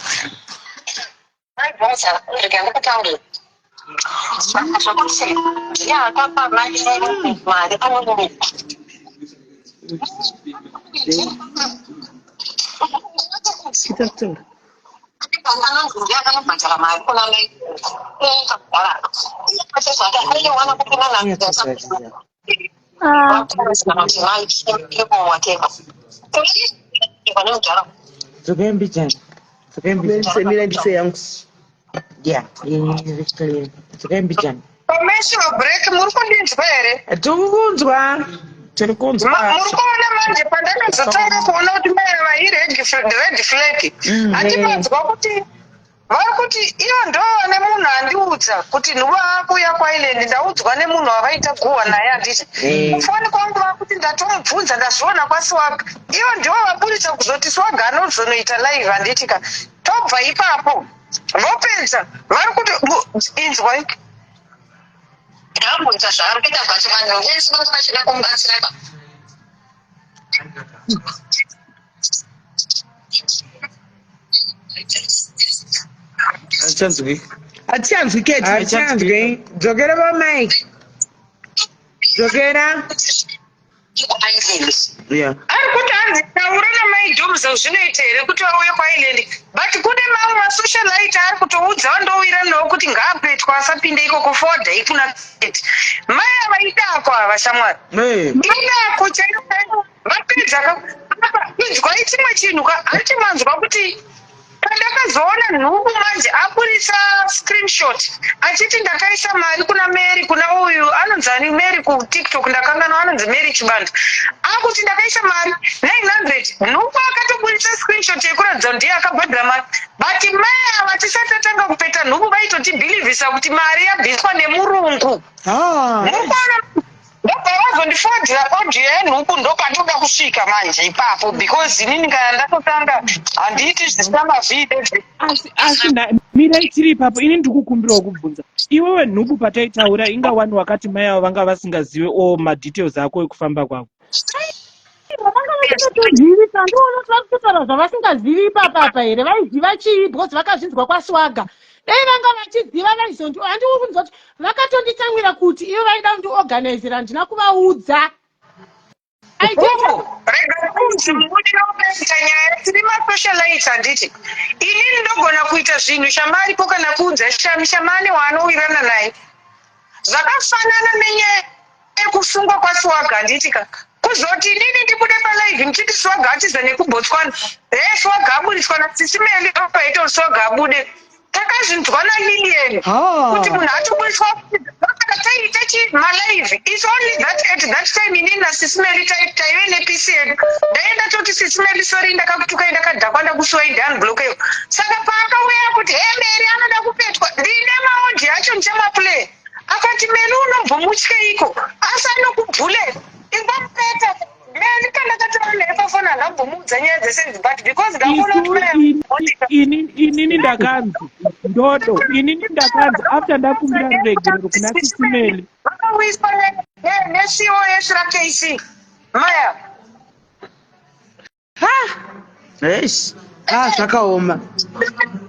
Mai Dhomza rega ndikutaurire zvekuti ndiye akapa mai Murungu mari pamwe Kita kutaura. Dzokai mbijana. Dzokai mbijana. Mira ndise yangu. Yeah, iri clear. Dzokai mbijana. Commercial break muri kundinzwa here? Tiri kukunzwa. Tiri kunzwa. Muri kuona manje pandakazotanga kuona kuti mai ava ired red flag. Handimanzwa kuti vari kuti iyo ndo vane munhu andiudza kuti nhuva akuuya kuIsland ndaudzwa nemunhu wavaita guhwa naye handiti. Kufoni kwangu vakuti ndatomubvunza ndazviona kwaSwag. Iyo ndivo vaburitsa kuzoti Swag anozonoita live handiti ka. Tobva ipapo. Vopedza vari kuti inzwai. Ngaamboita zvaari kuita but vanhu vese vanga vachida kumubatsira ka. Hachanzwi. Hatichanzwi Keti. Hachanzwi. Dzokera pamike. Dzokera. Yeah. Ari kuti hanzi taura namai Dhomza zvinoita here kuti vauye kuIsland but kune mamwe masocialite ari kutoudza vandowira nawo kuti ngaapetwa asapinde ikoko foda ikuna keti mai ava idako ava shamwari Hey. idako chairo chairo vapedza ka apa inzwai chimwe chinhu ka hanti manzwa kuti Pandakazoona nhubu manje aburitsa screenshot achiti ndakaisa mari kuna Mary kuna uyu anonzi ani Mary kuTikTok ndakanganwa anonzi Mary Chibanda akuti ndakaisa mari 900 nhubu akatoburitsa screenshot yekuratidza kuti ndiye akabhadhara mari but mai ava tisati tatanga kupeta nhubu vaitotibhilivhisa kuti mari yabviswa nemurungu Ah. Murikuona Ndobva vazondifodhera audio yenhubu ndopandinoda kusvika manje ipapo because inini kana ndatotanga handiiti zvisina mavhii asi asi mirai tiri ipapo ini ndiri kukumbirawo kubvunza iwewe nhubu pataitaura inga wani wakati mai avo vanga vasingazive o madetails ako ekufamba kwako vanga vasingatozivi sandiona kuti vari kutotaura zvavasingazivi ipapapa here vaiziva chii because vakazvinzwa kwaswaga dai vanga vachiziva vaizondi handiuri kunzwa kuti vakatonditsamwira kuti ivo vaida kundiorganizera handina kuvaudza Rega kunzi mubudiro ukaita nyaya tiri masocialites handiti inini ndogona kuita zvinhu shamaripo kana kuudza shami shamani waanowirirana naye zvakafanana nenyaya yekusungwa kwaswaga handiti ka kuzoti inini ndibude palive ndichiti swaga atiza nekubotswana he swaga aburitswa nasisi meli apaita kuti swaga abude takazvinzwa nalilian kuti munhu atoburitswa saka taiita chi malive its only that at that time inini nasisi meli taive nepc yedu ndaiye ndatoti sisi meli sorry ndakakutukai ndakadhakwa ndakusuwai ndiunblockeyo saka paakauya kuti he mary anoda kupetwa ndine maodhi acho ndichamaplay akati meli unombomutyeiko asi anokubhule ingomupeta meli pandakataura naye pafoni handambomuudza nyaya dzese idzi but because ndakuona kuti inini ndakanzi ndodo inini ndakanzi after ndakumbira ruregerero kuna sisi meli vakauyiswa necos rakc maya Eish. Ah, zvakaoma.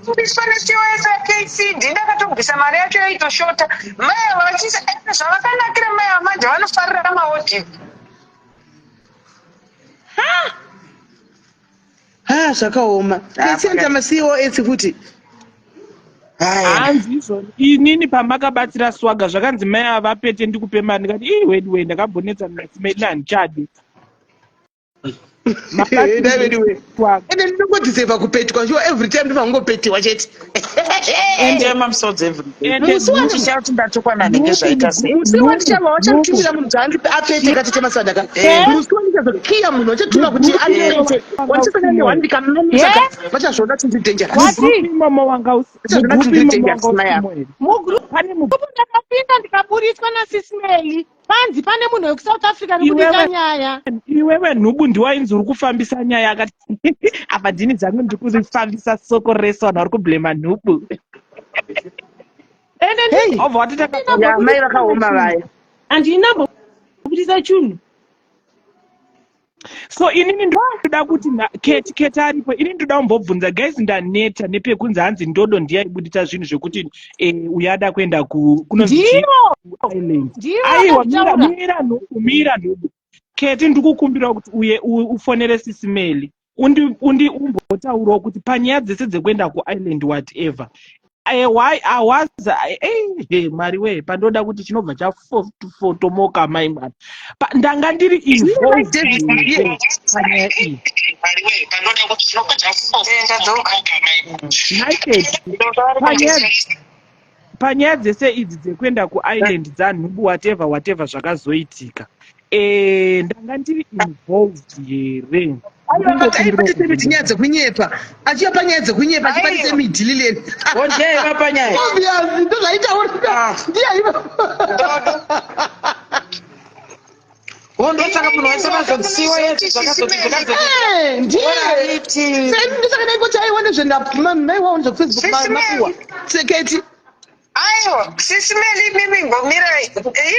Kuiswa neCOS KCD ndakatobvisa mari yacho yaitoshota. Mai ava vachiisa eh, zvavakanakira mai ava manje vanofarira maodhiyo. Ha, zvakaoma. Kesienda maCOS futi. Hanzi izvo inini pamakabatsira swaga zvakanzi mai ava pete ndikupe mari ndikati ii wedu wee ndakambonetsa nasimeli handichadi. Ende ndinongodiseva kupetwa shuwa every time ndinongopetiwa chete. Ende musodzi every day. Musi wandichati ndatukwa nanenge zvaita sei. Musi wandichava wachatumira munhu kuti andi apete katete masadaka. Musi wandichazokiya munhu wachatuma kuti andipete. Wandisangana nehwani ndikamamisa vachazviona kuti ndiri dangerous. Wati imomo wanga usi. Vachazviona kuti ndiri dangerous mai ava. Mugroup ndakapinda ndikaburitswa nasisi Melly. Panzi pane munhu wekuSouth Africa ari kubika nyaya. Iwewe nhubu ndiwainzi uri kufambisa nyaya akati apa ndini dzangu ndiri kufambisa soko rese vanhu vari kublema nhubu. Ende obva wati Ya mai vakaoma vaya. Handina mbobudisa chunhu. So inini ndoda kuti Keti, Keti aripo, inini ndoda kumbobvunza guys, ndaneta nepekunzi hanzi ndodo ndiye aibuditsa zvinhu zvekuti eh, uyo ada kuenda kunonzi chii? Ndivo! Island. Ndivo Aiwa, mira, vakazvitaura. mira nhubu, mira nhubu. Keti, ndikukumbira kuti uye ufonere Sisi Melly. Undi, undi umbotaurawo kuti panyaya dzese dzekuenda kuisland whatever why I was Mwari wee pandoda kuti chinobva chafotomoka mai mwana ndanga ndiri involved panyaya iyi panyaya dzese idzi dzekuenda kuisland dzanhubu whatever whatever zvakazoitika ndanga ndiri involved here Aipatise nyaya dzekunyepa achiva panyaya dzekunyepa achibatise midhilileni ndiye panyaya obvious ndozvaitaura ndiye aiva ndosaka munhu wese vazosiwa zvakazoti ndiye ndosaka ndaingoti aiwa nezvendamaiwawo nezvekufacebook makuwa seketi Aiwa, sisi Meli imimi imbomirai.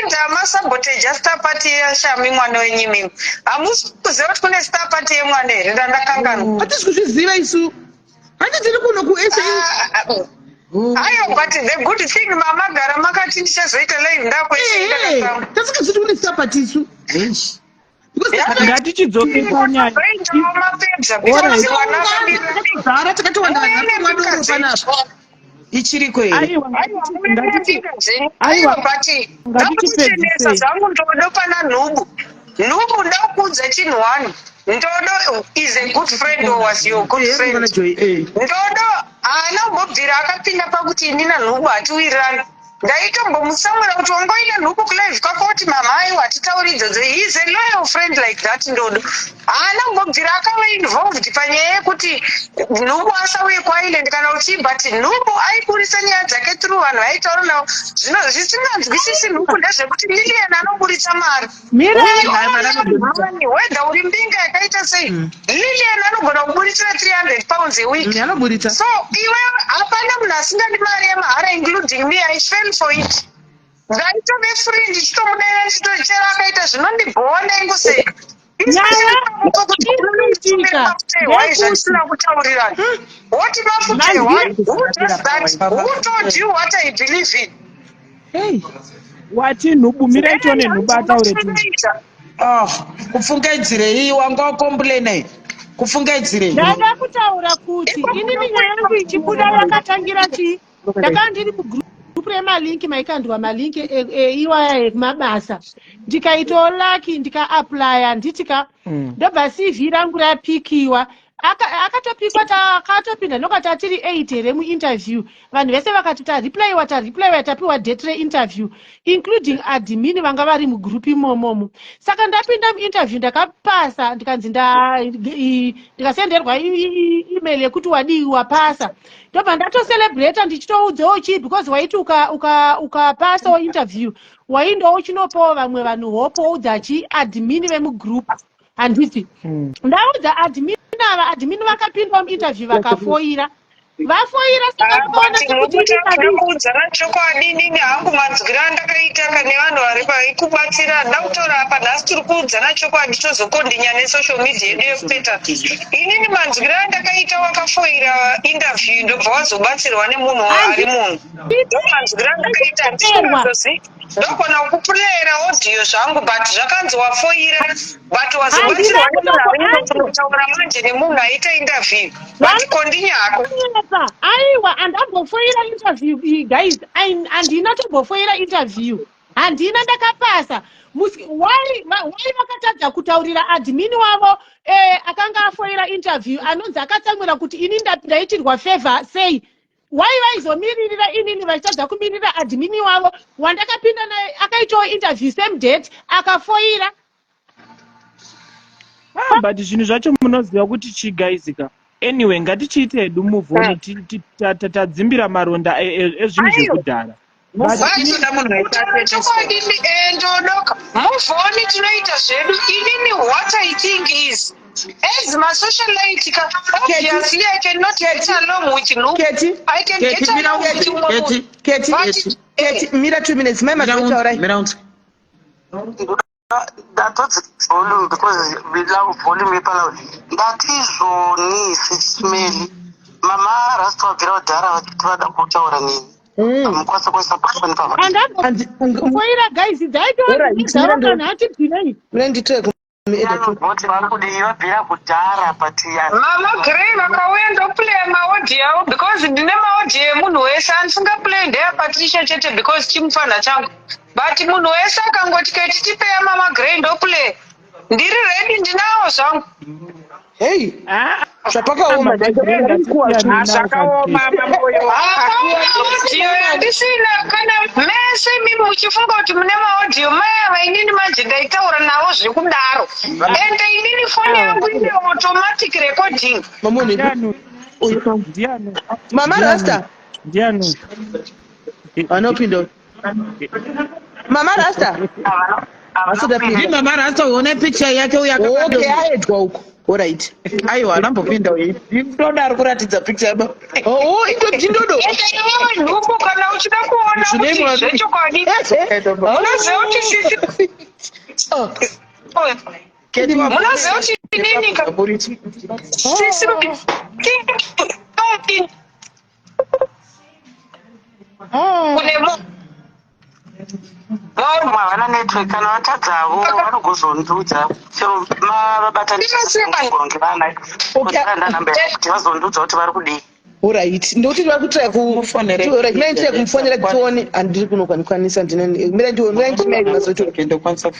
Indama sabotage star party yaShami mwana wenyu imimi. Hamusi kuziva kuti kune star party yemwana here ndandakanganwa. Hatisi kuzviziva isu. Handi tiri kuno kuSA. Aiwa, but the good thing mamagara makati ndichazoita live ndakuSA ndakatama. Tasingazviti kune star party isu. Ngatichidzoke panyaya. Zara takatowanda vanhu vari panapa. Ichiriko here? Aiwa, aiwa, ngatichipedzisei. Zvangu ndodo pana nhubu. Nhubu ndakuudza chinhu one. Ndodo is a good friend or was your good friend. Ndodo haana kumbobvira akapinda pakuti ini nanhubu hatiwirirani. Ndaitombomusamwira kuti wanga uine nhubu kulive kwako kuti mama aiwa hatitauri idzodzo. He is a loyal friend like that Ndodo. Haana kumbobvira akave involved panyaya yekuti nhubu asauye kuIreland kana uchii but nhubu aiburitsa nyaya dzake through vanhu vaitaura navo. Zvino zvisinganzwisisi nhubu ndezvekuti Lilian anoburitsa mari. Whether uri mbinga yakaita sei mm. Lilian anogona kuburitsira 300 pounds a week mm, anoburitsa so iwe hapana munhu asingadi mari yemahara including me I fell for it ndaitove free ndichitomudaira ndichitochera akaita zvinondibhowa ndaingoseka zvatisina kutaurirana woti mafutehwa who does that who told you what I believe in Hey. Wati nhubu mirai tione nhubu ataure ti. Oh, kupfungaidzirei wanga wakomplaina kupfungaidzirei ndada kutaura kuti inini nyaya yangu ichibuda yakatangira chii ndakanga ndiri mugroup remalinki maikandwa malinki eiwaya e, e, ekumabasa ndikaitawo laki ndikaaplya nditika mm. ndobva cv rangu rapikiwa akatopikwa takatopinda ndoka tatiri 8 here muinterview vanhu vese vakati tareplyiwa tareplyiwa tapiwa date reinterview including admin vanga vari mugroup imomomo saka ndapinda muinterview ndakapasa ndikanzi ndikasenderwa email yekuti wadii wapasa ndobva ndatocelebrata ndichitoudzawo chii because waiti ukapasawo interview waindowo uchinopawo vamwe vanhu hope woudza chii admin vemugroup handiti hmm. ndaudza admin ava admin vakapinda muinterview vakafoira Vafoira saka vakaona sekuti ini Ndinoda kuudzana chokwadi inini hangu manzwiro andakaita ka nevanhu vari vaikubatsira handina kutaura apa nhasi tiri kuudzana chokwadi tozokondinya nesocial media yedu yekupeta inini manzwiro andakaita wakafoira interview ndobva wazobatsirwa nemunhu ari munhu ndomanzwiro andakaita handisikuzozi ndogona kukupureyera audio zvangu but zvakanzi wafoira but wazobatsirwa nemunhu manje nemunhu aita interview but kondinya hako aiwa andambofoira interview iyi guys handina tombofoira interview handina ndakapasa why vakatadza kutaurira admin wavo eh, akanga afoira interview anonzi akatsamwira kuti ini ndaitirwa favor sei why vaizomiririra inini vachitadza kumirira admini wavo wandakapinda naye akaitawo interview same date akafoira ah, but zvinhu zvacho munoziva kuti chii guys ka anyway ngatichiite hedu move on tadzimbira maronda e, e, ezvinhu zvekudhara chokwadi eh, ndodoka move on tinoita zvedu inini what i think is As ma socialite ka, obviously I cannot get along with Luke. Keti, I can get along with umwe munhu. Keti, Keti, But, Keti, mira 2 minutes. Mai mazotaurai. Mira unzwe. Ndatodzi volume because volume yepaloud. Ndati zvoni sisimeli. Mama Rasta vabvira kudhara vachiti vada kutaura neni. Hamukwanisa kuisa pafoni pava. Andambofoira guys, dzaitoa kana hatibvirei. Mira nditire Vanoti vari kudii vabvira kudhara but Mama Grey vakauya ndoplaya maaudio avo because ndine maaudio emunhu wese andisingaplay ndeyaPatricia chete because chimufanha changu but munhu wese akangoti keti tipeya Mama Grey ndoplay ndiri ready ndinawo zvangu. Hey, zvapakaoma zvakaoma mamoyo. Hapana audio yandisina kana mese imimi muchifunga kuti mune maaudio mai ava inini manje ndaitaura navo zvekudaro ende inini foni yangu ine automatic recording. Ndiani? Mama Rasta. Ndiani? Vanopinda. Mama Rasta. Ndi Mama Rasta uone picture yake uyo akabata. Okay, aedwa uko. Alright. Aiwa anambopinda uyu. Ndinoda ari kuratidza picture yaba. Oh, indodindodo. Ende iwewe nhubu kana uchida kuona kuti zvechokwadi unoziva kuti sisi munoziva kuti inini ka sisi kune mu Vamwe havana network kana vatadzavo vanogozondiudza chero mavabatange vana namba kuti vazondiudza kuti vari kudii. Alright, ndokuti vari kutraya kumufonera kumufonera tione handiri kunokwanikwanisa ndine mira ndione mira ndine mazoto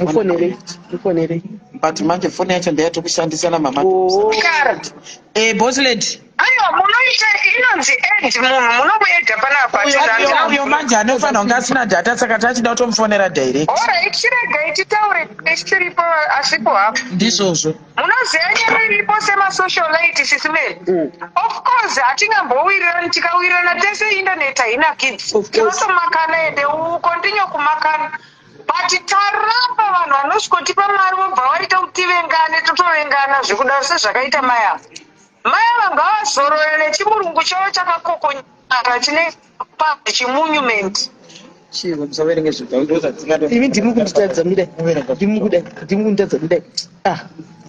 mufonere mufonere but manje foni yacho ndeyatokushandisa namama oh. Eh, boss lady. Aiwa munoita inonzi add munhu munomuedha panapa. Uyo manje anofanira kunge asina data saka tachida kutomufonera direct. Alright, chiregai titaure chiripo asipo hapo. Ndizvozvo. Munoziva nyaya iripo semasocialite sisi Mary. Of course hatingambowirirani tikawirirana tese internet hainakidzi. Tinotomakana ende we continue kumakana. But taramba vanhu vanosvikotipa mari vobva vaita kuti tivengane totovengana zvekudaro sezvakaita mai ava. Mai ava ngavazorore nechimurungu chavo chakakokonyara chine chimunument. Chivo musaverenge zvidzatingado. Imi ndimi kunditadza midai. Ndimi kudai. Ndimi kunditadza midai. Ah,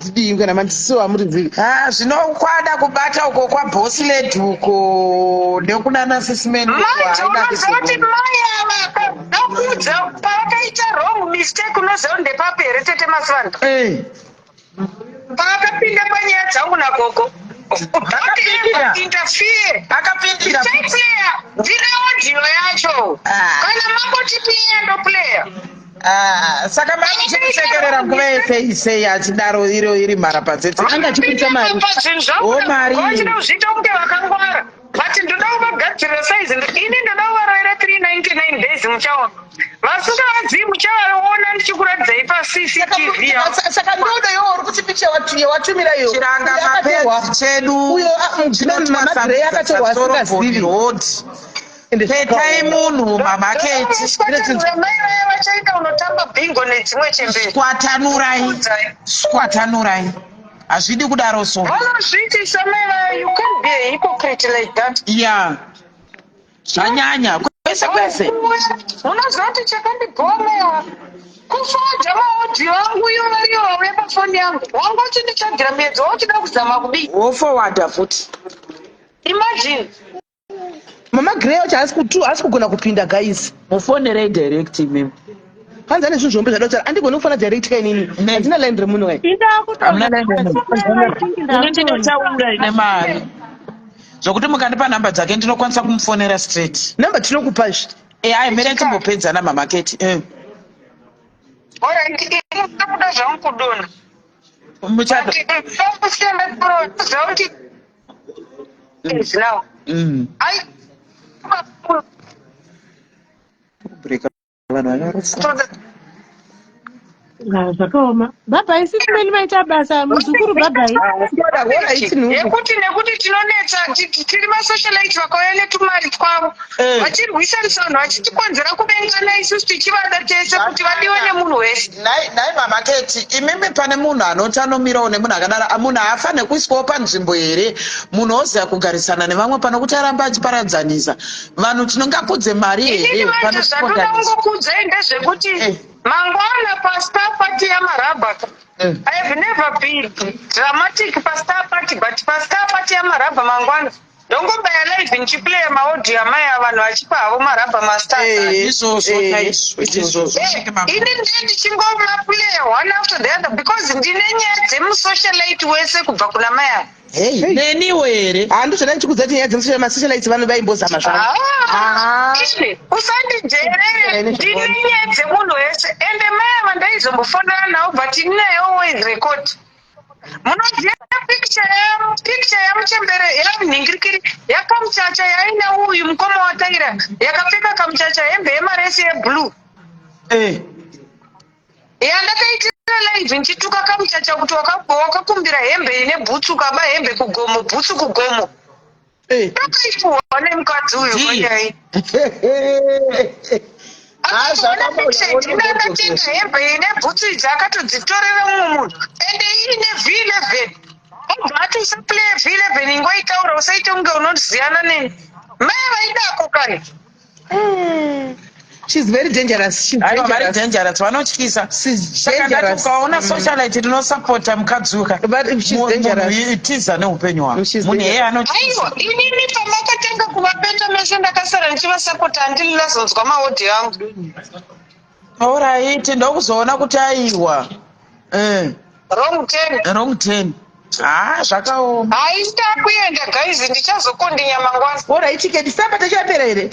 ndidii kana mandisiwo amurizivi. Ah, zvinokwada kubata uko kwaboss lady uko nekunana sisi man. Manje unoziva kuti mai ava ndakuudza pavakaita wrong mistake unoziva kuti ndepapi here tete Masivanda? Eh. Paakapinda panyaya dzangu nagogo. Akapindira. Interfere. Akapindira. Player. Ndine audio yacho. Ah. Kana mangoti player ndo player. Ah, saka mamuchimusekerera nguva yese isei achidaro iro iri mharapatsetse Anga achikuita mari. Zvinhu zvangu O mari. vachida kuzviita kunge vakangwara. But ndoda kuvagadzirira size ini ndoda kuvarovera 399 days muchaona. Vasingavazivi muchavaona ndichikuratidzai paCCTV yavo. Saka ndodo iwo uri kuti picture watumira iyo. Chiranga Uyo akatorwa. mapedzi chedu Uyo Mama Grey akatorwa asingazivi. road Ende petai munhu mama Keti Swatanura mai vaya vachaita unotamba bingo nedzimwe chembere. swatanurai swatanurai Hazvidi kudaro so. Vanozviitisa mai vaya, you can't be a hypocrite like that. Yeah. Zvanyanya kwese kwese. Unoziva kuti chakandibhowa mai ava kufodha maaudio angu iyo variyo vauya pafoni yangu wanga uchinditsvagira miedzo wauchida kuzama kudii Woforwarda futi. Imagine. Mama Grey wacho haasi kutu haasi kugona kupinda guys. Mufonerei direct imimi. Hanzi ane zvinhu zvombe zvada kutaura. Andigoni kufona direct ka inini. Handina line remunhu kai. Hamuna line remunhu. Ini ndinotaura ine mari. Zvokuti mukandipa number dzake ndinokwanisa kumufonera straight. Number tinokupa izvi. Eh, ai mira timbopedzana mama Keti. Eh. Alright, ini ndakuda zvangu kudonha. Muchato. But ndakuda kuti is now. I Break vanhu vakarofa. Ah, zvakaoma. Bhabhai sisi Meli maita basa muzukuru bhabhai. Yekuti nekuti tinonetsa tiri masocialite vakauya netumari twavo eh. vachirwisanisa vanhu vachitikonzera kuvengana isusu tichivada tese kuti vadiwe nemunhu wese. Nhai mama Keti, imimi pane munhu anoti anomirawo nemunhu akadaro, munhu haafanire kuiswawo panzvimbo here? Munhu oziva kugarisana nevamwe pano kuti arambe achiparadzanisa vanhu tinongakudze mari here? Inini manje zvandoda kungokuudzai ndezvekuti eh. Mangwana pastar party yamarabha eh. I have never been dramatic pastar party but pastar party yamarabha mangwana ndongobaya live ndichiplaya maaudio amai ava vanhu vachipa havo marabha mastars eh, izvozvo eh, chaizvo izvozvo eh, ini ndiye ndichingomaplaya one after the other because ndine nyaya dzemusocialite wese kubva kuna mai ava Hey. Neniwo here? Ah, ndozvada ndichikudza kuti nyaya dzemasocialites vanhu vaimbozama zvavo. Ah, usandijerere ndine nyaya dzemunhu wese ende mai ava ndaizombofonera navo but ini naye always record munoziva picture picture yamuchembere yanhingirikiri yakamuchacha yaina uyu mukoma wataira yakapfeka kamuchacha hembe yemaresi yeblue eh. Yandakaitira live ndichituka kamuchacha kuti wakakumbira hembe ine bhutsu ukaba hembe kugomo bhutsu kugomo. Eh. Ndakaipuhwa nemukadzi uyu kanyai. Akaona picture ndina akatenga hembe ine bhutsu idzi akatodzitorera mumwe munhu ende iine V11. Obva ati usaplay V11 ingoitaura usaite kunge unoziyana neni. Mai vaidako kani. She's very dangerous. She's Aiwa vari dangerous. dangerous vanotyisa. She's Saka ndati dangerous. ukaona socialite rinosapota mukadzi uyu ka. But if she's mu- dangerous. munhu tiza neupenyu hwako. She's Munhu iyeye dangerous. anotyisa. Aiwa, inini pamakatanga kuvapeta mese ndakasara ndichivasapota handini ndazonzwa maodhi angu. Alright, ndokuzoona kuti aiwa. Eh, Wrong turn. wrong turn. Ah, zvakaoma. Hai ndakuenda guys ndichazokondinya mangwana. Alright, Keti, samba tachapera here?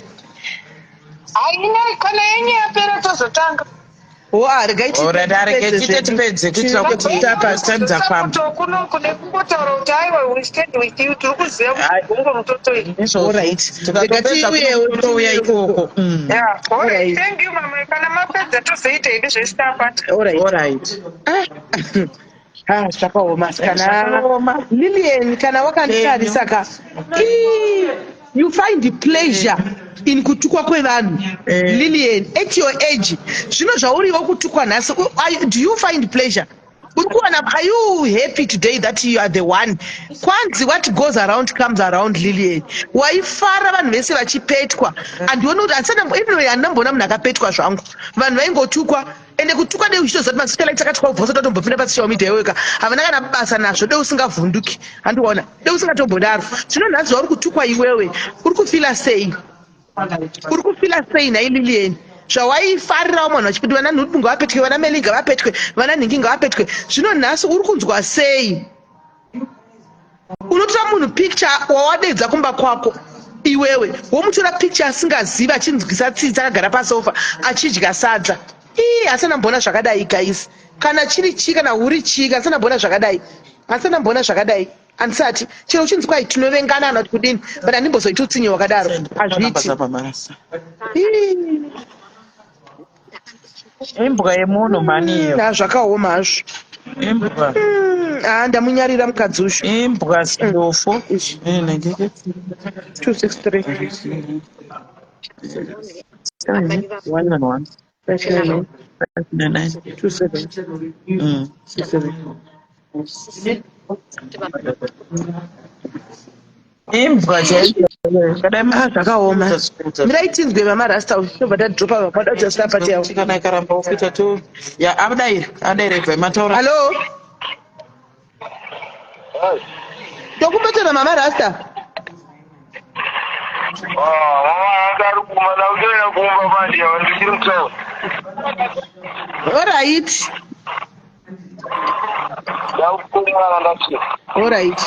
Haina kana yenyu yapera tozotanga. Oh, ah, regai Alright, arege tiite tipedze kuitira kuti time dzafamba. Kuno kune kungotaura kuti aiwa we stand with you tiri kuziva kuti gongo mutoto iri. Alright. Rega Tikatopedza tiuyewo touya ikoko. Yeah, alright. Alright. Thank you mama. Kana mapedza tozoita hedu zvestar party. Alright. Alright. Ah. Ah, zvakaoma sikana. Zvakaoma. Lilian, kana wakanditarisa ka. Ii, You find pleasure in kutukwa kwevanhu. Eh. Lilian, at your age, zvino zvauriwo kutukwa nhasi, do you find pleasure? Uri kuwana, are you happy today that you are the one? Kwanzi what goes around comes around, Lilian. Waifara vanhu vese vachipetwa. Andioni kuti handisana even handinamboona munhu akapetwa zvangu. Vanhu vaingotukwa ende kutukwa dei uchitoziva kuti masocialite akati kwabva usati watombopinda pasocial media iweka havana kana basa nazvo dei usingavhunduki handiona dei usingatombodaro zvino nhasi zvauri kutukwa iwewe uri kufila sei uri kufila sei nhai Lilian zvawaifarirawo vanhu vachikuti vana nhubu ngavapetwe vana meli ngavapetwe vana nhingi ngavapetwe zvino nhasi uri kunzwa sei unotora munhu picture wawadedza kumba kwako iwewe womutora picture asingazivi achinzwisa tsitsi akagara pasofa achidya sadza ii asina mboona zvakadai guys kana chiri chii kana uri chii kana asina mboona zvakadai asina mboona zvakadai handisati chero uchinzi kwai tinovengana kana kuti kudini but handimbozoiti utsinye hwakadaro hazviiti Ii. Imbwa yemunhu mhani iyo. Ah, zvakaoma hazvo Imbwa. Ah, ndamunyarira mukadzi uyu Imbwa sindofo. 263 One and one. 599 599. 27 67. Imbwa chaiyo. Kadai Ah, zvakaoma. Mirai tinzwe mama Rasta tobva tadropa vakwada kuti asina pati yavo. Kana ikaramba kuita to. Ya adaira, adaira ibva mataura. Hello. Tokumbotera mama Rasta. Ah, mama anga ari kumba ndakutoenda kumba manje ava ndichiri mutown. Alright. Ndakukumwana ndati. Alright.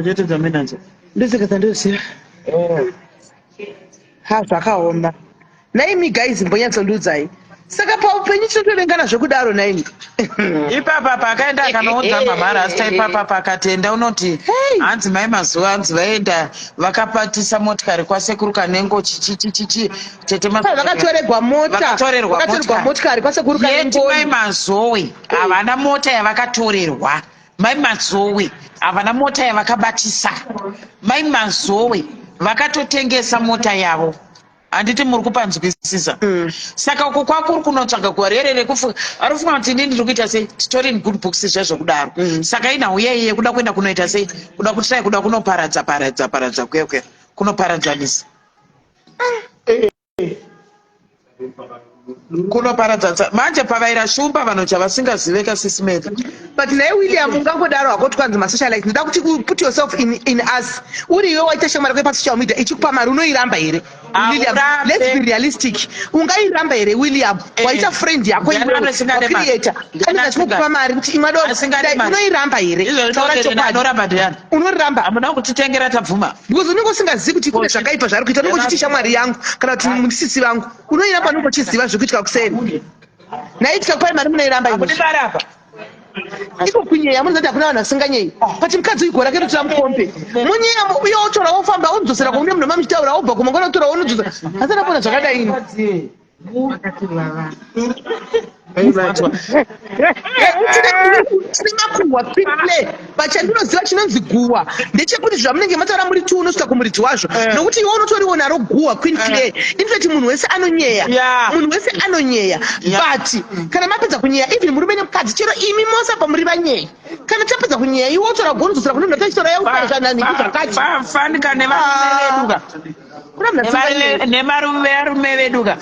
Chete dzamenadzo. Ndosaka dzandoziva. Ha zvakaoma. Naimi guys mbonyatsondiudzai. Saka paupenyu tinotovengana zvekudaro naimi. Ipapa paakaenda akanoudza mama Rasta ipapa pakatenda unoti hanzi mai mazuva hanzi vaenda vakapatisa motikari kwasekuru Kanengo chichichichichi tete Vakatoregwa mota. Vakatorerwa Vakatorerwa motikari kwasekuru Yeti Kanengo. mai Mazowe havana mota yavakatorerwa. Mai Mazowe havana mota yavakabatisa. Mai Mazowe vakatotengesa mota yavo. Handiti muri kupanzwisisa? Mm. Saka uko kwakuri kunotsvaga gwarere rekufunga ari kufunga kuti inini ndiri kuita sei titori in good books zvezvokudaro. Mm. Saka inhau yaiye yekuda kuenda kunoita sei kuda kutrai kuda kunoparadza paradza paradza kuya kuya kunoparadzanisa. Mm. Kunoparadzanisa manje pavaira shumba vanhu chavasingazive ka sisi Mary. But naye William ungangodaro hako kuti kwanzi masocialite ndoda kuti put yourself in, in us uri iwe waita shamwari yako pasocial media ichikupa mari unoiramba here William let's be realistic ungairamba here William eh, waita friend yako iwewe wacreator anenge achikupa mari kuti imwa doro unoiramba here taura chokwadi unoramba hamuna kutitengera tabvuma because unenge usingazivi kuti kune zvakaipa zvaari kuita unenge uchiti shamwari yangu kana kuti musisi vangu unoiramba unenge uchiziva zviri kuitika kuseri nhai tikakupai mari munoiramba apa iko kunyeya munoziva kuti hakuna vanhu vasinganyeyi but mukadzi uyu gore rake rotora mukombe munyeya uye otora wofamba odzosera kwaune munhu mamuchitaura obva kumangwana otora onodzosera asi anapona zvakadai ini Tine makuhwa people but chandinoziva chinonzi guhwa ndechekuti zvamunenge mataura muri two unosvika kumuridzi wazvo eh. nokuti iwe unotoriwo naro guhwa queen eh. clay in fact munhu wese anonyeya munhu wese anonyeya but kana mapedza kunyeya even murume nemukadzi chero imi mose apa muri vanyeyi kana tapedza kunyeya iwe wotora gonodzosera kune munhu atachitora yautaura zvakati fanika nevarume vedu ka nevarume vedu ka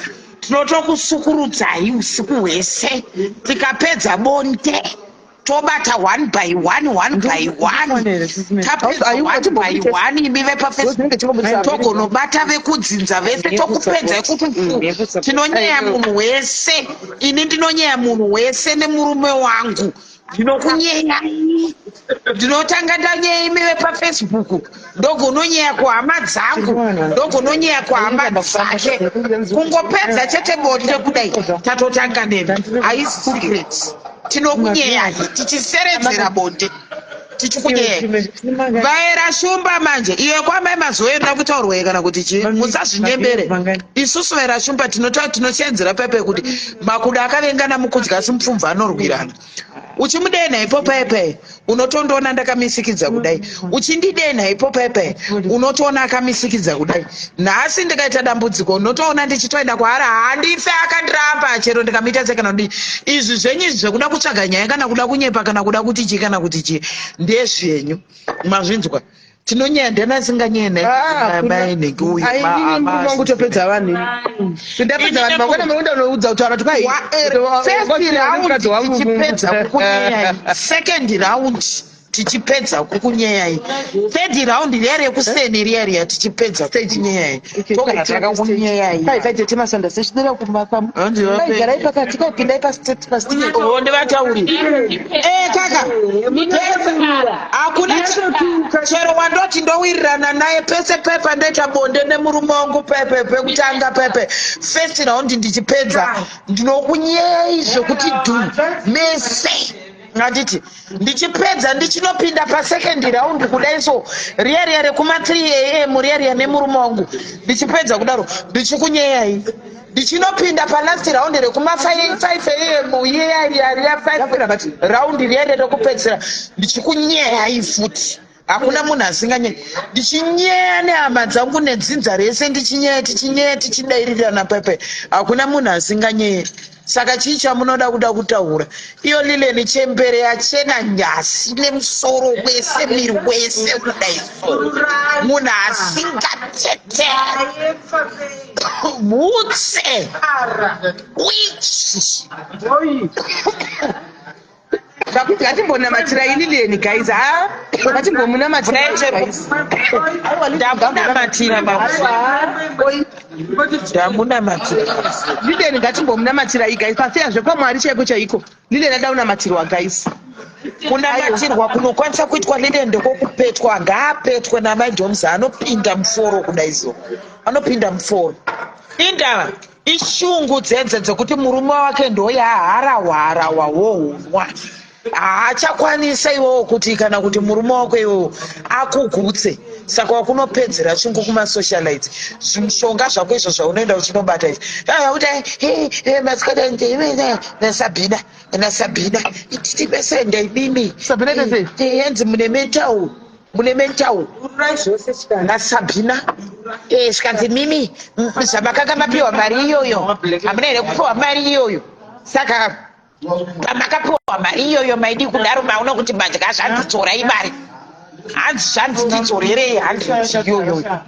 tinotokusukurudzai usiku hwese tikapedza bonde tobata one by one one by one tapedza one by one imi vepafacebook togonobata vekudzinza vese tokupedzai kuti fu tinonyeya munhu wese ini ndinonyeya munhu wese nemurume wangu ndinokunyeya ndinotanga ndanyeya imi vepafacebook ndogononyeya kuhama dzangu ndogononyeya kuhama dzake kungopedza chete bonde kudai tatotanga nemi haisi secret tinokunyeyai tichiseredzera bonde tichikunyeyai vaera shumba manje iyo kwamai mazuva inoda kutaurwei kana kuti chii musazvinyembere isusu vaera shumba tinochenzera pepe kuti makudo akavengana mukudya asi mupfumvu anorwirana uchimudenha ipo pepe unotondiona ndakamisikidza kudai uchindidenha ipo pepe unotoona akamisikidza kudai nhasi ndikaita dambudziko unotoona ndichitoenda kwaari handife akandiramba chero ndikamuita se kana kudii izvi zvenyu izvi zvekuda kutsvaga nyaya kana kuda kunyepa kana kuda kuti chii kana kuti chii ndezvenyu mazvinzwa tinonyaya ndiani asinganyeye ah, nhainenge uyu ah, murume wangu topedza vanhu ini ndapedza vanhu mangwana munoenda unoudza kutaura kuti kwai first round tichipedza kukunyeyai second round tichipedza kukunyeyai third round riya rekuseni riya riya tichipedza kukunyeyai togara takakunyeyai temasanda sechidera kumba kwamgarai pakati kaipindai pasitepasitio ndivatauri eh kaka hakuna chero wandoti ndowirirana naye pese pepa ndoita bonde nemurume wangu pepe pekutanga pepe first round ndichipedza ndinokunyei zvekuti dhu mese handiti ndichipedza ndichinopinda pasecond round kudai so riya riya rekuma 3 am riya riya nemurume wangu ndichipedza kudaro ndichikunyeyai ndichinopinda palast round rekuma 5 am iya riya riya 5 round riya riya rekupedzisira ndichikunyeyai futi hakuna munhu asinganyeyi ndichinyeya nehama dzangu nedzinza rese ndichinyeya tichinyeya tichidairirana pepe hakuna munhu asinganyeyi. Saka chii chamunoda kuda kutaura? Iyo Lileni chembere yachena nyasi nemusoro wese miri wese kudai so. Munhu asingatete. Mutse. Witch. Zvakuti ngatimbonamatira Lilian guys. Ha? Ngatimbomunamatira guys. Ndamunamatira baba. Ndamunamatira. Lilian ngatimbomunamatirai guys. Pafeya zvekwamwari chaiko chaiko. Lilian ada kunamatirwa guys. Kunamatirwa kunokwanisa kuitwa Lilian ndekokupetwa ngaapetwe namai Jones anopinda muforo kudai so. Anopinda muforo. Indava Ishungu dzedze dzekuti murume wake ndoyaharahwa harahwa wohunwa haachakwanisa iwewo kuti kana kuti murume wako iwewo akugutse saka wakunopedzera shungu kumasocialites zvimushonga zvako izvo zvaunoenda uchinobata izvi kuti masikati nasabhina nasabhina ititi bese ndaimimi henzi mune mental mune mental nasabhina eh, zvikanzi mimi zvamakanga mapiwa mari iyoyo hamuna here kupiwa mari iyoyo saka pamakapiwa mari iyoyo maidii kudaro maona kuti madya zvanzi dzorai mari hanzi zvanzi ndidzorerei hanzi iyoyoyo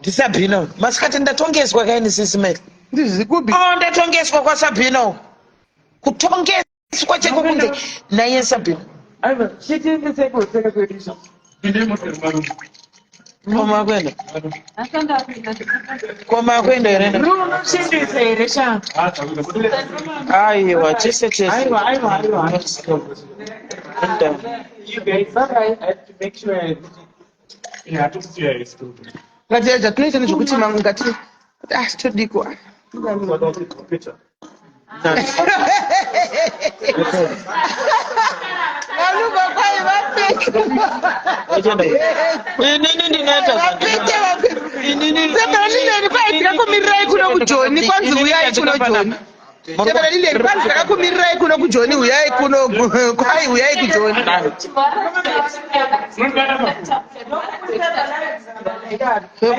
ndisabhina masikati ndatongeswa kaini sisimeri ndizvikubi oh ndatongeswa kwasabhina kutongeswa Sikwa cheko kunze naye Sabina. Aiwa, chitiendesei kuhotera kwedu izvo. Koma kwenda. Koma kwenda here? Runoshendesa here sha? Aiwa, chese chese. Aiwa, aiwa, aiwa. Enda. You guys, bye bye. I have to make sure I Ngati zvatinoita nezvekuti mangu ngati ah todiko. Vanobva kwai vapete. Inini ndinoita Vapete vapete. Saka Lilian kwai tikakumirirai kuno kuJoni kwanzi uyai kuno Joni. Saka Lilian kwanzi takakumirirai kuno kuJoni uyai kuno kwai uyai kuJoni.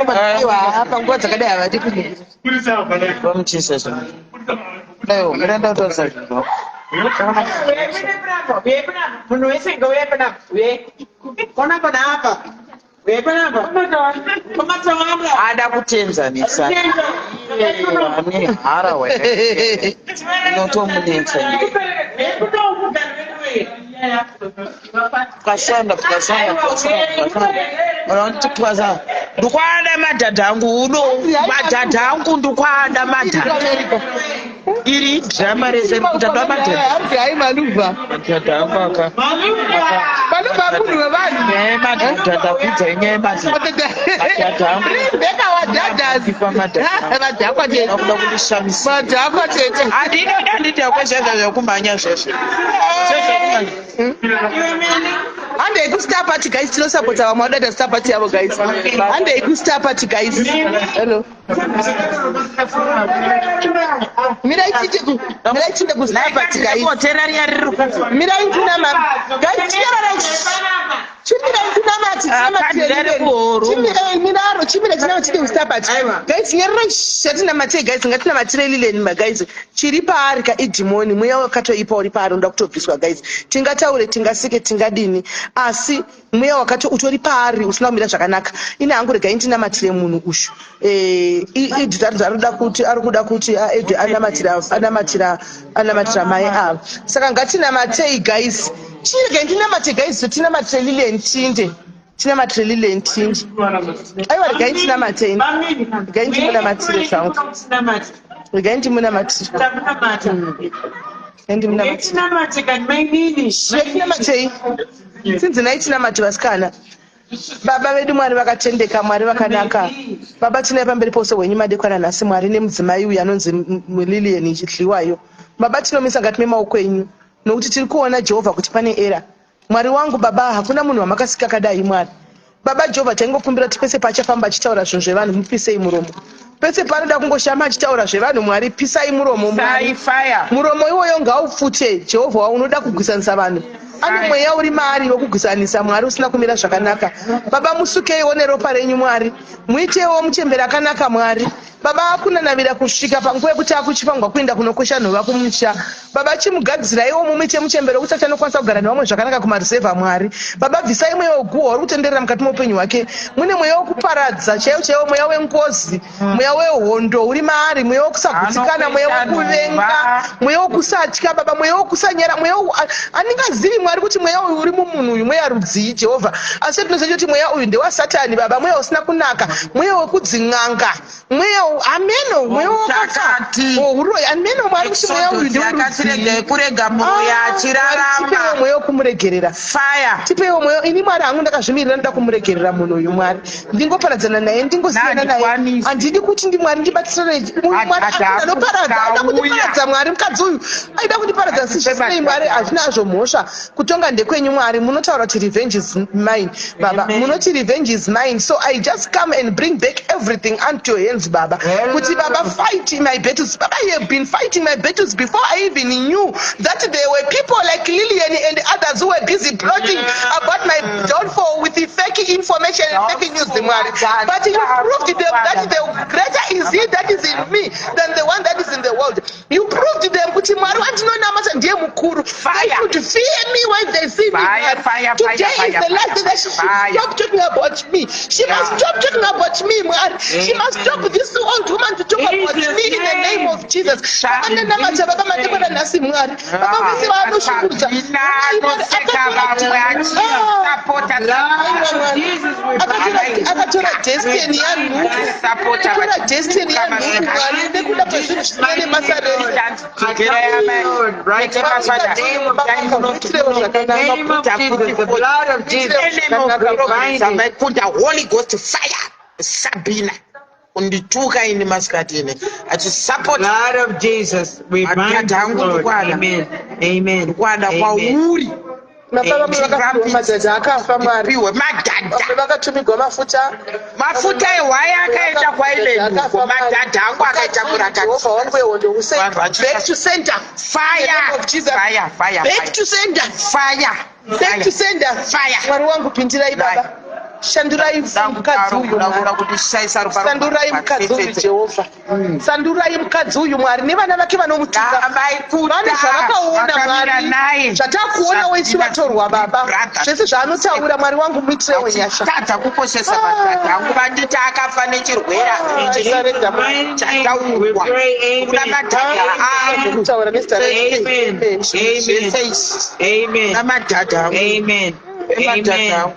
Aiwa panguva dzakadai havadi kuno. Vamuchisa zvino. Dai miranda kutarisa zvinhu. Munhu wese ngauye panapa. Uye. Kona pana apa. Uye panapa. Komatawanda. Ada kutenzanisa. Ane hara wena. Inotomunetsa. Pwasanda, pwasanda, pwasanda, pwasanda. Unondi pwasanda. Ndikwaada madhadha angu uno. Madhadha angu ndikwaada madhadha. Iri idrama rese rikuita ndoa madhadha. Hanzi hai malubha. Madhadha angu aka. Malubha munhu wevanhu. Nyaya yemadhadha ndakudza inyaya yemadhadha. Madhadha angu. Rebecca wadhadhas. Ipa madhadha. Vadhakwa tete. Ndakuda kundishamisa. Vadhakwa tete. Handinoda handidhakwe zvezvo zvekumhanya zvezvo. Zvezvo Handei kustar party guys tinosapota vamwe vanoda star party yavo guys. Handei kustar party guys. Hello. Mirai tiite ku mirai tiinde kustar party guys. Hotera riya riri kubva. Mirai kunama guys chinyararai. Chimirai kunamati tinamati. Chimirai miraro chimirai tinamati tiinde kustar party. Guys nyararai chatinamatei guys ngatinamatire lileni ma guys. Chiri paari ka idhimoni mweya wakatoipa uri paari unoda kutobviswa guys. Tingataure tingaseke tingadini asi mweya wakato utori paari usina kumira zvakanaka. Ini hangu regai ndinamatire munhu ushu. Eh Edith arikuda kuti arikuda kuti Ed anamatira anamatira anamatira mai ava. Saka ngatinamatei guys. Chiregai ndinamate guys tinamatire Lilian tinde. Tinamatire Lilian tinde. Aiwa regai ndinamatei. Regai ndimunamatire zvangu. Regai ndimunamatire. Regai ndimunamatire. Tinamatei. Sinzinai tinamate vasikana. Baba vedu Mwari vakatendeka, Mwari vakanaka. Baba tinai pamberi pose hwenyu madekwana nhasi Mwari nemudzimai uyu anonzi Lilian Dliwayo. Baba tinomisa ngati memaoko enyu nokuti tiri kuona Jehovha kuti pane era. Mwari wangu baba hakuna munhu wamakasika akadai Mwari. Baba Jehovha taingokumbira kuti pese paachafamba achitaura zvinhu zvevanhu mupisei muromo. Pese paanoda kungoshama achitaura zvevanhu Mwari pisai muromo Mwari. Fire. Muromo iwoyo ngaupfute Jehovha unoda kugwisanisa vanhu. Ane mweya uri maari wekugwisanisa Mwari usina kumira zvakanaka. Baba musukeiwo neropa renyu Mwari. Muitewo muchembere akanaka Mwari. Baba akunanavira kusvika panguva yekuti akuchifangwa kuenda kunokwesha nhova kumusha. Baba chimugadziraiwo mumuite muchembere wekuti achanokwanisa kugara nevamwe zvakanaka kumaruzevha Mwari. Baba bvisai mweya weguhwa uri kutenderera mukati meupenyu hwake. Mune mweya wekuparadza chaiwo chaiwo mweya wengozi, mweya wehondo uri maari, mweya wekusagutsikana, mweya wekuvenga, mweya wekusatya Baba, mweya wekusanyara, mweya andingazivi Mwari kuti mweya uyu uri mumunhu uyu mweya rudzii Jehovha. Asi tinoziva kuti mweya uyu ndewasatani Baba, mweya usina kunaka, mweya wekudzin'anga. Mweya ameno mweya wakafa wohuroyi ameno mwari kuti mweya uyu ndewakatiregai kurega muroyi ah, achirarama. Tipewo mweya wekumuregerera. Fire. Tipewo mweya ini mwari hangu ndakazvimirira ndoda kumuregerera munhu uyu mwari. Ndingoparadzana naye ndingosiyana naye. Handidi kuti ndi mwari ndibatsirane mwari anoparadza aida kundiparadza mwari mukadzi uyu aida kundiparadza sizvisinei mwari hazvina hazvo mhosva kutonga ndekwenyu mwari munotaura kuti revenge is mine baba munoti revenge is mine so i just come and bring back everything unto your hands baba kuti baba fight my battles baba you have been fighting my battles before i even knew that there were people like lilian and others who were busy plotting about my downfall with the fake information and fake news mwari but you proved them that the greater is he that is in me than the one that is in the world You proved to them kuti Mwari wandinonamata ndiye mukuru. They should fear me when they see me. Fire, fire, Today fire, is the last day that she should fire. stop talking about me. She must stop talking about me, Mwari. She must stop this old woman to talk about me in the name of Jesus. Baba ndinamata baba mandikona nhasi Mwari. Baba vese vaanoshungurudza. Mwari akatora destiny yanhuku. Akatora destiny yanhuku Mwari nekuda kwezvinhu zvisina nebasa rese. Kunda Holy Ghost fire Sabina kundituka ini masikati ine achisupport Blood of Jesus, we bind madhadha angu Lord. ndikwada Amen. Amen. ndikwada Amen. kwauri Baba vamwe vakapiwa madhadha akafa Mwari. Piwe madhadha. Vamwe vakatumigwa mafuta. Mafuta ehwai akaenda kwailendi uko madhadha angu akaita Jehovha wangu wehondo we say back to center. Fire. Of Jesus. Fire, fire, Back fire. to sender. Fire. Back to sender. Fire. Mwari wangu pindirai baba. Shandurai mukadzi uyu Mwari. Sandurai mukadzi uyu Jehovha. Sandurai mukadzi uyu Mwari nevana vake vanomutuka. Vane zvavakaona Mwari. Zvatakuonawo isu vatorwa baba. Zvese zvaanotaura Mwari wangu muitirewo nyasha. Tadza kukoshesa madhadha angu vanditi akafa nechirwere chataurwa kuna madhadha angu Kutaura nezita rake. Amen. Zvese izvi. Amen. Namadhadha angu. Amen. Emadhadha angu.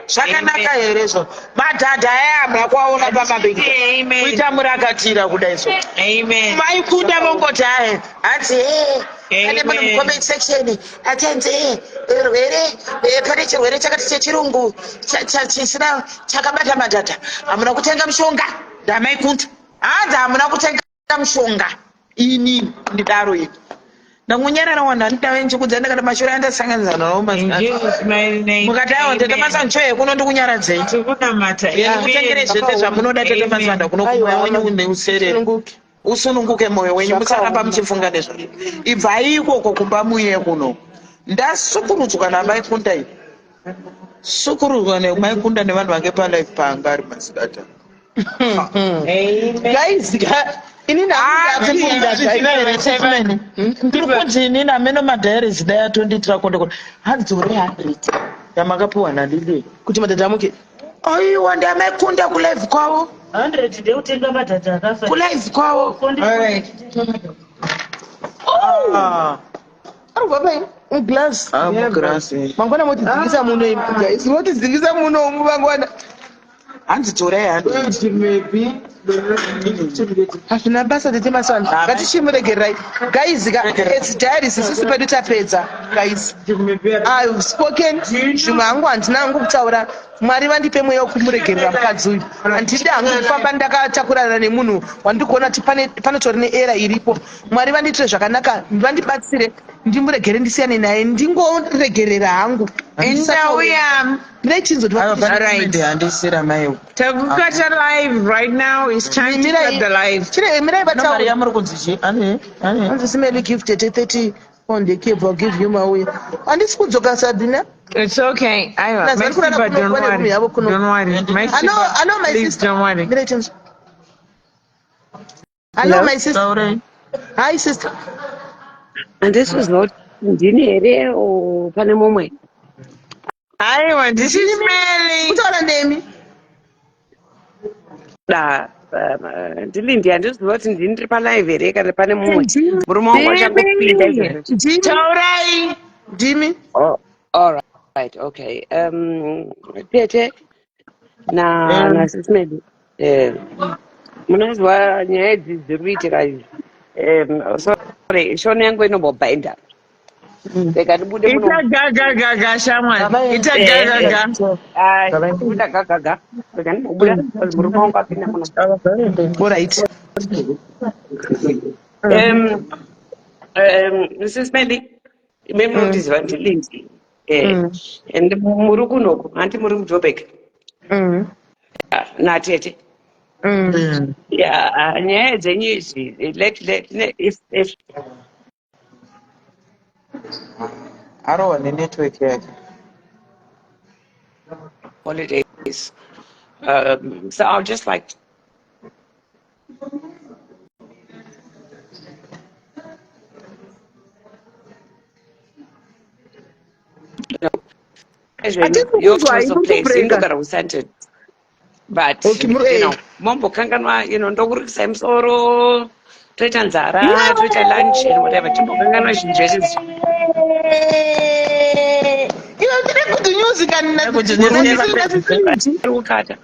Zvakanaka here izvo? Madhadha aya hamuna kuaona pamabiko. Kuita murakatira kudai so. Amen. Maikunda vongoti aye. Hanzi eh pane munhu mucomment section achanzi eh rwere eh, pane chirwere chakati chechirungu chisina chakabata madhadha. Hamuna kutenga mushonga. Ndamaikunda. Hanzi hamuna kutenga mushonga. Ini ndidaro ini. Ndakunyarara wanhu andidave ndichikudza ndakati mashure andasanganisa nawo mukati aiwa tete masanchoye kuno ndikunyaradzei ndikutengere zvese zvamunoda tete masanda kuno kumwoyo wenyu neuserere usununguke mwoyo wenyu musaramba muchifunga nezvazvo ibvai ikoko kumba muye kuno ndasukurudzwa namaikunda ini sukurudzwa nemaikunda nevanhu vange palife paanga ari masikata Guys, ini ndiri kunzi inini ameno madhairis dai atondiitira konde konde hadzore 100 yamakapiwa nalili kuti madhadha amuke aiwa ndamaikunda kulive kwavo 100 ndekutenga madhadha akafa kulive kwavo arikubva pai muglass muglass mangwana motidzingisa muno imi guys motidzingisa muno umu mangwana hanzi dzorai handi hazvina basa tete masana ngatichimuregererai guys ka it's diaries isusu pedu tapedza guys I've spoken zvimwe hangu handina hangu kutaura mwari vandipe mweya wekumuregerera mukadzi uyu handidi hangu kufamba ndakatakurana nemunhu wandiri kuona kuti panotori neera iripo mwari vandiitire zvakanaka vandibatsire ndimuregere ndisiyane naye ndingoregerera hangu Ndauya. Handisira mai Takukata live right now. It's time to cut the live. Chire mirai mari yamuri kunzi chi ane ane Hanzi simeli gifted 30 On the cave, I'll give you mauya. Handisi kudzoka Sabina. It's okay. Aiwa, Nazi vari kurara Mai kuno Simba, don't vane room worry. yavo kuno. Don't worry. Mai Hello, Simba, hello my please sister. don't worry. Mira chinzi. Hello Hello? my sister. Hi sister. Handisi kuziva kuti ndini here or pane mumwe. Aiwa, ndisi Smelly. Kutaura nemi. Da, ndilindi handisi kuziva kuti ndini ndiri palive here kana pane mumwe. Murume wangu achangopinda izvozvi. Ndimi. Taurai. Ndimi. Oh, all right, okay. Tete na na Sis Melly. Eh, munoziva nyaya idzi dziri kuitika idzi. Sorry, shona yangu inombobhainda. Rega ndibude muno. Ita gaga gaga shamwari. Ita gaga gaga. Ndibuda gaga gaga. Rega ndimbobuda because murume wangu apinda muno. All right. Sis Melly, imi munondiziva ndiLindsay. Eh, and muri kunoku, hanti muri muJoburg. Natete. Yeah, nyaya dzenyu idzi, let let if Arohwa nenetwork yake. Holidays. So I'll just like Hatisi your kukunzwai, choice of muri place kubreka. indogara kuSandton, but Okay, muri you eh. know, mombokanganwa, you know, ndokurukisai musoro, toita nzara, toita lunch and whatever, timbokanganwa zvinhu zvese izvi. Iwe ndine good news kani na Good news na never sisi na sisi Lindsay. Ari kukata.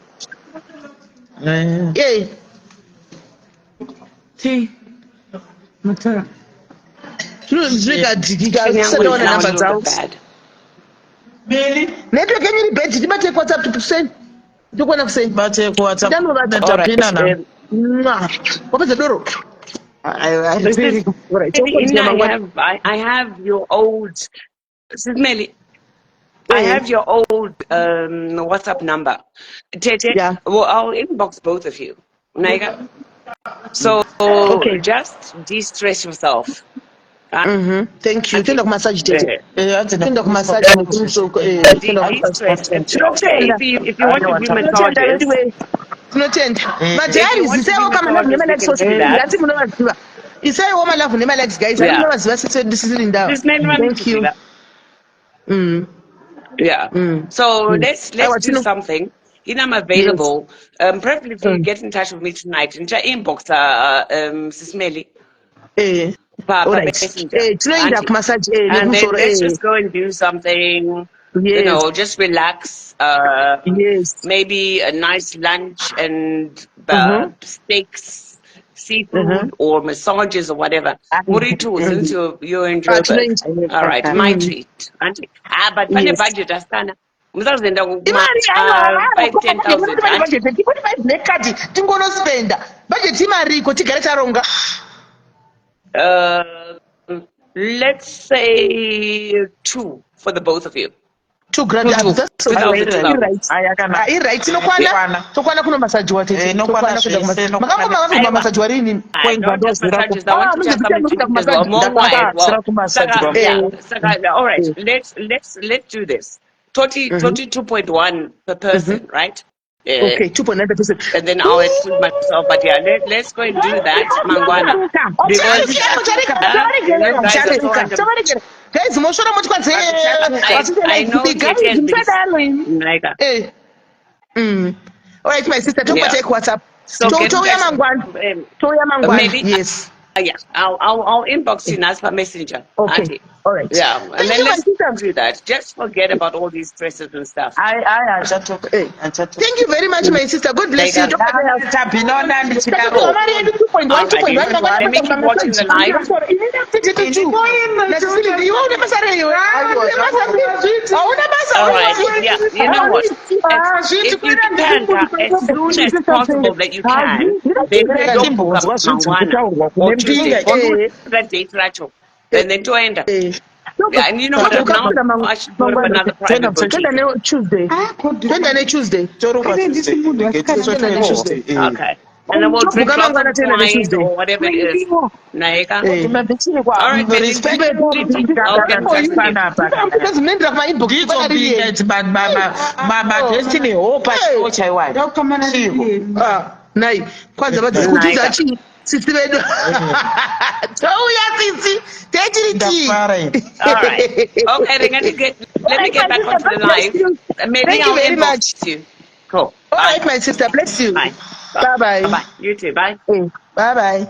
Eh. Ti. Mutora. Zvino zvikadzikika Connection yangu tisati is taona now a namba little dzavo. bit bad. Meli. Network yenyu iri bad, tibate kuWhatsApp kuseni. Tokuona kuseni. Bate kuWhatsApp. Ndanovata. All right. Tapinda na. Mwah. Wapedza doro. This is Alright, Maybe tokontinue I mangwana. have I have your old Sis Melly, I Eh. have your old WhatsApp number. Tete, Yeah. well, I'll inbox both of you. Naika. So Okay. just de-stress yourself. Thank you. Toenda kumassage tete. Eh, hanzi Toenda kumassage nekumusoko eh toenda kumassage. De-stress. Okay, if you want to do Tinotenda massages, anyway. Tinotenda. if you Madiaries want to do isaiwo kamalove massages, we nemalikes can do social. that. Ngati munovaziva. Isaiwo malove nemalikes guys. Yeah. Munovaziva sisi sisi Linda. This man Thank you. Yeah. So let's Aiwa do tino something. You know, I'm Yes. available. Preferably if you get in touch with me tonight. And inbox Sis Melly Eh. pa, All pa right. messenger. Eh tinoenda Auntie. kumassage eh And then nekumusoro let's eh. just go and do something. You Yes. know, just relax. Yes. Maybe a nice lunch and steaks, seafood, or massages or whatever. Muri too, since you're in Ah, Joburg. tinoenda. All right, my treat. Auntie. Ah, but pane Yes. budget asana. Musazoenda kuma Imari aiwa 5 10,000 auntie. budget tipoti five black card tingonospenda. Budget imariko tigare taronga. Let's say two for the both of you. 2 grand. Two, Ah, two. that's 2,000, 2,000. right. Ayakanaka. Ah, iright inokwana Inokwana. tokwana kunomasajiwa tete Eh, inokwana tokwana kuenda zvese, kumasaji inokwana. makangoma Aiwa. makambomasajiwa rini I not just Kwengandozira massages. I want ah to try munozoita some munokuita drinks as well. kumasaji More wine as Ndakasira well. kumasajiwa. Saka, yeah. eh Saka, all right. Let's do this. Toti toti 2.1 per person, right? Yeah. Okay, 2.9%. And then I'll exclude myself. But yeah, let's go and do that, Mangwana. Because you guys are so under. Guys, mosvora motikwadze. I know Tete has been Musadaro imi. like, Eh. All right, my sister, yeah. tokubata kuWhatsApp. So get in Touya touch. mangwana. Touya mangwana. Maybe, Yes. yeah, I'll inbox you Naspa Messenger. Okay. Auntie. All right. Yeah, and Thank then you, my let's sister. do that. Just forget about all these stresses and stuff. Ai ai achatoka. Eh. Achatoka. Thank you very much, my sister. God bless you. Tabinona ndichidaro. Takapiwa mari yedu 2.1 All right, 2.1 mangwana let me keep watching the live. Iwe une basa rei iwe? Hauna basa. All right, yeah, you know what? If you can, as soon as possible that you can, then ndobook Timbonzwa zvinhu mangwana kutaurwa or kune Tuesday. mbinga. That date racho. And then toenda. Yeah, and you know what? Now I should put up another private boutique. Toenda neTuesday. Toenda neTuesday. Torongwa Ine ndisi munhu Tuesday. wasikana Toenda neTuesday. Okay. And then we'll drink Tobuka lots mangwana of toenda wine neTuesday. or whatever it is. Naika. Eh. All right, Melly. I'll get in touch with you. Because munoendera kumainbox ndidzo pana mbinga Lilian. idzi madestiny hope achiwo chaiwayo chiko Ah, nai kwanza vadziri kutiudza Naika. chii sisi vedu touya sisi techiri chii ndafara ini All right. Okay, then let me get let me Alright, get my back sister, onto God the bless live. you. Maybe Thank you I'll very inbox much. you. Cool. All Bye. right, my sister, bless you. Bye. Bye Bye. bye. Bye. You too. Bye. Bye bye.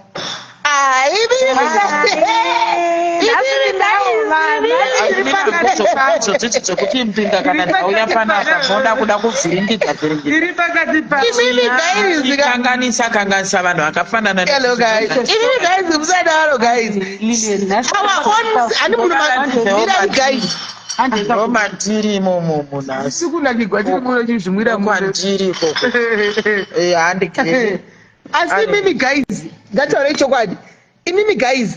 Ah, dzodzi dzekuti mpinda kana ndauya panapa moda kuda kuvhiringidza vhiringidza Tiri pakati Imimi guys, kanganisa kanganisa vanhu vakafanana hello guys. Imimi guys, musadaro guys. Our own ani munhu mirai guys. ndo mandiri imomo munhasi Tikunakigwa tiri muno chizvimwira muno. kwandiri ikoko handigeri Asi imimi guys, ngataurei chokwadi. Imimi guys.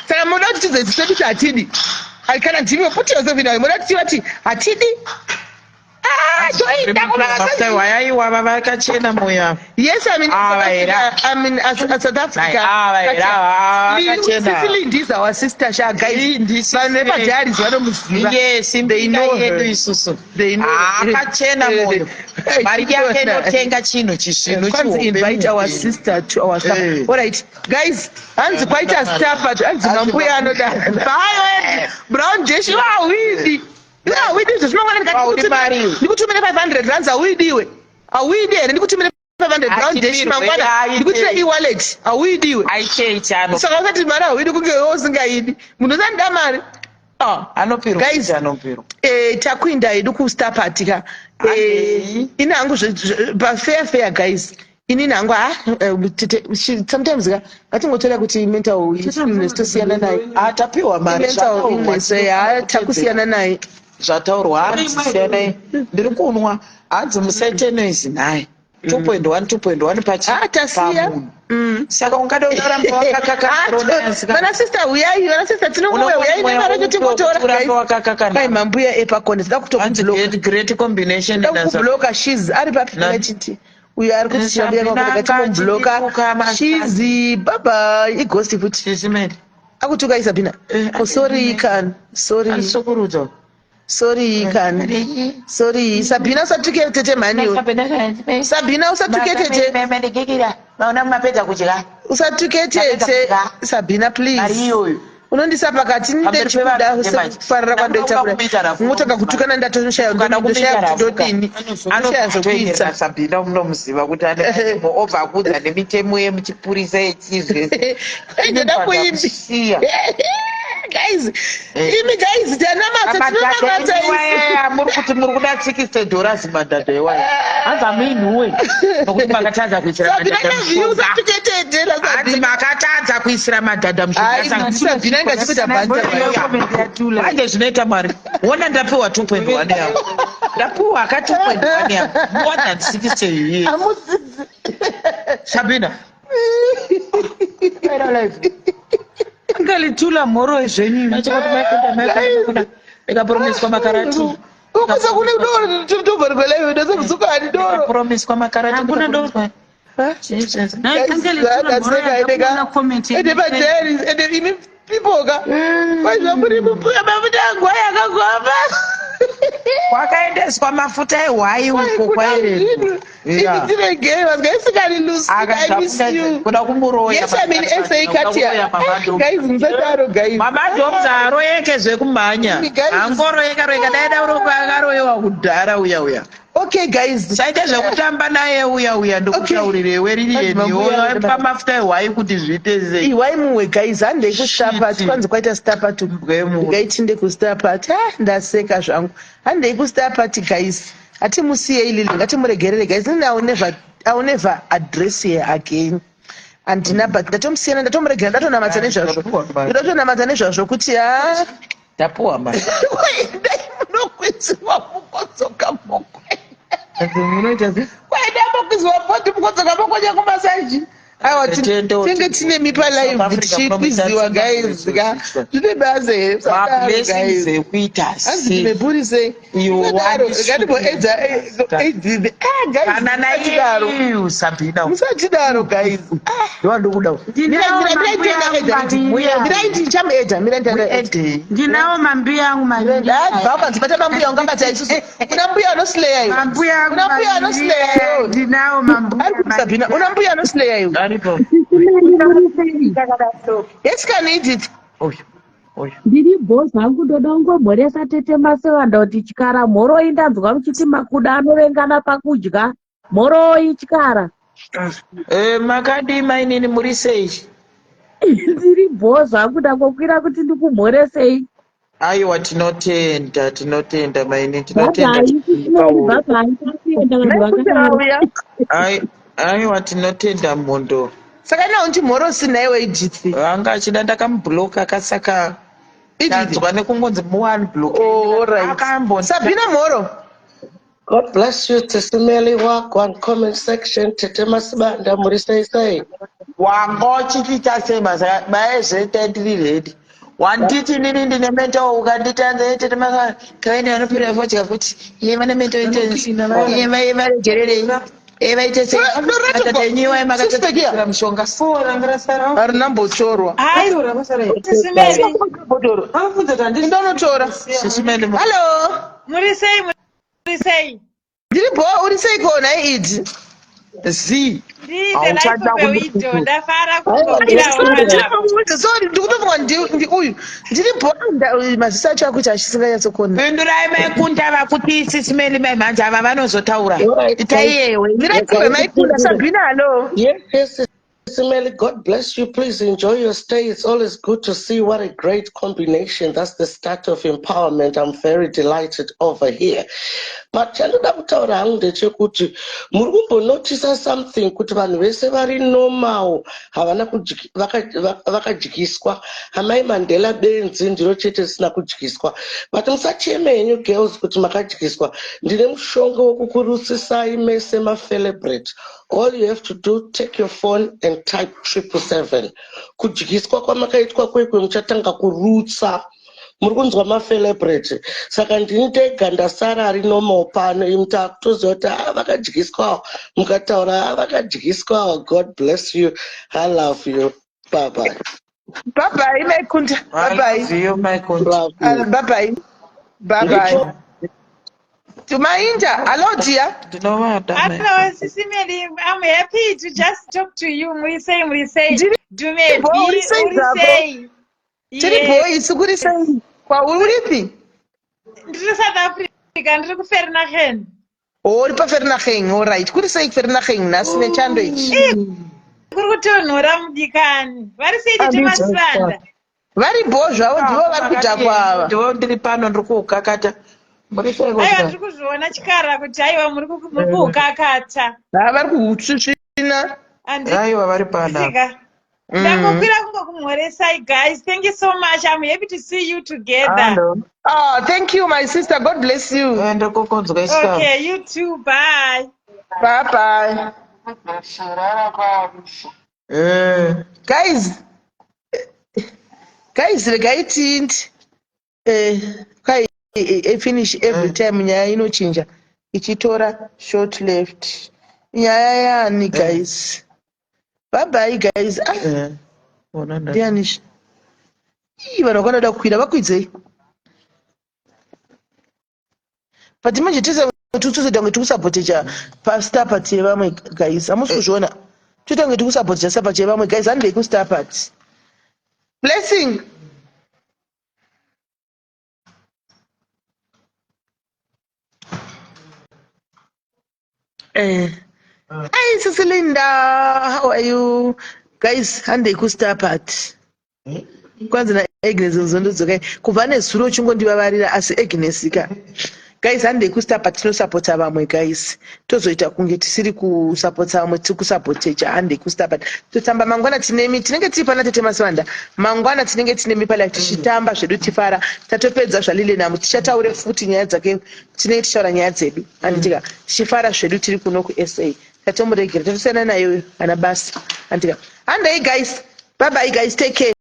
Saka munoda kuti tizoiswe kuti hatidi. Ai, Kana ndimiwo put yourself in munoda kuti tivati hatidi. Ah, toida mafuta wayaiwa vakachena moyo ava Yes, I'm in Ah, South vaera. Africa. I'm in South Africa. Nai, ah, vaera, ah, vakachena. Sicily is our sister sha guys. Ndi Vanhu vepaDiaries vanomuziva. yes They mbinga know yedu her. isusu They know her. akachena moyo mari yake inotenga chinhu chisvinu Kwanzi chihombe invite our muupenyu. sister to our staff. Eh. All right, guys, hanzi kwaita staff but hanzi mambuya anoda. Bye, brown jeshi hawidi. Hawidi izvo zvinongwana Haudi mari. ndikutumire 500 rands hauidiwe. Hauidi here ndikutumire 500 brown dash Hachipirwe, mangwana aite. ndikuitire e-wallet hauidiwe. Aite ano Saka usati mari hauidi kunge iwe usingaidi. Munhu usandida mari. Ah. anopirwa Guys, anopirwa eh, takuinda hedu kustar party ka eh, Handei. ini hangu pafair fair guys inini hangu ha sometimes ka ngatingotora kuti mental illness tosiyana naye Ah, tapiwa mari mental zvataurwa illness eh, ha takusiyana naye zvataurwa hanzi siyanai ndiri kunwa hanzi musaite noise naye 2.1 2.1 pachi Ah, tasiya pamunhu saka ungada uramba wakakaka vana sister huyai vana sister tinongouya huyai nemari yacho tingotora urambe wakakaka kai mambuya epakone tida kutokubloka great combination tida kukubloka shiz ari papi Na- chiti uyo ari kuti Sabina chambuya katimubloka akachidikuka masikati. shizi baba igosti futi Sisimeli akutuka isabina oh, sorry kan sorry asukurudzo sorry kan sorry sabina usatuke tete mhaniwe sabina usatuke tete maona mapedza kudya usatuke tete sabina mari please iyoyo unondisa pakati Pamberi pevanhu ndechikuda ndemanje. sekufarira kwandoita Ndakuda kumuita kudai rafu. ungotoka kutukana ndatoshaya Ukada ndoshaya kumuita kuti rafuka ndodini ndoshaya zvokuita sabina munomuziva kuti ane mutemo obva akudza nemitemo yemuchipurisa yechizve ndoda kuimbi kusiya guys imi guys tanamata tinonamata isu muri kuti muri kuda 60 dollars madhadha iwayo hanzi amuinhuwe nokuti makatadza kuisira sabina madhadha navhiyu mushonga usatuke tete hanzi nasabina makatadza kuisira madhadha Ai, mushonga sabina inga chikuita bhanja manje zvinoita mwari wona ndapiwa 2.1 yangu ndapiwa ka 2.1 yangu more than 60 years amudzidzi sabina Angalitula mhoro zvenyu. ndikapromiswa makarati ukusa kune doro tobva live ndosekusuka hani doro ndikapromiswa makarati Hakuna doro. ende padairies ende imi pipoka kwaizva muri mupuya mafuta agwai akagwamba kwakaendeswa mafuta ehwai uko kwaeredu imi tiregei vasingaisikani lucy i miss you kuda kumuroya yes i mean sa katia guys musadaro guys mamadhomza aroyeke zvekumhanya Imi guys. angoroyeka royeka dai dauroka akaroyewa kudhara uya uya okay guys saite zvekutamba naye uya uya ndokutaurire Mambuya, weririenipa mafuta ehwai kuti zviite sei ihwai mumwe guys handei kustar Shit. kwanzi kwaita star party Mbwemu. ndingaitinde kustar party ah ndaseka zvangu handei kustar party guys hatimusiyei lili ngatimuregerere guys inini I will never, I will never address her again handina but ndatomusiyana ndatomuregera ndatonamata nezvazvo ndatonamata nezvazvo kuti ha tapuwa mari dai munokwiziwa mukodzoka mokwe munoita sei kwaida mokwiziwa bhodhi mukodzoka mokonya kumasaji Aiwa tinenge tine mipa live tichikwiziwa guys ka zvine basa here musadaro Mablessings guys. ekuita Hanzi sei? ndine sei? You Musadaro want ngandimboedza ah guys Kana musatidaro. naiye Sabina. Musatidaro guys. Ah. Ndowandokuda. Mira mira mira itoenda kaedza Mira iti ndichamuedza mira nditaenda. Ndinawo mambuya angu maviri. Ndabva ukanzibata mambuya ungabata isusu. Kuna mbuya anosleya iwe. Mambuya angu Kuna mbuya maviri. anosleya iwe. Ndinawo mambuya Ari kupi Sabina? Una mbuya anosleya iwe. Aripo. Yes can Edith. Uyu. Uyu. Ndiri bho zvangu ndoda kungomhoresa tete Masewanda kuti chikara mhoroi ndanzwa muchiti makuda anovengana pakudya. Mhoroi chikara. Eh, makadii mainini muri sei? Ndiri bho zvangu ndangokwira kuti ndikumhoresei. Aiwa tinotenda, tinotenda mainini, tinotenda. Bhabhai Sisimeli bhabhai takuenda vanhu vakadaro. Ai, aiwa tinotenda mhondo. Saka nawo ndimhorosi naiwe Edith. Vanga achida ndakamubloka kasaka tanzwa nekungonzi muunblock. Oh, all right. Akambonzi Sabina mhoro. God bless you, Tisimeli Wagwan comment section, Tete Masibanda, muri sei sei. Wanga uchiita sei masa maezve tiri ready. Wanditi nini ndine mental ukanditi anze tete masa kaini anopira fodya futi. Iye vane mental intense. Iye vai varegererei. Iye vaite sei. Matatenyiwa makatotikira mushonga. Harina mbotorwa. Sisimeli. Ndonotora. Sisimeli. Hello. Muri sei muri sei? Ndiri bho uri sei ko nhai Idi? Z. Ndiri the life of a widow. Ndafara kungomirawo panapa. Sorry, ndikutofunga ndi uyu. Ndiri bho maziso acho akuti achisinganyatsokuona. Pindurai maikunda vakuti Sisimeli mai mhanje ava vanozotaura. Itai iyewe. Miracle maikunda Sabina hello. Yes, yes, Sisimeli, God bless you. Please enjoy your stay. It's always good to see what a great combination. That's the start of empowerment. I'm very delighted over here. But chandoda kutaura hangu ndechekuti muri kumbonotisa something kuti vanhu vese vari normal havana vakadyiswa. Amai Mandela benzi ndiro chete risina kudyiswa. But musacheme henyu girls kuti makadyiswa. Ndine mushonga wekukurusisai mese mafelebrate. All you have to do, take your phone and type 777. Kudyiswa kwamakaitwa kwekwe muchatanga kurutsa. Muri kunzwa mafelebrate. Saka ndini ndega ndasara ari normal pano. Imi takutoziva kuti ah, vakadyiswawo. Mukataura ah, vakadyiswawo. God bless you. I love you. Bye bye. Bye bye Maikunda. Bye bye. I love you Maikunda. Love you. Bye bye. Bye bye. Tumainda, hello dear. Ndinovada mai. Hello, Sisimeli. I'm happy to just talk to you. Muri sei muri sei? Ndiri Dume bho uri B sei uri zvako? sei? Tiri bho isu kuri sei? Kwauri uripi? Ndiri South Africa, ndiri kuVereeniging. Oh, uri paVereeniging, all right. Kuri sei kuVereeniging nhasi nechando ichi? Kuri kutonhora mudikani. Vari sei Tete Masibanda? Vari bho zvavo ndivo vari kudhakwa ava. Ndivo ndiri pano ndiri kuukakata. Muri sei Aiwa kudya? ndiri kuzviona chikara kuti aiwa muri kuukakata. Ha vari kuhutsvisvina. Aiwa vari pano. Handisika. Ndangokwira kungokumhoresai guys. Thank you so much. I'm happy to see you together. Hello. Oh, thank you my sister. God bless you. Ende kukunzwa chikara. Okay, you too. Bye. Bye bye. Eh. Guys, guys regai tiindi. Eh, kai finish every time nyaya inochinja ichitora short left. Nyaya yani guys. Bye bye guys. Ah, Eh. Ona nda. ndiani? Ii vanhu vakanoda kukwira vakwidzei. But manje tese tikutozoita kunge tikusapotecha pastar party yevamwe guys. Hamusi kuzviona. Toita kunge tikusapotecha star party yevamwe guys. Handei kustar party. Blessing. Eh. Hi Sisi Linda, how are you? Guys, handei kustar party. Kwanzi naAgnes uzondodzokai. Kubva nezuro uchingondivavarira asi Agnes ka. Guys, handei kustar party tinosapota vamwe guys. Tozoita kunge tisiri kusapota vamwe tiri kusapotecha handei kustar party. Totamba mangwana tinemi tinenge tiri pana Tete Maswanda. Mangwana tinenge tinemi palive tichitamba zvedu tifara. Tatopedza zvaLile Namo tichataure futi nyaya dzake tinenge tichitaura nyaya dzedu. Handitika tichifara zvedu tiri kuno kuSA. Tatomuregera, tatosiyana naye uyo, ana basa. Andika. Handei guys. Bye bye guys, take care.